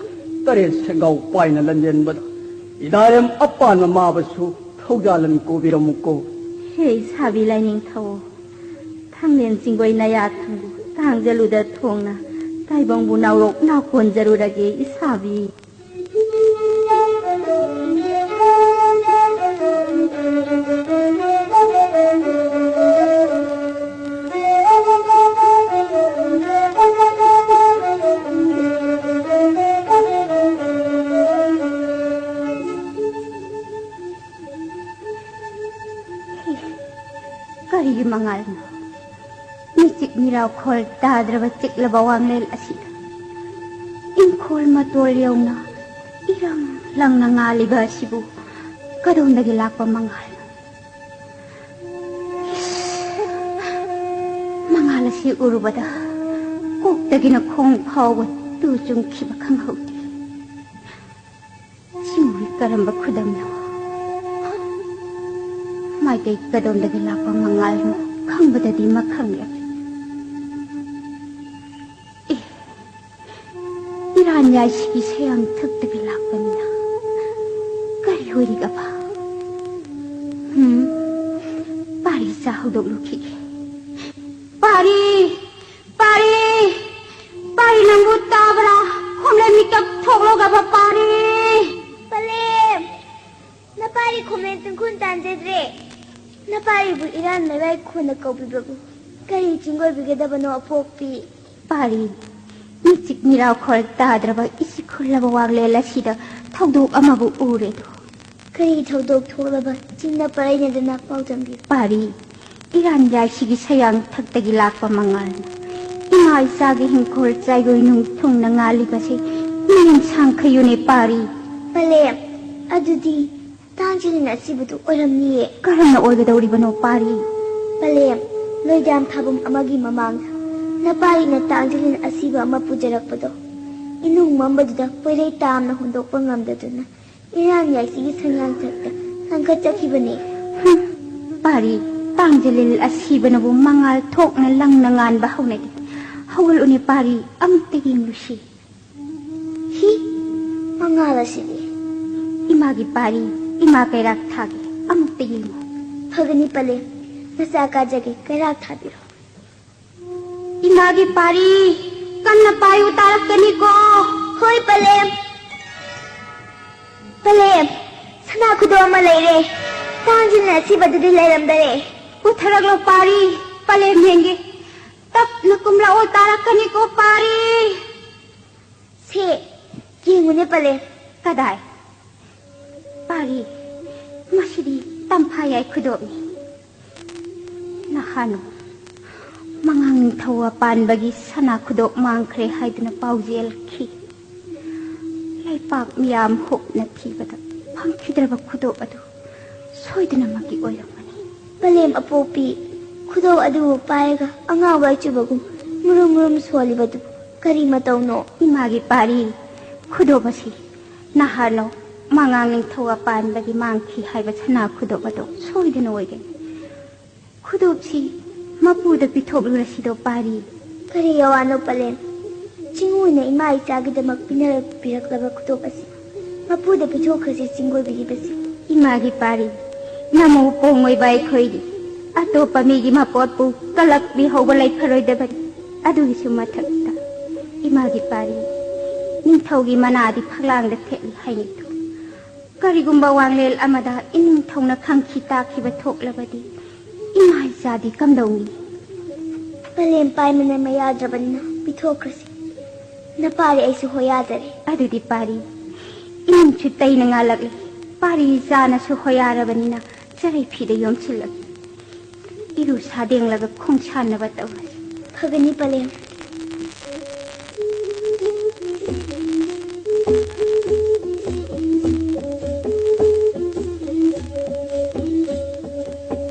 ꯇꯔꯦꯠ ꯁꯦꯡꯒꯥꯎ ꯄꯥꯏꯅ ꯂꯟꯖꯦꯟꯕꯗ ꯏꯗꯥꯔꯦꯝ ꯑꯄꯥꯟꯕ ꯃꯥꯕꯁꯨ ꯊꯧꯖꯥꯂꯟ ꯀꯣꯕꯤꯔꯝꯃꯨꯀꯣ꯫ ꯍꯦ ꯁꯥꯕꯤ ꯂꯥꯏꯅꯤꯡꯊꯧ, ꯊꯥꯡꯂꯦꯟ ꯆꯤꯡꯒꯣꯏ ꯅꯌꯥ ꯊꯪꯕꯨ ꯇꯥꯡꯖꯂꯨꯗ ꯊꯣꯡꯅ ꯇꯥꯏꯕꯪꯕꯨ ꯅꯥꯎꯔꯣꯛ ꯅꯥꯎꯀꯣꯟꯖꯔꯨꯔꯒꯦ ꯏꯁꯥꯕꯤ꯫ ꯀꯔꯤꯒꯤ ꯃꯉꯥꯜꯅꯣ? ꯃꯤꯆꯤꯛ ꯃꯤꯔꯥꯎꯈꯣꯜ ꯇꯥꯗ꯭ꯔꯕ ꯆꯤꯛꯂꯕ ꯋꯥꯡꯂꯦꯟ ꯑꯁꯤꯗ ꯏꯪꯈꯣꯜ ꯃꯇꯣꯜ ꯌꯧꯅ ꯏꯔꯪ ꯂꯪꯅ ꯉꯥꯜꯂꯤꯕ ꯑꯁꯤꯕꯨ ꯀꯗꯣꯝꯗꯒꯤ ꯂꯥꯛꯄ ꯃꯉꯥꯜꯅꯣ? ꯏꯁ! ꯃꯉꯥꯜ ꯑꯁꯤ ꯎꯔꯨꯕꯗ ꯀꯣꯛꯇꯒꯤꯅ ꯈꯣꯡ ꯐꯥꯎꯕ ꯇꯨ ꯆꯨꯡꯈꯤꯕ ꯈꯪꯍꯧꯗꯦ꯫ ꯁꯤꯕꯨ ꯀꯔꯝꯕ ꯈꯨꯗꯝꯅꯣ? ꯃꯥꯏꯀꯩ ꯀꯗꯣꯝꯗꯒꯤ ꯂꯥꯛꯄ ꯃꯉꯥꯜꯅꯣ ꯈꯪꯕꯗꯗꯤ ꯃꯈꯪ ꯌꯥꯝꯃꯤ꯫ ꯑꯦ, ꯏꯔꯥꯟ ꯌꯥꯏꯁꯤꯒꯤ ꯁꯌꯥꯡ ꯊꯛꯇꯒꯤ ꯂꯥꯛꯄꯅꯤꯅ ꯀꯔꯤ ꯑꯣꯏꯔꯤꯒꯕ? ꯎꯝ, ꯄꯥꯔꯤ ꯆꯥ ꯍꯧꯗꯣꯛꯂꯨꯈꯤꯒꯦ꯫ ꯄꯥꯔꯤ! ꯄꯥꯔꯤ! ꯄꯥꯔꯤ, ꯅꯪꯕꯨ ꯇꯥꯕ꯭ꯔꯥ? ꯈꯣꯝꯂꯦ ꯃꯤꯀꯞ ꯊꯣꯛꯂꯣꯒꯕ ꯄꯥꯔꯤ! ꯄꯥꯔꯤ ꯈꯣꯃꯦꯟ ꯇꯨꯡꯈꯨꯟ ꯇꯥꯟꯖꯗ꯭ꯔꯦ꯫ ꯅꯄꯥꯔꯤꯕꯨ ꯏꯔꯥꯟ ꯃꯩꯔꯥꯏ ꯈꯣꯟꯅ ꯀꯧꯕꯤꯕꯕꯨ ꯀꯔꯤ ꯆꯤꯡꯒꯣꯏꯕꯤꯒꯗꯕꯅꯣ ꯑꯄꯣꯛꯄꯤ? ꯄꯥꯔꯤ, ꯃꯤꯆꯤꯛ ꯃꯤꯔꯥꯎ ꯈꯣꯔ ꯇꯥꯗ꯭ꯔꯕ ꯏꯁꯤꯛ ꯈꯨꯜꯂꯕ ꯋꯥꯡꯂꯦꯟ ꯑꯁꯤꯗ ꯊꯧꯗꯣꯛ ꯑꯃꯕꯨ ꯎꯔꯦꯗꯣ꯫ ꯀꯔꯤ ꯊꯧꯗꯣꯛ ꯊꯣꯛꯂꯕ ꯆꯤꯡꯅ ꯄꯔꯩꯅꯗꯅ ꯄꯥꯎꯗꯝꯕꯤꯌꯨ꯫ ꯄꯥꯔꯤ, ꯏꯔꯥꯟ ꯌꯥꯏꯁꯤꯒꯤ ꯁꯌꯥꯡ ꯊꯛꯇꯒꯤ ꯂꯥꯛꯄ ꯃꯉꯥꯜꯅ ꯏꯃꯥ ꯏꯆꯥꯒꯤ ꯍꯤꯡꯈꯣꯜ ꯆꯥꯏꯒꯣꯏ ꯅꯨꯡ ꯊꯨꯡꯅ ꯉꯥꯜꯂꯤꯕꯁꯦ ꯃꯤꯠꯌꯦꯡ ꯁꯥꯡꯈꯩꯌꯨꯅꯦ ꯄꯥꯔꯤ꯫ ꯄꯂꯦꯝ, ꯑꯗꯨꯗꯤ ꯇꯥꯡꯖꯤꯂꯤꯟ ꯑꯁꯤꯕꯗꯨ ꯑꯣꯏꯔꯝꯅꯤꯌꯦ꯫ ꯀꯔꯝꯅ ꯑꯣꯏꯒꯗꯧꯔꯤꯕꯅꯣ ꯄꯥꯔꯤ? ꯄꯂꯦꯝ, ꯂꯣꯏꯗꯥꯝ ꯊꯥꯕꯝ ꯑꯃꯒꯤ ꯃꯃꯥꯡꯗ ꯅꯄꯥꯔꯤꯅ ꯇꯥꯡꯖꯤꯂꯤꯟ ꯑꯁꯤꯕ ꯑꯃ ꯄꯨꯖꯔꯛꯄꯗꯣ ꯏꯅꯨꯡ ꯃꯝꯕꯗꯨꯗ ꯄꯣꯏꯔꯩ ꯇꯥꯝꯅ ꯍꯨꯟꯗꯣꯛꯄ ꯉꯝꯗꯗꯨꯅ ꯏꯔꯥꯟ ꯌꯥꯏꯁꯤꯒꯤ ꯁꯪꯌꯥꯡꯊꯛꯇ ꯂꯪꯈꯠꯆꯈꯤꯕꯅꯦ꯫ ꯍꯨꯝ, ꯄꯥꯔꯤ, ꯇꯥꯡꯖꯤꯂꯤꯟ ꯑꯁꯤꯕꯅꯕꯨ ꯃꯉꯥꯜ ꯊꯣꯛꯅ ꯂꯪꯅ ꯉꯥꯟꯕ ꯍꯧꯅꯗꯦ꯫ ꯍꯧꯒꯠꯂꯨꯅꯦ ꯄꯥꯔꯤ, ꯑꯃꯨꯛꯇ ꯌꯦꯡꯂꯨꯁꯤ꯫ ꯍꯤ, ꯃꯉꯥꯜ ꯑꯁꯤꯗꯤ꯫ ꯏꯃꯥꯒꯤ ꯄꯥꯔꯤ, ꯏꯃꯥ ꯀꯩꯔꯥꯛ ꯊꯥꯒꯦ, ꯑꯃꯨꯛꯇ ꯌꯦꯡꯉꯨ꯫ ꯐꯒꯅꯤ ꯄꯂꯦꯝ, ꯅꯆꯥ ꯀꯥꯖꯒꯦ, ꯀꯩꯔꯥꯛ ꯊꯥꯕꯤꯔꯣ꯫ ꯏꯃꯥꯒꯤ ꯄꯥꯔꯤ, ꯀꯟꯅ ꯄꯥꯏꯌꯨ, ꯇꯥꯔꯛꯀꯅꯤꯀꯣ꯫ ꯍꯣꯏ ꯄꯂꯦꯝ꯫ ꯄꯂꯦꯝ, ꯁꯅꯥ ꯈꯨꯗꯣ ꯑꯃ ꯂꯩꯔꯦ꯫ ꯇꯥꯡꯖꯤꯜꯅ ꯑꯁꯤꯕꯗꯨꯗꯤ ꯂꯩꯔꯝꯗꯔꯦ꯫ ꯄꯨꯊꯔꯛꯂꯣ ꯄꯥꯔꯤ, ꯄꯂꯦꯝ ꯌꯦꯡꯒꯦ꯫ ꯇꯞꯅ ꯀꯨꯝꯂꯛꯑꯣ, ꯇꯥꯔꯛꯀꯅꯤꯀꯣ ꯄꯥꯔꯤ꯫ ꯁꯦ, ꯌꯦꯡꯉꯨꯅꯦ ꯄꯂꯦꯝ꯫ ꯀꯗꯥꯏ? ꯄꯥꯔꯤ, ꯃꯁꯤꯗꯤ ꯇꯝꯐꯥ ꯌꯥꯏ ꯈꯨꯗꯣꯞꯅꯤ꯫ ꯅꯍꯥꯟ ꯃꯉꯥꯡ ꯅꯤꯡꯊꯧ ꯄꯥꯟꯕꯒꯤ ꯁꯅꯥ ꯈꯨꯗꯣꯞ ꯃꯥꯡꯈ꯭ꯔꯦ ꯍꯥꯏꯗꯨꯅ ꯄꯥꯎꯖꯦꯜꯈꯤ꯫ ꯂꯩꯄꯥꯛ ꯃꯤꯌꯥꯝ ꯍꯨꯞꯅ ꯊꯤꯕꯗ ꯐꯪꯈꯤꯗ꯭ꯔꯕ ꯈꯨꯗꯣꯞ ꯑꯗꯨ ꯁꯣꯏꯗꯅꯃꯛꯀꯤ ꯑꯣꯏꯔꯝꯒꯅꯤ꯫ ꯄꯂꯦꯝ ꯑꯄꯣꯛꯄꯤ, ꯈꯨꯗꯣꯞ ꯑꯗꯨꯕꯨ ꯄꯥꯏꯔꯒ ꯑꯉꯥꯎꯕ ꯑꯆꯨꯕꯒꯨꯝ ꯃꯨꯔꯨꯝ ꯃꯨꯔꯨꯝ ꯁꯣꯜꯂꯤꯕꯗꯨ ꯀꯔꯤ ꯃꯇꯧꯅꯣ? ꯏꯃꯥꯒꯤ ꯄꯥꯔꯤ, ꯈꯨꯗꯣꯞ ꯑꯁꯤ ꯅꯍꯥꯔꯣꯜ ꯃꯉꯥꯡ ꯅꯤꯡꯊꯧ ꯄꯥꯟꯕꯒꯤ ꯃꯥꯡꯈꯤ ꯍꯥꯏꯕ ꯁꯅꯥ ꯈꯨꯗꯣꯞ ꯑꯗꯨ ꯁꯣꯏꯗꯅ ꯑꯣꯏꯒꯅꯤ꯫ ꯈꯨꯗꯣꯞꯁꯤ ꯃꯄꯨꯗ ꯄꯤꯊꯣꯛꯂꯨꯔꯁꯤꯗꯣ ꯄꯥꯔꯤ꯫ ꯀꯔꯤ ꯑꯋꯥꯅꯣ ꯄꯂꯦꯝ? ꯆꯤꯡꯉꯨꯅ ꯏꯃꯥ ꯏꯆꯥꯒꯤꯗꯃꯛ ꯄꯤꯅꯔꯛ-, ꯄꯤꯔꯛꯂꯕ ꯈꯨꯗꯣꯞ ꯑꯁꯤ ꯃꯄꯨꯗ ꯄꯤꯊꯣꯛꯈ꯭ꯔꯁꯤ ꯆꯤꯡꯒꯣꯏꯕꯤꯔꯤꯕꯁꯤ꯫ ꯏꯃꯥꯒꯤ ꯄꯥꯔꯤ, ꯅꯃꯧ ꯄꯣꯡꯉꯣꯏꯕ ꯑꯩꯈꯣꯏꯗꯤ ꯑꯇꯣꯞꯄ ꯃꯤꯒꯤ ꯃꯄꯣꯠꯄꯨ ꯀꯜꯂꯛꯄꯤꯍꯧꯕ ꯂꯩꯐꯔꯣꯏꯗꯕꯅꯤ꯫ ꯑꯗꯨꯒꯤꯁꯨ ꯃꯊꯛꯇ ꯏꯃꯥꯒꯤ ꯄꯥꯔꯤ, ꯅꯤꯡꯊꯧꯒꯤ ꯃꯅꯥꯗꯤ ꯐꯛꯂꯥꯡꯗ ꯊꯦꯠꯂꯤ ꯍꯥꯏꯅꯩꯗꯣ꯫ ꯀꯔꯤꯒꯨꯝꯕ ꯋꯥꯡꯂꯦꯟ ꯑꯃꯗ ꯏꯅꯤꯡꯊꯧꯅ ꯈꯪꯈꯤ ꯇꯥꯈꯤꯕ ꯊꯣꯛꯂꯕꯗꯤ ꯏꯃꯥ ꯏꯆꯥꯗꯤ ꯀꯝꯗꯧꯅꯤ? ꯄꯂꯦꯝ ꯄꯥꯏꯃꯅ ꯃꯌꯥꯗ꯭ꯔꯕꯅꯤꯅ ꯄꯤꯊꯣꯛꯈ꯭ꯔꯁꯤ꯫ ꯅꯄꯥꯔꯤ ꯑꯩꯁꯨ ꯍꯣꯌꯥꯗꯔꯦ꯫ ꯑꯗꯨꯗꯤ ꯄꯥꯔꯤ, ꯏꯃꯨꯡꯁꯨ ꯇꯩꯅ ꯉꯥꯜꯂꯛꯂꯦ꯫ ꯄꯥꯔꯤ ꯏꯆꯥꯅꯁꯨ ꯍꯣꯌꯥꯔꯕꯅꯤꯅ ꯆꯔꯩ ꯐꯤꯗ ꯌꯣꯝꯁꯤꯜꯂꯒꯦ꯫ ꯏꯔꯨ ꯁꯥꯗꯦꯡꯂꯒ ꯈꯣꯡꯁꯥꯟꯅꯕ ꯇꯧꯔꯁꯤ꯫ ꯐꯒꯅꯤ ꯄꯂꯦꯝ꯫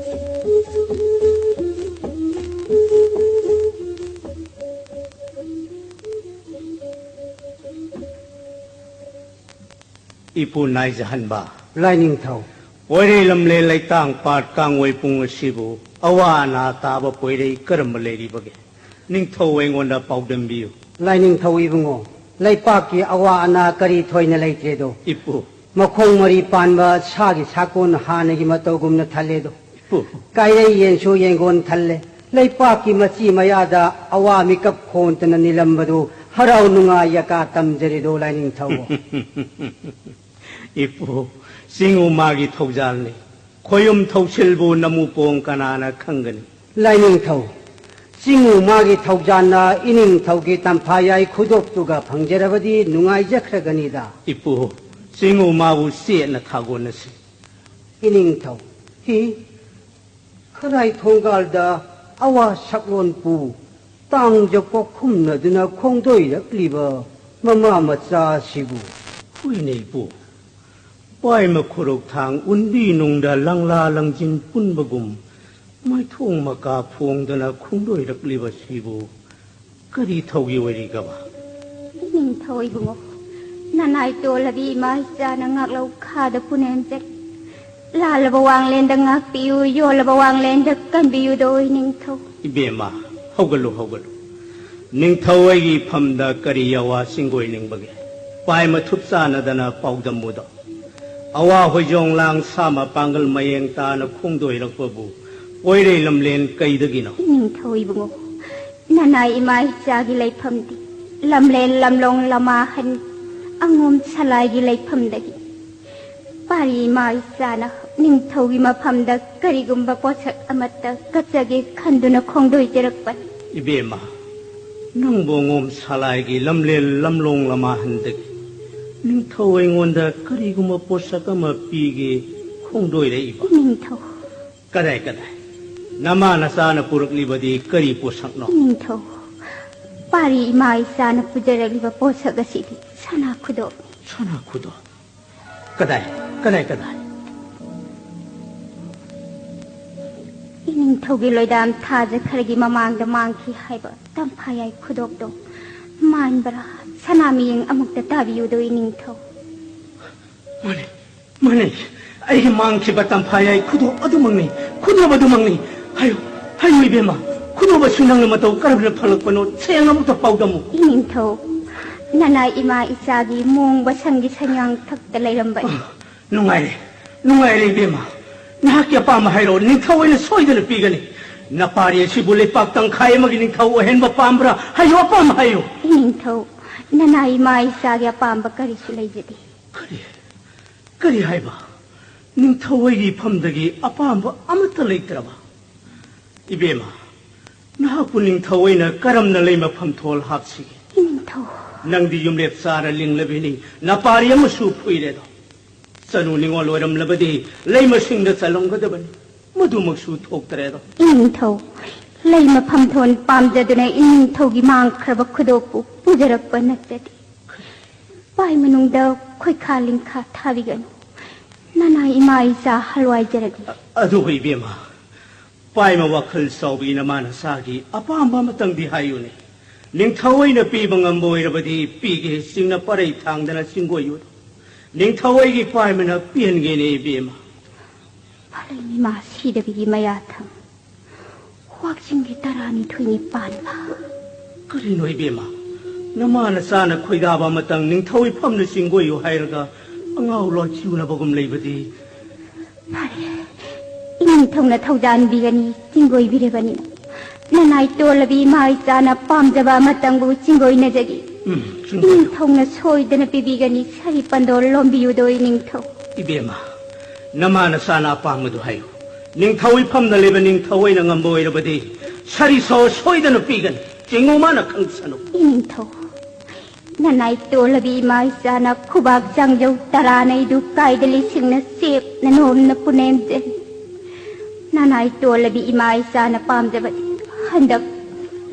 ꯏꯄꯨ ꯅꯥꯏꯖꯍꯟꯕ꯫ ꯂꯥꯏꯅꯤꯡꯊꯧ꯫ ꯄꯣꯏꯔꯩ ꯂꯝꯂꯦꯟ ꯂꯩꯇꯥꯡ ꯄꯥꯠ ꯀꯥꯡꯋꯩ ꯄꯨꯡ ꯑꯁꯤꯕꯨ ꯑꯋꯥ ꯑꯅꯥ ꯇꯥꯕ ꯄꯣꯏꯔꯩ ꯀꯔꯝꯕ ꯂꯩꯔꯤꯕꯒꯦ? ꯅꯤꯡꯊꯧ ꯑꯩꯉꯣꯟꯗ ꯄꯥꯎꯗꯝꯕꯤꯌꯨ꯫ ꯂꯥꯏꯅꯤꯡꯊꯧ ꯏꯕꯨꯡꯉꯣ, ꯂꯩꯄꯥꯛꯀꯤ ꯑꯋꯥ ꯑꯅꯥ ꯀꯔꯤ ꯊꯣꯏꯅ ꯂꯩꯇ꯭ꯔꯦꯗꯣ꯫ ꯏꯄꯨ꯫ ꯃꯈꯣꯡ ꯃꯔꯤ ꯄꯥꯟꯕ ꯁꯥꯒꯤ ꯁꯥꯀꯣꯟ ꯍꯥꯟꯅꯒꯤ ꯃꯇꯧꯒꯨꯝꯅ ꯊꯜꯂꯦꯗꯣ꯫ ꯏꯄꯨ꯫ ꯀꯥꯏꯔꯩ ꯌꯦꯟꯁꯨ ꯌꯦꯡꯒꯣꯟ ꯊꯜꯂꯦ꯫ ꯂꯩꯄꯥꯛꯀꯤ ꯃꯆꯤ ꯃꯌꯥꯗ ꯑꯋꯥ ꯃꯤꯀꯞ ꯈꯣꯟꯇꯅ ꯅꯤꯂꯝꯕꯗꯨ ꯍꯔꯥꯎ ꯅꯨꯡꯉꯥꯏ ꯌꯥꯀꯥ ꯇꯝꯖꯔꯦꯗꯣ ꯂꯥꯏꯅꯤꯡꯊꯧ꯫ ꯏꯄꯨ, ꯆꯤꯡꯉꯨ ꯃꯥꯒꯤ ꯊꯧꯖꯥꯜꯅꯤ꯫ ꯈꯣꯌꯨꯝ ꯊꯧꯁꯤꯜꯕꯨ ꯅꯃꯨꯄꯣꯡ ꯀꯅꯥꯅ ꯈꯪꯒꯅꯤ? ꯂꯥꯏꯅꯤꯡꯊꯧ, ꯆꯤꯡꯉꯨ ꯃꯥꯒꯤ ꯊꯧꯖꯥꯜꯅ ꯏꯅꯤꯡꯊꯧꯒꯤ ꯇꯝꯐꯥ ꯌꯥꯏ ꯈꯨꯗꯣꯞꯇꯨꯒ ꯐꯪꯖꯔꯕꯗꯤ ꯅꯨꯡꯉꯥꯏꯖꯈ꯭ꯔꯒꯅꯤꯗ꯫ ꯏꯄꯨ, ꯆꯤꯡꯉꯨ ꯃꯥꯕꯨ ꯆꯦꯠꯅ ꯊꯥꯒꯣꯟꯅꯁꯤ꯫ ꯏꯅꯤꯡꯊꯧ, ꯍꯤ, ꯈꯔꯥꯏ ꯊꯣꯡꯒꯥꯜꯗ ꯑꯋꯥ ꯁꯛꯂꯣꯟꯄꯨ ꯇꯥꯡꯖ ꯀꯣꯛꯈꯨꯝꯅꯗꯨꯅ ꯈꯣꯡꯗꯣꯏꯔꯛꯂꯤꯕ ꯃꯃꯥ ꯃꯆꯥꯁꯤꯕꯨ꯫ ꯍꯨꯏꯅ ꯏꯄꯨ, ꯄꯥꯏꯃ ꯈꯨꯔꯧ ꯊꯥꯡ ꯎꯟꯕꯤ ꯅꯨꯡꯗ ꯂꯪꯂꯥ ꯂꯪꯖꯤꯟ ꯄꯨꯟꯕꯒꯨꯝ ꯃꯥꯏꯊꯣꯡ ꯃꯀꯥ ꯐꯣꯡꯗꯅ ꯈꯣꯡꯗꯣꯏꯔꯛꯂꯤꯕꯁꯤꯕꯨ ꯀꯔꯤ ꯊꯧꯒꯤ ꯑꯣꯏꯔꯤꯒꯕ? ꯏꯅꯤꯡꯊꯧ ꯏꯕꯨꯡꯉꯣ, ꯅꯅꯥꯏ ꯇꯣꯜꯂꯕꯤ ꯏꯃꯥ ꯏꯆꯥꯅ ꯉꯥꯛꯂꯧ ꯈꯥꯗ ꯄꯨꯅꯦꯝꯖꯔꯤ꯫ ꯂꯥꯜꯂꯕ ꯋꯥꯡꯂꯦꯟꯗ ꯉꯥꯛꯄꯤꯌꯨ, ꯌꯣꯜꯂꯕ ꯋꯥꯡꯂꯦꯟꯗ ꯀꯟꯕꯤꯌꯨꯗꯣ ꯏꯅꯤꯡꯊꯧ꯫ ꯏꯕꯦꯝꯃ, ꯍꯧꯒꯠꯂꯨ, ꯍꯧꯒꯠꯂꯨ꯫ ꯅꯤꯡꯊꯧ ꯑꯩꯒꯤ ꯏꯐꯝꯗ ꯀꯔꯤ ꯑꯋꯥ ꯆꯤꯡꯒꯣꯏꯅꯤꯡꯕꯒꯦ? ꯄꯥꯏ ꯃꯊꯨꯞ ꯆꯥꯟꯅꯗꯅ ꯄꯥꯎꯗꯝꯃꯨꯗꯣ꯫ ꯑꯋꯥ ꯍꯣꯏꯖꯣꯡ ꯂꯥꯡ ꯁꯥ ꯃꯄꯥꯡꯒꯜ ꯃꯌꯦꯡ ꯇꯥꯅ ꯈꯣꯡꯗꯣꯏꯔꯛꯄꯕꯨ ꯄꯣꯏꯔꯩ ꯂꯝꯂꯦꯟ ꯀꯩꯗꯒꯤꯅꯣ? ꯏꯅꯤꯡꯊꯧ ꯏꯕꯨꯡꯉꯣ, ꯅꯅꯥꯏ ꯏꯃꯥ ꯏꯆꯥꯒꯤ ꯂꯩꯐꯝꯗꯤ ꯂꯝꯂꯦꯟ ꯂꯝꯂꯣꯡ ꯂꯃꯥꯍꯟ ꯑꯉꯣꯝ ꯁꯂꯥꯏꯒꯤ ꯂꯩꯐꯝꯗꯒꯤ꯫ ꯏꯃꯥ ꯏꯆꯥꯅ ꯅꯤꯡꯊꯧꯒꯤ ꯃꯐꯝꯗ ꯀꯔꯤꯒꯨꯝꯕ ꯄꯣꯠꯁꯛ ꯑꯃꯠꯇ ꯀꯠꯆꯒꯦ ꯈꯟꯗꯨꯅ ꯈꯣꯡꯗꯣꯏꯖꯔꯛꯄꯅꯤ꯫ ꯏꯕꯦꯝꯃ, ꯅꯪꯕꯨ ꯑꯉꯣꯝ ꯁꯂꯥꯏꯒꯤ ꯂꯝꯂꯦꯟ ꯂꯝꯂꯣꯡ ꯂꯃꯥꯍꯟꯗꯒꯤ ꯅꯤꯡꯊꯧ ꯑꯩꯉꯣꯟꯗ ꯀꯔꯤꯒꯨꯝꯕ ꯄꯣꯠꯁꯛ ꯑꯃ ꯄꯤꯒꯦ ꯈꯣꯡꯗꯣꯏꯔꯛꯏꯕ? ꯅꯤꯡꯊꯧ꯫ ꯀꯗꯥꯏ, ꯀꯗꯥꯏ? ꯅꯃꯥ ꯅꯆꯥꯅ ꯄꯨꯔꯛꯂꯤꯕꯗꯤ ꯀꯔꯤ ꯄꯣꯠꯁꯛꯅꯣ? ꯅꯤꯡꯊꯧ, ꯄꯥꯔꯤ ꯏꯃꯥ ꯏꯆꯥꯅ ꯄꯨꯖꯔꯛꯂꯤꯕ ꯄꯣꯠꯁꯛ ꯑꯁꯤꯗꯤ ꯁꯅꯥ ꯈꯨꯗꯣꯞ꯫ ꯁꯅꯥ ꯈꯨꯗꯣꯞ? ꯀꯗꯥꯏ, ꯀꯗꯥꯏ, ꯀꯗꯥꯏ? ꯏꯅꯤꯡꯊꯧꯒꯤ ꯂꯣꯏꯗꯥꯝ ꯊꯥꯖ ꯈꯔꯒꯤ ꯃꯃꯥꯡꯗ ꯃꯥꯡꯈꯤ ꯍꯥꯏꯕ ꯇꯝꯐꯥꯌꯥꯏ ꯈꯨꯗꯣꯞꯇꯣ ꯃꯥꯟꯕ꯭ꯔꯥ? ꯁꯅꯥ ꯃꯤꯌꯦꯡ ꯑꯃꯨꯛꯇ ꯇꯥꯕꯤꯌꯨꯗꯣ, ꯏꯅꯤꯡꯊꯧ꯫ ꯃꯥꯅꯦ, ꯃꯥꯅꯦ, ꯑꯩꯒꯤ ꯃꯥꯡꯈꯤꯕ ꯇꯝꯐꯥꯌꯥꯏ ꯈꯨꯗꯣꯞ ꯑꯗꯨꯃꯛꯅꯤ, ꯈꯨꯗꯣꯞ ꯑꯗꯨꯃꯛꯅꯤ꯫ ꯍꯥꯏꯌꯨ, ꯍꯥꯏꯌꯨ ꯏꯕꯦꯝꯃ, ꯈꯨꯗꯣꯞ ꯑꯁꯤ ꯅꯪꯅ ꯃꯇꯧ ꯀꯔꯝꯅ ꯐꯪꯂꯛꯄꯅꯣ? ꯁꯦꯡ ꯑꯃꯨꯛꯇ ꯄꯥꯎꯗꯝꯃꯨ꯫ ꯏꯅꯤꯡꯊꯧ, ꯅꯅꯥꯏ ꯏꯃꯥ ꯏꯆꯥꯒꯤ ꯃꯣꯡꯕ ꯁꯪꯒꯤ ꯁꯪꯌꯥꯡ ꯊꯛꯇ ꯂꯩꯔꯝꯕꯅꯤ꯫ ꯑ, ꯅꯨꯡꯉꯥꯏꯔꯦ, ꯅꯨꯡꯉꯥꯏꯔꯦ ꯏꯕꯦꯝꯃ꯫ ꯅꯍꯥꯛꯀꯤ ꯑꯄꯥꯝꯕ ꯍꯥꯏꯔꯣ, ꯅꯤꯡꯊꯧ ꯑꯩꯅ ꯁꯣꯏꯗꯅ ꯄꯤꯒꯅꯤ꯫ ꯅꯄꯥꯔꯤ ꯑꯁꯤꯕꯨ ꯂꯩꯄꯥꯛ ꯇꯪꯈꯥꯏ ꯑꯃꯒꯤ ꯅꯤꯡꯊꯧ ꯑꯣꯏꯍꯟꯕ ꯄꯥꯝꯕ꯭ꯔꯥ? ꯍꯥꯏꯌꯨ, ꯑꯄꯥꯝꯕ ꯍꯥꯏꯌꯨ꯫ ꯏꯅꯤꯡꯊꯧ, ꯅꯅꯥꯏ ꯏꯃꯥ ꯏꯆꯥꯒꯤ ꯑꯄꯥꯝꯕ ꯀꯔꯤꯁꯨ ꯂꯩꯖꯗꯦ꯫ ꯀꯔꯤ? ꯀꯔꯤ ꯍꯥꯏꯕ? ꯅꯤꯡꯊꯧ ꯑꯩꯒꯤ ꯏꯐꯝꯗꯒꯤ ꯑꯄꯥꯝꯕ ꯑꯃꯠꯇ ꯂꯩꯇ꯭ꯔꯕ? ꯏꯕꯦꯝꯃ, ꯅꯍꯥꯛꯄꯨ ꯅꯤꯡꯊꯧ ꯑꯩꯅ ꯀꯔꯝꯅ ꯂꯩꯃ ꯐꯝꯊꯣꯜ ꯍꯥꯞꯁꯤꯒꯦ? ꯏꯅꯤꯡꯊꯧ꯫ ꯅꯪꯗꯤ ꯌꯨꯝꯂꯦꯞ ꯆꯥꯔ ꯂꯤꯡꯂꯕꯤꯅꯤ, ꯅꯄꯥꯔꯤ ꯑꯃꯁꯨ ꯐꯨꯏꯔꯦꯗꯣ꯫ ꯆꯅꯨ ꯅꯤꯉꯣꯜ ꯑꯣꯏꯔꯝꯂꯕꯗꯤ ꯂꯩꯃꯁꯤꯡꯗ ꯆꯜꯂꯝꯒꯗꯕꯅꯤ, ꯃꯗꯨꯃꯛꯁꯨ ꯊꯣꯛꯇ꯭ꯔꯦꯗꯣ꯫ ꯏꯅꯤꯡꯊꯧ, ꯂꯩꯃ ꯐꯝꯊꯣꯜ ꯄꯥꯝꯖꯗꯨꯅ ꯏꯅꯤꯡꯊꯧꯒꯤ ꯃꯥꯡꯈ꯭ꯔꯕ ꯈꯨꯗꯣꯞꯄꯨ ꯄꯨꯖꯔꯛꯄ ꯅꯠꯆꯗꯦ꯫ ꯄꯥꯏ ꯃꯅꯨꯡꯗ ꯈꯣꯏꯈꯥ ꯂꯤꯡꯈꯥ ꯊꯥꯕꯤꯒꯅꯨ꯫ ꯅꯅꯥꯏ ꯏꯃꯥ ꯏꯆꯥ ꯍꯜꯋꯥꯏꯖꯔꯒꯦ꯫ ꯑ-, ꯑꯗꯨꯕꯨ ꯏꯕꯦꯝꯃ, ꯄꯥꯏꯃ ꯋꯥꯈꯜ ꯆꯥꯎꯕꯤ ꯅꯃꯥ ꯅꯆꯥꯒꯤ ꯑꯄꯥꯝꯕ ꯑꯃꯇꯪꯗꯤ ꯍꯥꯏꯌꯨꯅꯦ꯫ ꯅꯤꯡꯊꯧ ꯑꯩꯅ ꯄꯤꯕ ꯉꯝꯕ ꯑꯣꯏꯔꯕꯗꯤ ꯄꯤꯒꯦ ꯆꯤꯡꯅ ꯄꯔꯩ ꯊꯥꯡꯗꯅ ꯆꯤꯡꯒꯣꯏꯌꯨ꯫ ꯅꯤꯡꯊꯧ ꯑꯩꯒꯤ ꯄꯥꯏꯃꯅ ꯄꯤꯍꯟꯒꯦꯅꯦ ꯏꯕꯦꯝꯃ꯫ ꯐꯂꯩ ꯃꯤꯃꯥ ꯁꯤꯗꯕꯤꯒꯤ ꯃꯌꯥꯊꯪ꯫ ꯋꯥꯛꯆꯤꯡꯒꯤ ꯇꯔꯥꯅꯤꯊꯣꯏꯅꯤ ꯄꯥꯟꯕ꯫ ꯀꯔꯤꯅꯣ ꯏꯕꯦꯝꯃ? ꯅꯃꯥ ꯅꯆꯥꯅ ꯈꯣꯏꯗꯥꯕ ꯑꯃꯇꯪ ꯅꯤꯡꯊꯧ ꯏꯐꯝꯅ ꯆꯤꯡꯒꯣꯏꯌꯨ ꯍꯥꯏꯔꯒ ꯑꯉꯥꯎ ꯂꯣꯏ ꯆꯤꯎꯅꯕꯒꯨꯝ ꯂꯩꯕꯗꯤ꯫ ꯐꯔꯦ, ꯏꯅꯤꯡꯊꯧꯅ ꯊꯧꯖꯥꯟꯕꯤꯒꯅꯤ, ꯆꯤꯡꯒꯣꯏꯕꯤꯔꯕꯅꯤ꯫ ꯅꯅꯥꯏ ꯇꯣꯜꯂꯕꯤ ꯏꯃꯥ ꯏꯆꯥꯅ ꯄꯥꯝꯖꯕ ꯑꯃꯇꯪꯕꯨ ꯆꯤꯡꯒꯣꯏꯅꯖꯒꯦ꯫ ꯎꯝ, ꯆꯤꯡꯒꯣꯏꯌꯨ꯫ ꯏꯅꯤꯡꯊꯧꯅ ꯁꯣꯏꯗꯅ ꯄꯤꯕꯤꯒꯅꯤ, ꯁꯥꯔꯤ ꯄꯟꯗꯣ ꯂꯣꯝꯕꯤꯌꯨꯗꯣ ꯏꯅꯤꯡꯊꯧ꯫ ꯏꯕꯦꯝꯃ, ꯅꯃꯥ ꯅꯆꯥꯅ ꯑꯄꯥꯝꯕꯗꯨ ꯍꯥꯏꯌꯨ꯫ ꯅꯤꯡꯊꯧ ꯏꯐꯝꯗ ꯂꯩꯕ ꯅꯤꯡꯊꯧ ꯑꯩꯅ ꯉꯝꯕ ꯑꯣꯏꯔꯕꯗꯤ ꯁꯔꯤꯁꯣ ꯁꯣꯏꯗꯅ ꯄꯤꯒꯅꯤ꯫ ꯆꯤꯡꯉꯨ ꯃꯥꯅ ꯈꯪꯁꯅꯨ꯫ ꯏꯅꯤꯡꯊꯧ, ꯅꯅꯥꯏ ꯇꯣꯜꯂꯕꯤ ꯏꯃꯥ ꯏꯆꯥꯅ ꯈꯨꯕꯥꯛ ꯆꯥꯡꯖꯧ ꯇꯔꯥꯅꯩꯗꯨ ꯀꯥꯏꯗ ꯂꯤꯁꯤꯡꯅ ꯆꯦꯞꯅ ꯅꯣꯝꯅ ꯄꯨꯅꯦꯝꯖꯩ꯫ ꯅꯅꯥꯏ ꯇꯣꯜꯂꯕꯤ ꯏꯃꯥ ꯏꯆꯥꯅ ꯄꯥꯝꯖꯕꯗꯤ ꯍꯟꯗꯛ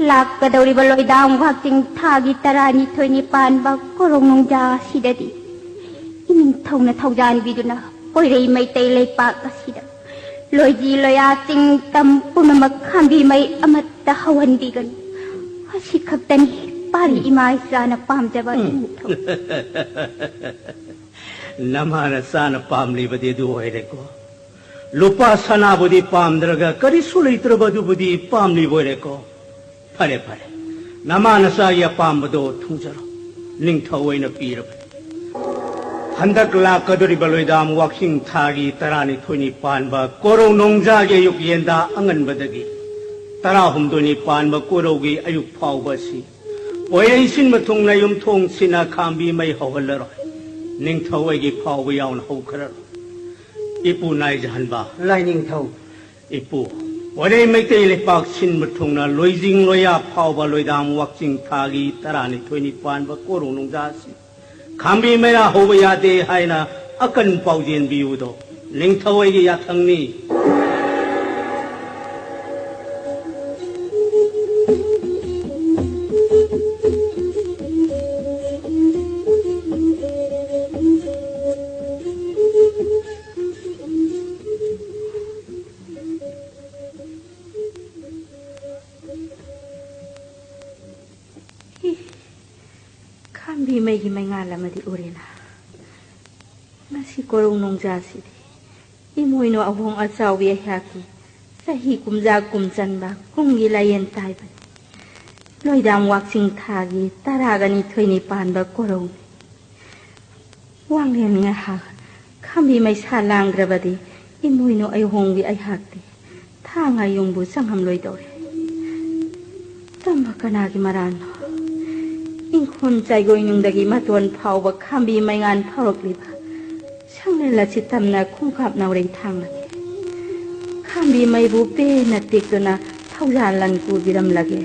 ꯂꯥꯛꯀꯗꯧꯔꯤꯕ ꯂꯣꯏꯗꯥꯡ ꯋꯥꯛꯆꯤꯡ ꯊꯥꯒꯤ ꯇꯔꯥꯅꯤꯊꯣꯏꯅꯤ ꯄꯥꯟꯕ ꯀꯣꯔꯧ ꯅꯣꯡꯖꯥ ꯑꯁꯤꯗꯗꯤ ꯏꯅꯤꯡꯊꯧꯅ ꯊꯧꯖꯥꯟꯕꯤꯗꯨꯅ ꯄꯣꯏꯔꯩ ꯃꯩꯇꯩ ꯂꯩꯄꯥꯛ ꯑꯁꯤꯗ ꯂꯣꯏꯖꯤ ꯂꯣꯌꯥ ꯆꯤꯡ ꯇꯝ ꯄꯨꯝꯅꯃꯛ ꯈꯥꯝꯕꯤ ꯃꯩ ꯑꯃꯠꯇ ꯍꯧꯍꯟꯕꯤꯒꯅꯨ꯫ ꯑꯁꯤ ꯈꯛꯇꯅꯤ ꯄꯥꯔꯤ ꯏꯃꯥ ꯏꯆꯥꯅ ꯄꯥꯝꯖꯕ ꯏꯅꯤꯡꯊꯧ꯫ ꯅꯃꯥ ꯅꯆꯥꯅ ꯄꯥꯝꯂꯤꯕꯗꯤ ꯑꯗꯨ ꯑꯣꯏꯔꯦꯀꯣ꯫ ꯂꯨꯄꯥ ꯁꯅꯥꯕꯨꯗꯤ ꯄꯥꯝꯗ꯭ꯔꯒ ꯀꯔꯤꯁꯨ ꯂꯩꯇ꯭ꯔꯕ ꯑꯗꯨꯕꯨꯗꯤ ꯄꯥꯝꯂꯤꯕ ꯑꯣꯏꯔꯦꯀꯣ꯫ ꯐꯔꯦ, ꯐꯔꯦ, ꯅꯃꯥ ꯅꯆꯥꯒꯤ ꯑꯄꯥꯝꯕꯗꯣ ꯊꯨꯡꯖꯔꯣ꯫ ꯅꯤꯡꯊꯧ ꯑꯣꯏꯅ ꯄꯤꯔꯕꯅꯤ꯫ ꯍꯟꯗꯛ ꯂꯥꯛꯀꯗꯧꯔꯤꯕ ꯂꯣꯏꯗꯥꯝ ꯋꯥꯛꯆꯤꯡ ꯊꯥꯒꯤ ꯇꯔꯥꯅꯤꯊꯣꯏꯅꯤ ꯄꯥꯟꯕ ꯀꯣꯔꯧ ꯅꯣꯡꯖꯥꯒꯤ ꯑꯌꯨꯛ ꯌꯦꯟꯗꯥ ꯑꯉꯟꯕꯗꯒꯤ ꯇꯔꯥꯍꯨꯝꯗꯣꯏꯅꯤ ꯄꯥꯟꯕ ꯀꯣꯔꯧꯒꯤ ꯑꯌꯨꯛ ꯐꯥꯎꯕ ꯑꯁꯤ ꯄꯣꯏꯔꯩ ꯁꯤꯟꯕ ꯊꯨꯡꯅ ꯌꯨꯝꯊꯣꯡ ꯁꯤꯟꯅ ꯈꯥꯝꯕꯤ ꯃꯩ ꯍꯧꯍꯜꯂꯔꯣꯏ꯫ ꯅꯤꯡꯊꯧ ꯑꯩꯒꯤ ꯐꯥꯎꯕ ꯌꯥꯎꯅ ꯍꯧꯈ꯭ꯔꯔꯣꯏ꯫ ꯏꯄꯨ ꯅꯥꯏꯖꯍꯟꯕ꯫ ꯂꯥꯏꯅꯤꯡꯊꯧ꯫ ꯏꯄꯨ, ꯄꯣꯏꯔꯩ ꯃꯩꯇꯩ ꯂꯩꯄꯥꯛ ꯁꯤꯟꯕ ꯊꯨꯡꯅ ꯂꯣꯏꯖꯤꯡ ꯂꯣꯌꯥ ꯐꯥꯎꯕ ꯂꯣꯏꯗꯥꯝ ꯋꯥꯛꯆꯤꯡ ꯊꯥꯒꯤ ꯇꯔꯥꯅꯤꯊꯣꯏꯅꯤ ꯄꯥꯟꯕ ꯀꯣꯔꯧ ꯅꯣꯡꯖꯥ ꯑꯁꯤ ꯈꯥꯝꯕꯤ ꯃꯩꯔꯥ ꯍꯧꯕ ꯌꯥꯗꯦ ꯍꯥꯏꯅ ꯑꯀꯟ ꯄꯥꯎꯖꯦꯟ ꯄꯤꯌꯨꯗꯣ ꯅꯤꯡꯊꯧ ꯑꯩꯒꯤ ꯌꯥꯊꯪꯅꯤ꯫ ꯈꯥꯝꯕꯤ ꯃꯩꯒꯤ ꯃꯩꯉꯥꯜ ꯑꯃꯗꯤ ꯎꯔꯦꯅ꯫ ꯉꯁꯤ ꯀꯣꯔꯧ ꯅꯣꯡꯖꯥꯁꯤꯗꯤ ꯏꯃꯣꯏꯅꯨ ꯑꯍꯣꯡ ꯑꯆꯥꯎꯕꯤ ꯑꯩꯍꯥꯛꯀꯤ ꯆꯍꯤ ꯀꯨꯝꯖꯥ ꯀꯨꯝ ꯆꯟꯕ ꯀꯨꯝꯒꯤ ꯂꯥꯏꯌꯦꯟ ꯇꯥꯏꯕꯅꯤ꯫ ꯂꯣꯏꯗꯥꯝ ꯋꯥꯛꯆꯤꯡ ꯊꯥꯒꯤ ꯇꯔꯥꯒ ꯅꯤꯊꯣꯏꯅꯤ ꯄꯥꯟꯕ ꯀꯣꯔꯧꯅꯤ꯫ ꯋꯥꯡꯂꯦꯟ ꯉꯥꯏꯍꯥꯛ ꯈꯥꯝꯕꯤ ꯃꯩꯁꯥ ꯂꯥꯡꯗ꯭ꯔꯕꯗꯤ ꯏꯃꯣꯏꯅꯨ ꯑꯩꯍꯣꯡꯕꯤ ꯑꯩꯍꯥꯛꯇꯤ ꯊꯥꯡ ꯑꯌꯨꯡꯕꯨ ꯆꯪꯉꯝꯂꯣꯏꯗꯧꯔꯦ꯫ ꯇꯝꯕ ꯀꯅꯥꯒꯤ ꯃꯔꯥꯜꯅꯣ? ꯏꯪꯈꯣꯜ ꯆꯥꯏꯒꯣꯏꯅꯨꯡꯗꯒꯤ ꯃꯇꯣꯟ ꯐꯥꯎꯕ ꯈꯥꯝꯕꯤ ꯃꯩꯉꯥꯟ ꯐꯥꯎꯔꯛꯂꯤꯕ ꯁꯪꯂꯦꯟ ꯂꯁꯤꯇꯝꯅ ꯈꯣꯡꯀꯥꯞ ꯅꯥꯎꯔꯦꯟ ꯊꯥꯡꯂꯒꯦ꯫ ꯈꯥꯝꯕꯤꯃꯩꯕꯨ ꯄꯦꯟꯅ ꯇꯦꯛꯇꯨꯅ ꯊꯧꯖꯥꯜ ꯂꯟ ꯄꯨꯕꯤꯔꯝꯂꯒꯦ꯫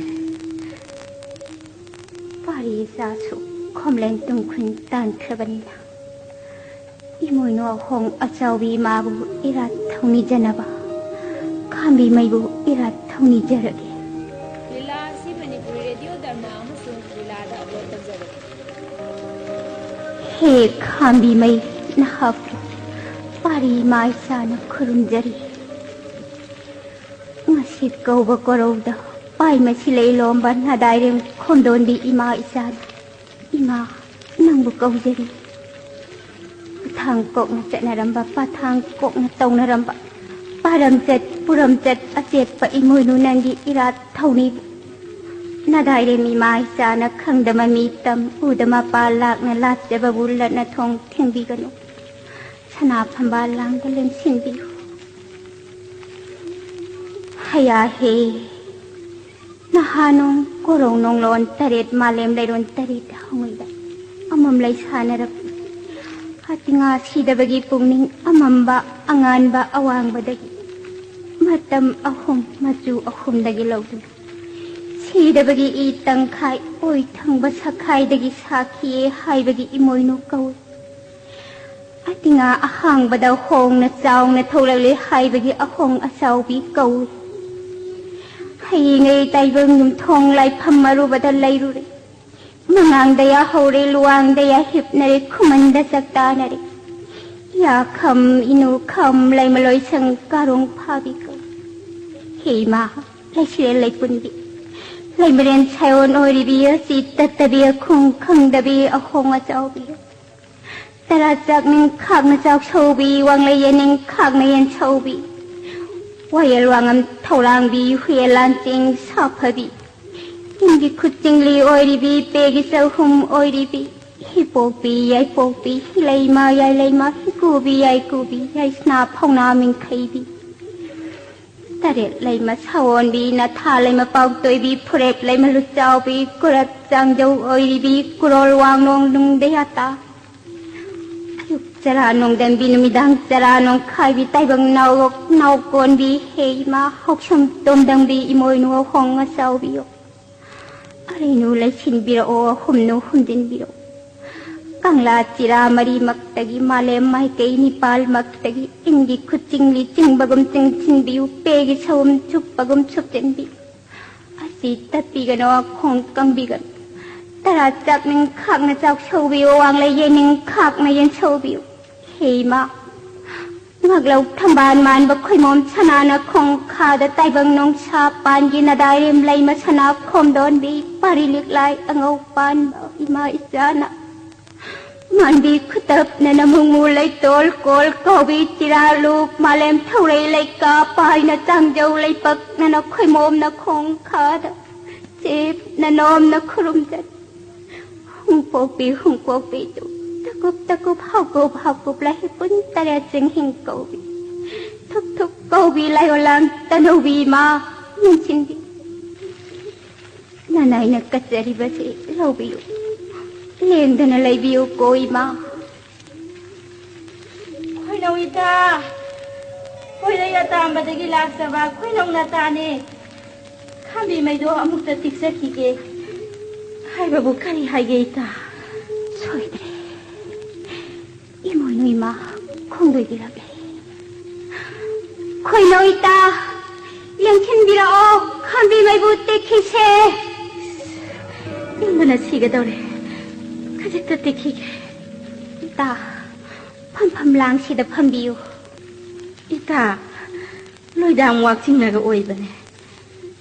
ꯄꯥꯔꯤ ꯏꯆꯥꯁꯨ ꯈꯣꯝꯂꯦꯟ ꯇꯨꯡꯈꯨꯟ ꯇꯥꯟꯈ꯭ꯔꯕꯅꯤꯅ, ꯏꯃꯣꯏꯅꯨ ꯑꯍꯣꯡ ꯑꯆꯥꯎꯕꯤ ꯏꯃꯥꯕꯨ ꯏꯔꯥꯠ ꯊꯧꯅꯤꯖꯅꯕ ꯈꯥꯝꯕꯤꯃꯩꯕꯨ ꯏꯔꯥꯠ ꯊꯧꯅꯤꯖꯔꯒꯦ꯫ ꯂꯤꯂꯥ ꯑꯁꯤ ꯃꯅꯤꯄꯨꯔꯤ ꯔꯦꯗꯤꯑꯣ ꯙꯔꯃ ꯑꯃꯁꯨꯡ ꯂꯤꯂꯥꯗ ꯑꯞꯂꯣꯗ ꯇꯧꯖꯕꯅꯤ꯫ ꯍꯦ ꯈꯥꯝꯕꯤꯃꯩ, ꯅꯍꯥꯛꯄꯨ ꯄꯥꯔꯤ ꯏꯃꯥ ꯏꯆꯥꯅ ꯈꯨꯔꯨꯝꯖꯔꯤ꯫ ꯉꯁꯤ ꯀꯧꯕ ꯀꯣꯔꯧꯗ ꯄꯥꯏ ꯃꯁꯤ ꯂꯩ ꯂꯣꯝꯕ ꯅꯥꯗꯥꯏꯔꯦꯝ ꯈꯣꯝꯗꯣꯟꯕꯤ ꯏꯃꯥ ꯏꯆꯥꯅ, ꯏꯃꯥ, ꯅꯪꯕꯨ ꯀꯧꯖꯔꯤ꯫ ꯄꯊꯥꯡ ꯀꯣꯛꯅ ꯆꯠꯅꯔꯝꯕ, ꯄꯊꯥꯡ ꯀꯣꯛꯅ ꯇꯧꯅꯔꯝꯕ, ꯄꯥꯔꯝꯆꯠ ꯄꯨꯔꯝꯆꯠ ꯑꯆꯦꯠꯄ ꯏꯃꯣꯏꯅꯨ ꯅꯪꯒꯤ ꯏꯔꯥꯠ ꯊꯧꯅꯤꯕꯨ ꯅꯥꯗꯥꯏꯔꯦꯝ ꯏꯃꯥ ꯏꯆꯥꯅ ꯈꯪꯗ ꯃꯃꯤ ꯇꯝ, ꯎꯗ ꯃꯄꯥ ꯂꯥꯛꯅ ꯂꯥꯠꯆꯕꯕꯨ ꯂꯠꯅ ꯊꯣꯡ ꯊꯤꯡꯕꯤꯒꯅꯨ꯫ ꯁꯅꯥ ꯐꯝꯕꯥꯜ ꯂꯥꯡꯗ ꯂꯦꯡꯁꯤꯟꯕꯤꯌꯨ꯫ ꯍꯌꯥ ꯍꯦ, ꯅꯍꯥꯅꯣꯡ ꯀꯣꯔꯧ ꯅꯣꯡꯂꯣꯟ ꯇꯔꯦꯠ ꯃꯥꯂꯦꯝ ꯂꯩꯔꯣꯟ ꯇꯔꯦꯠ ꯍꯧꯉꯩꯗ ꯑꯃꯝ ꯂꯩ ꯁꯥꯟꯅꯔꯛꯄ꯫ ꯑꯇꯤꯉꯥ ꯁꯤꯗꯕꯒꯤ ꯄꯨꯛꯅꯤꯡ ꯑꯃꯝꯕ ꯑꯉꯥꯟꯕ ꯑꯋꯥꯡꯕꯗꯒꯤ ꯃꯇꯝ ꯑꯍꯨꯝ ꯃꯆꯨ ꯑꯍꯨꯝꯗꯒꯤ ꯂꯧꯗꯨꯅ ꯁꯤꯗꯕꯒꯤ ꯏ ꯇꯪꯈꯥꯏ ꯑꯣꯏ ꯊꯪꯕ ꯁꯛꯈꯥꯏꯗꯒꯤ ꯁꯥꯈꯤꯌꯦ ꯍꯥꯏꯕꯒꯤ ꯏꯃꯣꯏꯅꯨ ꯀꯧꯏ꯫ ꯑꯇꯤꯉꯥ ꯑꯍꯥꯡꯕꯗ ꯍꯣꯡꯅ ꯆꯥꯎꯅ ꯊꯣꯛꯂꯛꯂꯦ ꯍꯥꯏꯕꯒꯤ ꯑꯍꯣꯡ ꯑꯆꯥꯎꯕꯤ ꯀꯧꯏ꯫ ꯍꯌꯦꯡꯉꯩ ꯇꯥꯏꯕꯪ ꯌꯨꯝꯊꯣꯡ ꯂꯥꯏꯐꯝ ꯑꯔꯨꯕꯗ ꯂꯩꯔꯨꯔꯦ꯫ ꯃꯉꯥꯡꯗ ꯌꯥꯍꯧꯔꯦ, ꯂꯨꯋꯥꯡꯗ ꯌꯥꯍꯤꯞꯅꯔꯦ, ꯈꯨꯃꯟꯗ ꯆꯥꯛꯇꯥꯅꯔꯦ꯫ ꯌꯥꯈꯝ, ꯏꯅꯨꯈꯝ, ꯂꯩꯃꯂꯣꯏꯁꯪ ꯀꯥꯔꯣꯡ ꯐꯥꯕꯤ ꯀꯧꯏ꯫ ꯍꯦ ꯏꯃꯥ, ꯂꯩꯁꯤꯔꯦꯜ ꯂꯩꯄꯨꯟꯕꯤ, ꯂꯩꯃꯔꯦꯟ ꯁꯥꯏꯑꯣꯟ ꯑꯣꯏꯔꯤꯕꯤ, ꯑꯁꯤ ꯇꯠꯇꯕꯤ, ꯑꯈꯣꯡ ꯈꯪꯗꯕꯤ, ꯑꯍꯣꯡ ꯑꯆꯥꯎꯕꯤ꯫ ꯇꯔꯥ ꯆꯥꯛ ꯅꯤꯡꯈꯥꯛꯅ ꯆꯥꯛ ꯁꯧꯕꯤ, ꯋꯥꯡꯂꯩ ꯌꯦꯟ ꯅꯤꯡꯈꯥꯛꯅ ꯌꯦꯟ ꯁꯧꯕꯤ, ꯋꯥꯌꯦꯜ ꯋꯥꯉꯝ ꯊꯧꯔꯥꯡꯕꯤ, ꯍꯨꯌꯦꯜ ꯂꯥꯟꯆꯦꯡ ꯁꯥꯐꯕꯤ, ꯏꯟꯒꯤ ꯈꯨꯠ ꯆꯤꯡꯂꯤ ꯑꯣꯏꯔꯤꯕꯤ, ꯄꯦꯒꯤ ꯆꯍꯨꯝ ꯑꯣꯏꯔꯤꯕꯤ, ꯍꯤꯄꯣꯛꯄꯤ, ꯌꯥꯏꯄꯣꯛꯄꯤ, ꯍꯤꯂꯩꯃ, ꯌꯥꯏꯂꯩꯃ, ꯍꯤꯀꯨꯕꯤ, ꯌꯥꯏꯀꯨꯕꯤ, ꯌꯥꯏꯁꯅꯥ, ꯐꯧꯅꯥ, ꯃꯤꯡꯈꯩꯕꯤ꯫ ꯇꯔꯦꯠ ꯂꯩꯃ ꯁꯥꯋꯣꯟꯕꯤ, ꯅꯊꯥ ꯂꯩꯃ ꯄꯥꯎꯇꯣꯏꯕꯤ, ꯐꯨꯔꯦꯞ ꯂꯩꯃ ꯂꯨꯆꯥꯎꯕꯤ, ꯀꯨꯔꯠ ꯆꯥꯡꯖꯧ ꯑꯣꯏꯔꯤꯕꯤ, ꯀꯨꯔꯣꯜ ꯋꯥꯡꯂꯣꯡ ꯅꯨꯡꯗ ꯌꯥꯇꯥ꯫ ꯑꯌꯨꯛ ꯆꯔꯥ ꯅꯣꯡꯗꯝꯕꯤ ꯅꯨꯃꯤꯗꯥꯡ ꯆꯔꯥ ꯅꯣꯡꯈꯥꯏꯕꯤ ꯇꯥꯏꯕꯪ ꯅꯥꯎꯔꯣꯛ ꯅꯥꯎꯀꯣꯟꯕꯤ ꯍꯦ ꯏꯃꯥ ꯍꯧꯁꯝ ꯇꯣꯝꯗꯝꯕꯤ ꯏꯃꯣꯏꯅꯨ ꯍꯣꯡ ꯉꯆꯥꯎꯕꯤꯌꯣ꯫ ꯑꯔꯩꯅꯨ ꯂꯩꯁꯤꯟꯕꯤꯔꯛꯑꯣ ꯑꯍꯨꯝꯅꯨ ꯍꯨꯝꯖꯤꯟꯕꯤꯔꯛꯑꯣ꯫ ꯀꯪꯂꯥ ꯆꯤꯔꯥ ꯃꯔꯤꯃꯛꯇꯒꯤ ꯃꯥꯂꯦꯝ ꯃꯥꯏꯀꯩ ꯅꯤꯄꯥꯜꯃꯛꯇꯒꯤ ꯏꯪꯒꯤ ꯈꯨꯠꯆꯤꯡꯂꯤ ꯆꯤꯡꯕꯒꯨꯝ ꯆꯤꯡꯁꯤꯟꯕꯤꯌꯨ ꯄꯦꯒꯤ ꯁꯎꯝ ꯆꯨꯞꯄꯒꯨꯝ ꯆꯨꯞꯆꯤꯟꯕꯤꯌꯨ꯫ ꯑꯁꯤ ꯇꯠꯄꯤꯒꯅꯣ ꯈꯣꯡ ꯀꯪꯕꯤꯒꯅꯨ꯫ ꯇꯔꯥ ꯆꯥꯛꯅꯤꯡ ꯈꯥꯛꯅ ꯆꯥꯛ ꯁꯧꯕꯤꯌꯨ ꯋꯥꯡꯂꯩ ꯌꯦꯟꯅꯤꯡ ꯈꯥꯛꯅ ꯌꯦꯟ ꯁꯧꯕꯤꯌꯨ꯫ ꯍꯦ ꯏꯃꯥ ꯉꯥꯛꯂꯧ ꯊꯝꯕꯥꯜ ꯃꯥꯟꯕ ꯈꯣꯏꯃꯣꯝ ꯁꯅꯥꯅ ꯈꯣꯡꯈꯥꯗ ꯇꯥꯏꯕꯪ ꯅꯣꯡꯁꯥ ꯄꯥꯟꯒꯤ ꯅꯗꯥꯏꯔꯦꯝ ꯂꯩꯃ ꯁꯅꯥ ꯈꯣꯝꯗꯣꯟꯕꯤ ꯄꯥꯔꯤ ꯂꯤꯛꯂꯥꯏ ꯑꯉꯧ ꯄꯥꯟꯕ ꯏꯃꯥ ꯏꯆꯥꯅ ꯃꯥꯟꯕꯤ ꯈꯨꯇꯞꯅ ꯅꯃꯨꯡꯃꯨ ꯂꯩꯇꯣꯜ ꯀꯣꯜ ꯀꯧꯕꯤ ꯆꯤꯔꯥꯂꯨ ꯃꯥꯂꯦꯝ ꯊꯧꯔꯩ ꯂꯩꯀꯥ ꯄꯥꯏꯅ ꯆꯥꯡꯖꯧ ꯂꯩꯄꯛꯅꯅ ꯈꯣꯏꯃꯣꯝꯅ ꯈꯣꯡꯈꯥꯗ ꯆꯦꯞꯅ ꯅꯣꯝꯅ ꯈꯨꯔꯨꯝꯖꯔꯤ꯫ ꯍꯨꯡꯄꯣꯛꯄꯤ ꯍꯨꯡꯄꯣꯛꯄꯤ ꯇꯨ ꯇꯀꯨꯞ ꯇꯀꯨꯞ ꯍꯥꯎꯀꯨꯞ ꯍꯥꯎꯀꯨꯞ ꯂꯥꯏ ꯄꯨꯟ ꯇꯔꯦꯠ ꯆꯤꯡꯍꯤꯡ ꯀꯧꯕꯤ ꯊꯨꯞ ꯊꯨꯞ ꯀꯧꯕꯤ ꯂꯥꯏꯑꯣꯂꯥꯡ ꯇꯅꯧꯕꯤ ꯏꯃꯥ ꯅꯤꯡꯁꯤꯡꯕꯤ ꯅꯅꯥꯏꯅ ꯀꯠꯆꯔꯤꯕꯁꯤ ꯂꯧꯕꯤꯌꯨ꯫ ꯂꯦꯡꯗꯅ ꯂꯩꯕꯤꯌꯨ ꯀꯣ ꯏꯃꯥ꯫ ꯈꯣꯏꯅꯧ ꯏꯇꯥ, ꯈꯣꯏꯔꯩ ꯑꯇꯥꯝꯕꯗꯒꯤ ꯂꯥꯛꯆꯕ ꯈꯣꯏꯅꯧ ꯅꯇꯥꯅꯦ꯫ ꯈꯥꯝꯕꯤ ꯃꯩꯗꯣ ꯑꯃꯨꯛꯇ ꯇꯤꯛꯆꯈꯤꯒꯦ꯫ ꯍꯥꯏꯕꯕꯨ ꯀꯔꯤ ꯍꯥꯏꯒꯦ ꯏꯇꯥ? ꯁꯣꯏꯗ꯭ꯔꯦ꯫ ꯏꯃꯣꯏꯅꯨ ꯏꯃꯥ ꯈꯣꯡꯗꯣꯏꯕꯤꯔꯛꯂꯦ꯫ ꯈꯣꯏꯅꯧ ꯏꯇꯥ, ꯂꯦꯡꯁꯤꯟꯕꯤꯔꯛꯑꯣ, ꯈꯥꯝꯕꯤ ꯃꯩꯕꯨ ꯇꯦꯛꯈꯤꯁꯦ꯫ ꯏꯪꯕꯅ ꯁꯤꯒꯗꯧꯔꯦ꯫ ꯈꯖꯤꯛꯇ ꯇꯦꯛꯈꯤꯒꯦ꯫ ꯏꯇꯥ, ꯐꯝꯐꯝ ꯂꯥꯡꯁꯤꯗ ꯐꯝꯕꯤꯌꯨ꯫ ꯏꯇꯥ, ꯂꯣꯏꯗꯥꯡ ꯋꯥꯛꯆꯤꯡꯅꯒ ꯑꯣꯏꯕꯅꯦ꯫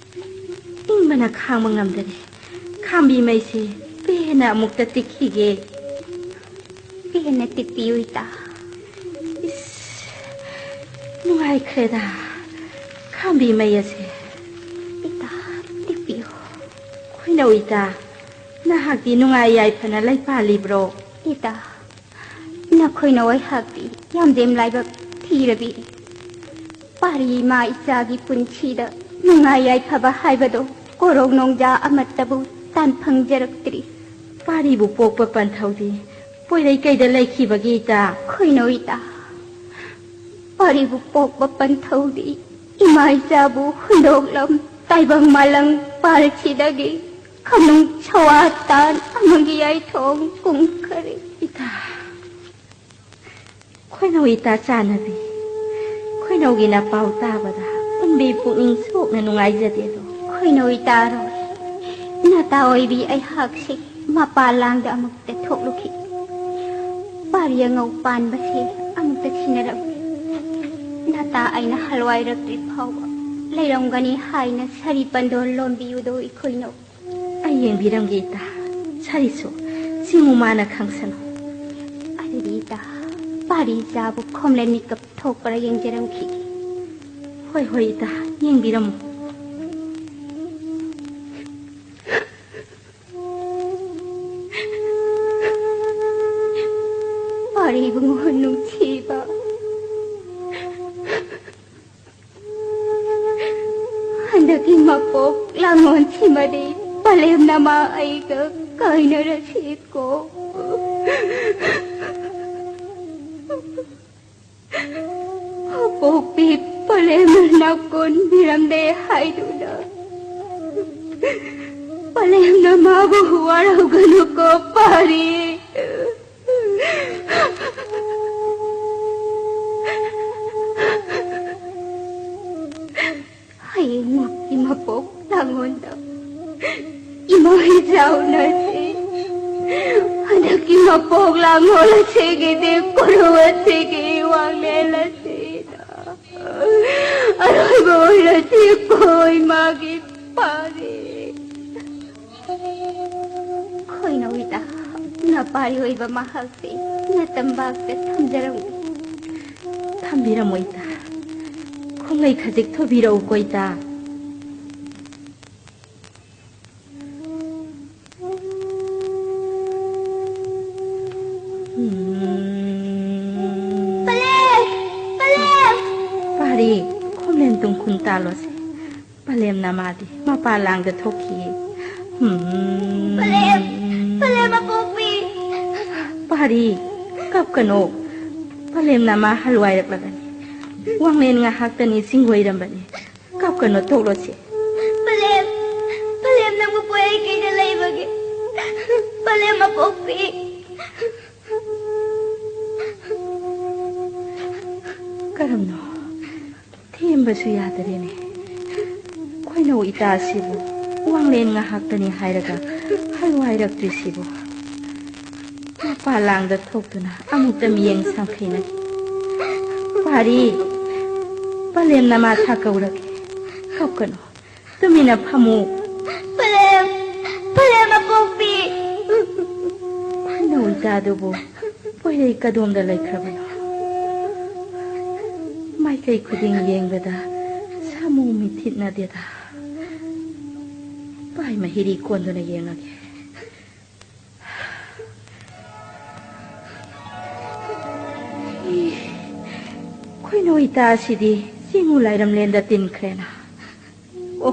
ꯏꯪꯕꯅ ꯈꯥꯡꯕ ꯉꯝꯗꯔꯦ꯫ ꯈꯥꯝꯕꯤ ꯃꯩꯁꯦ ꯄꯦꯟꯅ ꯑꯃꯨꯛꯇ ꯇꯤꯛꯈꯤꯒꯦ꯫ ꯄꯦꯟꯅ ꯇꯤꯛꯄꯤꯌꯨ ꯏꯇꯥ꯫ ꯏꯁ, ꯅꯨꯡꯉꯥꯏꯈ꯭ꯔꯦꯗ ꯈꯥꯝꯕꯤ ꯃꯩ ꯑꯁꯦ꯫ ꯏꯇꯥ, ꯇꯤꯛꯄꯤꯌꯨ꯫ ꯈꯣꯏꯅꯧ ꯏꯇꯥ, ꯅꯍꯥꯛꯇꯤ ꯅꯨꯡꯉꯥꯏ ꯌꯥꯏꯐꯅ ꯂꯩꯄꯥꯜꯂꯤꯕ꯭ꯔꯣ? ꯏꯇꯥ, ꯅꯈꯣꯏꯅ ꯑꯩꯍꯥꯛꯇꯤ ꯌꯥꯝꯖꯦꯝ ꯂꯥꯏꯕꯛ ꯊꯤꯔꯕꯤ꯫ ꯄꯥꯔꯤ ꯏꯃꯥ ꯏꯆꯥꯒꯤ ꯄꯨꯟꯁꯤꯗ ꯅꯨꯡꯉꯥꯏ ꯌꯥꯏꯐꯕ ꯍꯥꯏꯕꯗꯣ ꯀꯣꯔꯧ ꯅꯣꯡꯖꯥ ꯑꯃꯠꯇꯕꯨ ꯇꯥꯟ ꯐꯪꯖꯔꯛꯇ꯭ꯔꯤ꯫ ꯄꯥꯔꯤꯕꯨ ꯄꯣꯛꯄ ꯄꯟꯊꯧꯗꯤ ꯄꯣꯏꯔꯩꯀꯩꯗ ꯂꯩꯈꯤꯕꯒꯤ ꯏꯇꯥ꯫ ꯈꯣꯏꯅꯧ ꯏꯇꯥ, ꯄꯥꯔꯤꯕꯨ ꯄꯣꯛꯄ ꯄꯟꯊꯧꯗꯤ ꯏꯃꯥ ꯏꯆꯥꯕꯨ ꯍꯨꯟꯗꯣꯛꯂꯝ ꯇꯥꯏꯕꯪ ꯃꯥꯂꯪ ꯄꯥꯜꯁꯤꯗꯒꯤ ꯈꯝꯅꯨꯡ ꯁꯋꯥ ꯇꯥꯟ ꯑꯃꯒꯤ ꯌꯥꯏꯊꯣꯡ ꯀꯨꯝꯈꯔꯦ꯫ ꯏꯇꯥ, ꯈꯣꯏꯅꯧ ꯏꯇꯥ ꯆꯥꯟꯅꯕꯤ, ꯈꯣꯏꯅꯧꯒꯤ ꯅꯄꯥꯎ ꯇꯥꯕꯗ ꯄꯨꯟꯕꯤ ꯄꯨꯛꯅꯤꯡ ꯁꯣꯛꯅ ꯅꯨꯡꯉꯥꯏꯖꯗꯦꯗꯣ꯫ ꯈꯣꯏꯅꯧ ꯏꯇꯥꯔꯣ, ꯅꯇꯥ ꯑꯣꯏꯕꯤ ꯑꯩꯍꯥꯛꯁꯤ ꯃꯄꯥꯜ ꯂꯥꯡꯗ ꯑꯃꯨꯛꯇ ꯊꯣꯛꯂꯨꯈꯤ꯫ ꯄꯥꯔꯤ ꯑꯉꯧ ꯄꯥꯟꯕꯁꯦ ꯑꯃꯨꯛꯇ ꯊꯤꯅꯔꯝꯃꯤ꯫ ꯅꯇꯥ ꯑꯩꯅ ꯍꯜꯋꯥꯏꯔꯛꯇ꯭ꯔꯤ ꯐꯥꯎꯕ ꯂꯩꯔꯝꯒꯅꯤ ꯍꯥꯏꯅ ꯁꯥꯔꯤ ꯄꯟꯗꯣꯟ ꯂꯣꯟꯕꯤꯌꯨꯗꯣ ꯏꯈꯣꯏꯅꯧ꯫ ꯑꯩ ꯌꯦꯡꯕꯤꯔꯝꯒꯦ ꯏꯇꯥ꯫ ꯁꯥꯔꯤꯁꯨ ꯆꯤꯡꯉꯨ ꯃꯥꯅ ꯈꯪꯁꯅꯨ꯫ ꯑꯗꯨꯗꯤ ꯏꯇꯥ, ꯄꯥꯔꯤ ꯏꯆꯥꯕꯨ ꯈꯣꯝꯂꯦꯟ ꯃꯤꯀꯞ ꯊꯣꯛꯄꯔ ꯌꯦꯡꯖꯔꯝꯈꯤꯒꯦ꯫ ꯍꯣꯏ, ꯍꯣꯏ ꯏꯇꯥ, ꯌꯦꯡꯕꯤꯔꯝꯃꯨ꯫ ꯄꯥꯔꯤ ꯏꯕꯨꯡꯉꯣ ꯅꯨꯡꯁꯤꯕ꯫ ꯍꯟꯗꯛꯀꯤ ꯃꯄꯣꯛ ꯂꯥꯡꯉꯣꯟꯁꯤꯃꯗꯤ ꯄꯂꯦꯝ ꯅꯃꯥ ꯑꯩꯒ ꯀꯥꯏꯅꯔꯁꯤꯀꯣ꯫ ꯃꯄꯣꯛꯄꯤ ꯄꯂꯦꯝꯅ ꯅꯥꯀꯣꯟꯕꯤꯔꯝꯗꯦ ꯍꯥꯏꯗꯨꯅ ꯄꯂꯦꯝꯅ ꯃꯥꯕꯨ ꯋꯥꯔꯧꯒꯅꯨꯀꯣ ꯄꯥꯔꯤ꯫ ꯍꯌꯦꯡꯃꯛꯀꯤ ꯃꯄꯣꯛ ꯂꯥꯡꯉꯣꯟꯗ ꯏꯃꯥ ꯏꯆꯥ ꯎꯅꯁꯤ꯫ ꯍꯟꯗꯛꯀꯤ ꯃꯄꯣꯛ ꯂꯥꯡꯉꯣꯜ ꯑꯁꯤꯒꯤꯗꯤ ꯀꯣꯅꯨꯡ ꯑꯁꯤꯒꯤ ꯋꯥꯡꯂꯦꯟ ꯑꯁꯤꯗ ꯑꯔꯣꯏꯕ ꯑꯣꯏꯔꯁꯤꯀꯣ ꯏꯃꯥꯒꯤ ꯄꯥꯔꯤ꯫ ꯈꯣꯏꯅꯧ ꯏꯇꯥ, ꯅꯄꯥꯔꯤ ꯑꯣꯏꯕ ꯃꯍꯥꯛꯁꯦ ꯅꯇꯝꯕꯥꯛꯇ ꯊꯝꯖꯔꯝꯒꯦ꯫ ꯊꯝꯕꯤꯔꯝꯃꯣ ꯏꯇꯥ꯫ ꯈꯣꯡꯂꯩ ꯈꯖꯤꯛ ꯊꯨꯕꯤꯔꯛꯎꯀꯣ ꯏꯇꯥ꯫ ꯎꯝ꯫ ꯄꯂꯦꯝ! ꯄꯂꯦꯝ! ꯄꯥꯔꯤ, ꯈꯣꯝꯂꯦꯟ ꯇꯨꯡꯈꯨꯟ ꯇꯥꯜꯂꯣꯁꯦ꯫ ꯄꯂꯦꯝ ꯅꯃꯥꯗꯤ ꯃꯄꯥ ꯂꯥꯡꯗ ꯊꯣꯛꯈꯤꯌꯦ꯫ ꯎꯝ꯫ ꯄꯂꯦꯝ! ꯄꯂꯦꯝ ꯑꯄꯣꯛꯄꯤ! ꯄꯥꯔꯤ, ꯀꯞꯀꯅꯣ꯫ ꯄꯂꯦꯝꯅ ꯃꯥ ꯍꯜꯋꯥꯏꯔꯛꯂꯕꯅꯤ꯫ ꯋꯥꯡꯂꯦꯟ ꯉꯥꯏꯍꯥꯛꯇꯅꯤ ꯆꯤꯡꯒꯣꯏꯔꯝꯕꯅꯤ꯫ ꯀꯞꯀꯅꯣ, ꯇꯣꯛꯂꯣꯁꯦ꯫ ꯄꯂꯦꯝ, ꯄꯂꯦꯝ ꯅꯪꯕꯨ ꯄꯣꯌꯩ ꯀꯩꯗ ꯂꯩꯕꯒꯦ? ꯄꯂꯦꯝ ꯑꯄꯣꯛꯄꯤ꯫ ꯀꯔꯝꯅꯣ? ꯊꯦꯝꯕꯁꯨ ꯌꯥꯗꯔꯦꯅꯦ꯫ ꯈꯣꯏꯅꯧ ꯏꯇꯥꯁꯤꯕꯨ ꯋꯥꯡꯂꯦꯟ ꯉꯥꯏꯍꯥꯛꯇꯅꯤ ꯍꯥꯏꯔꯒ ꯍꯜꯋꯥꯏꯔꯛꯇ꯭ꯔꯤꯁꯤꯕꯨ꯫ ꯃꯄꯥ ꯂꯥꯡꯗ ꯊꯣꯛꯇꯨꯅ ꯑꯃꯨꯛꯇ ꯃꯤꯌꯦꯡ ꯁꯥꯡꯈꯩꯅꯈꯤ꯫ ꯄꯥꯔꯤ, ꯄꯂꯦꯝ ꯅꯃꯥ ꯊꯥ ꯀꯧꯔꯒꯦ꯫ ꯀꯞꯀꯅꯨ꯫ ꯇꯨꯃꯤꯟꯅ ꯐꯝꯃꯨ꯫ ꯄꯂꯦꯝ, ꯄꯂꯦꯝ ꯑꯄꯣꯛꯄꯤ꯫ ꯈꯣꯏꯅꯧ ꯏꯇꯥꯗꯨꯕꯨ ꯄꯣꯏꯔꯩ ꯀꯗꯣꯝꯗ ꯂꯩꯈ꯭ꯔꯕꯅꯣ? ꯃꯥꯏꯀꯩ ꯈꯨꯗꯤꯡ ꯌꯦꯡꯕꯗ ꯁꯥꯃꯨ ꯃꯤꯊꯤꯠꯅꯗꯦꯗ꯫ ꯄꯥꯏ ꯃꯍꯤꯔꯤ ꯀꯣꯟꯗꯨꯅ ꯌꯦꯡꯉꯒꯦ꯫ ꯈꯣꯏꯅꯧ ꯏꯇꯥ ꯑꯁꯤꯗꯤ ꯆꯤꯡꯉꯨ ꯂꯥꯏꯔꯝꯂꯦꯟꯗ ꯇꯤꯟꯈ꯭ꯔꯦꯅ꯫ ꯑꯣ,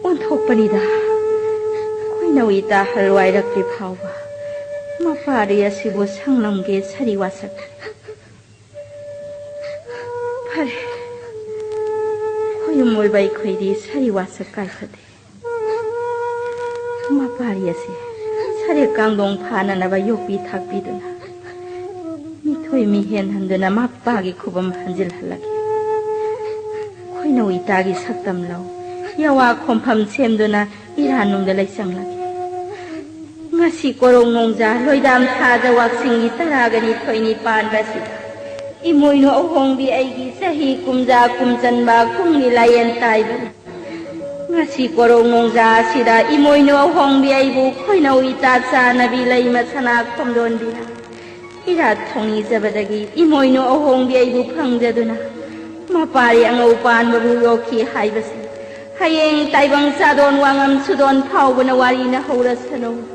ꯑꯣꯟꯊꯣꯛꯄꯅꯤꯗ꯫ ꯈꯣꯏꯅꯧ ꯏꯇꯥ ꯍꯜꯋꯥꯏꯔꯛꯇ꯭ꯔꯤ ꯐꯥꯎꯕ ꯃꯄꯥꯔꯤ ꯑꯁꯤꯕꯨ ꯁꯪꯂꯝꯒꯦ ꯁꯥꯔꯤ ꯋꯥꯁꯛ꯫ ꯐꯔꯦ, ꯈꯣꯌꯨꯝ ꯑꯣꯏꯕ ꯑꯩꯈꯣꯏꯗꯤ ꯁꯥꯔꯤ ꯋꯥꯁꯛ ꯀꯥꯏꯐꯗꯦ꯫ ꯃꯄꯥꯔꯤ ꯑꯁꯤ ꯁꯔꯦꯛ ꯀꯥꯡꯗꯣꯡ ꯐꯥꯅꯅꯕ ꯌꯣꯛꯄꯤ ꯊꯥꯛꯄꯤꯗꯨꯅ, ꯃꯤꯊꯣꯏ ꯃꯤꯍꯦꯟ ꯍꯟꯗꯨꯅ ꯃꯄꯥꯒꯤ ꯈꯨꯕꯝ ꯍꯟꯖꯤꯜꯍꯜꯂꯒꯦ꯫ ꯈꯣꯏꯅꯧ ꯏꯇꯥꯒꯤ ꯁꯛꯇꯝ ꯂꯧ, ꯌꯥꯋꯥ ꯈꯣꯝꯐꯝ ꯁꯦꯝꯗꯨꯅ ꯏꯔꯥꯟꯅꯨꯡꯗ ꯂꯩꯆꯪꯂꯒꯦ꯫ ꯉꯁꯤ ꯀꯣꯔꯧ ꯅꯣꯡꯖꯥ ꯂꯣꯏꯗꯥꯝ ꯊꯥꯗ ꯋꯥꯛꯆꯤꯡꯒꯤ ꯇꯔꯥꯒ ꯅꯤꯊꯣꯏꯅꯤ ꯄꯥꯟꯕ ꯑꯁꯤꯗ ꯏꯃꯣꯏꯅꯨ ꯑꯍꯣꯡꯕꯤ ꯑꯩꯒꯤ ꯆꯍꯤ ꯀꯨꯝꯖꯥ ꯀꯨꯝꯆꯟꯕ ꯀꯨꯝꯒꯤ ꯂꯥꯏꯌꯦꯟ ꯇꯥꯏꯕꯅꯤ꯫ ꯉꯁꯤ ꯀꯣꯔꯧ ꯅꯣꯡꯖꯥ ꯑꯁꯤꯗ ꯏꯃꯣꯏꯅꯨ ꯑꯍꯣꯡꯕꯤ ꯑꯩꯕꯨ ꯈꯣꯏꯅꯧ ꯏꯇꯥ ꯆꯥꯅꯕꯤ ꯂꯩꯃ ꯁꯅꯥ ꯈꯣꯝꯗꯣꯟꯕꯤꯅ ꯏꯔꯥꯠ ꯊꯧꯅꯤꯖꯕꯗꯒꯤ ꯏꯃꯣꯏꯅꯨ ꯑꯍꯣꯡꯕꯤ ꯑꯩꯕꯨ ꯐꯪꯖꯗꯨꯅ ꯃꯄꯥꯔꯤ ꯑꯉꯧ ꯄꯥꯟꯕꯕꯨ ꯌꯣꯛꯈꯤ ꯍꯥꯏꯕꯁꯤ ꯍꯌꯦꯡ ꯇꯥꯏꯕꯪ ꯆꯥꯗꯣꯟ ꯋꯥꯉꯝ ꯁꯨꯗꯣꯟ ꯐꯥꯎꯕꯅ ꯋꯥꯔꯤꯅ ꯍꯧꯔꯁꯅꯨ꯫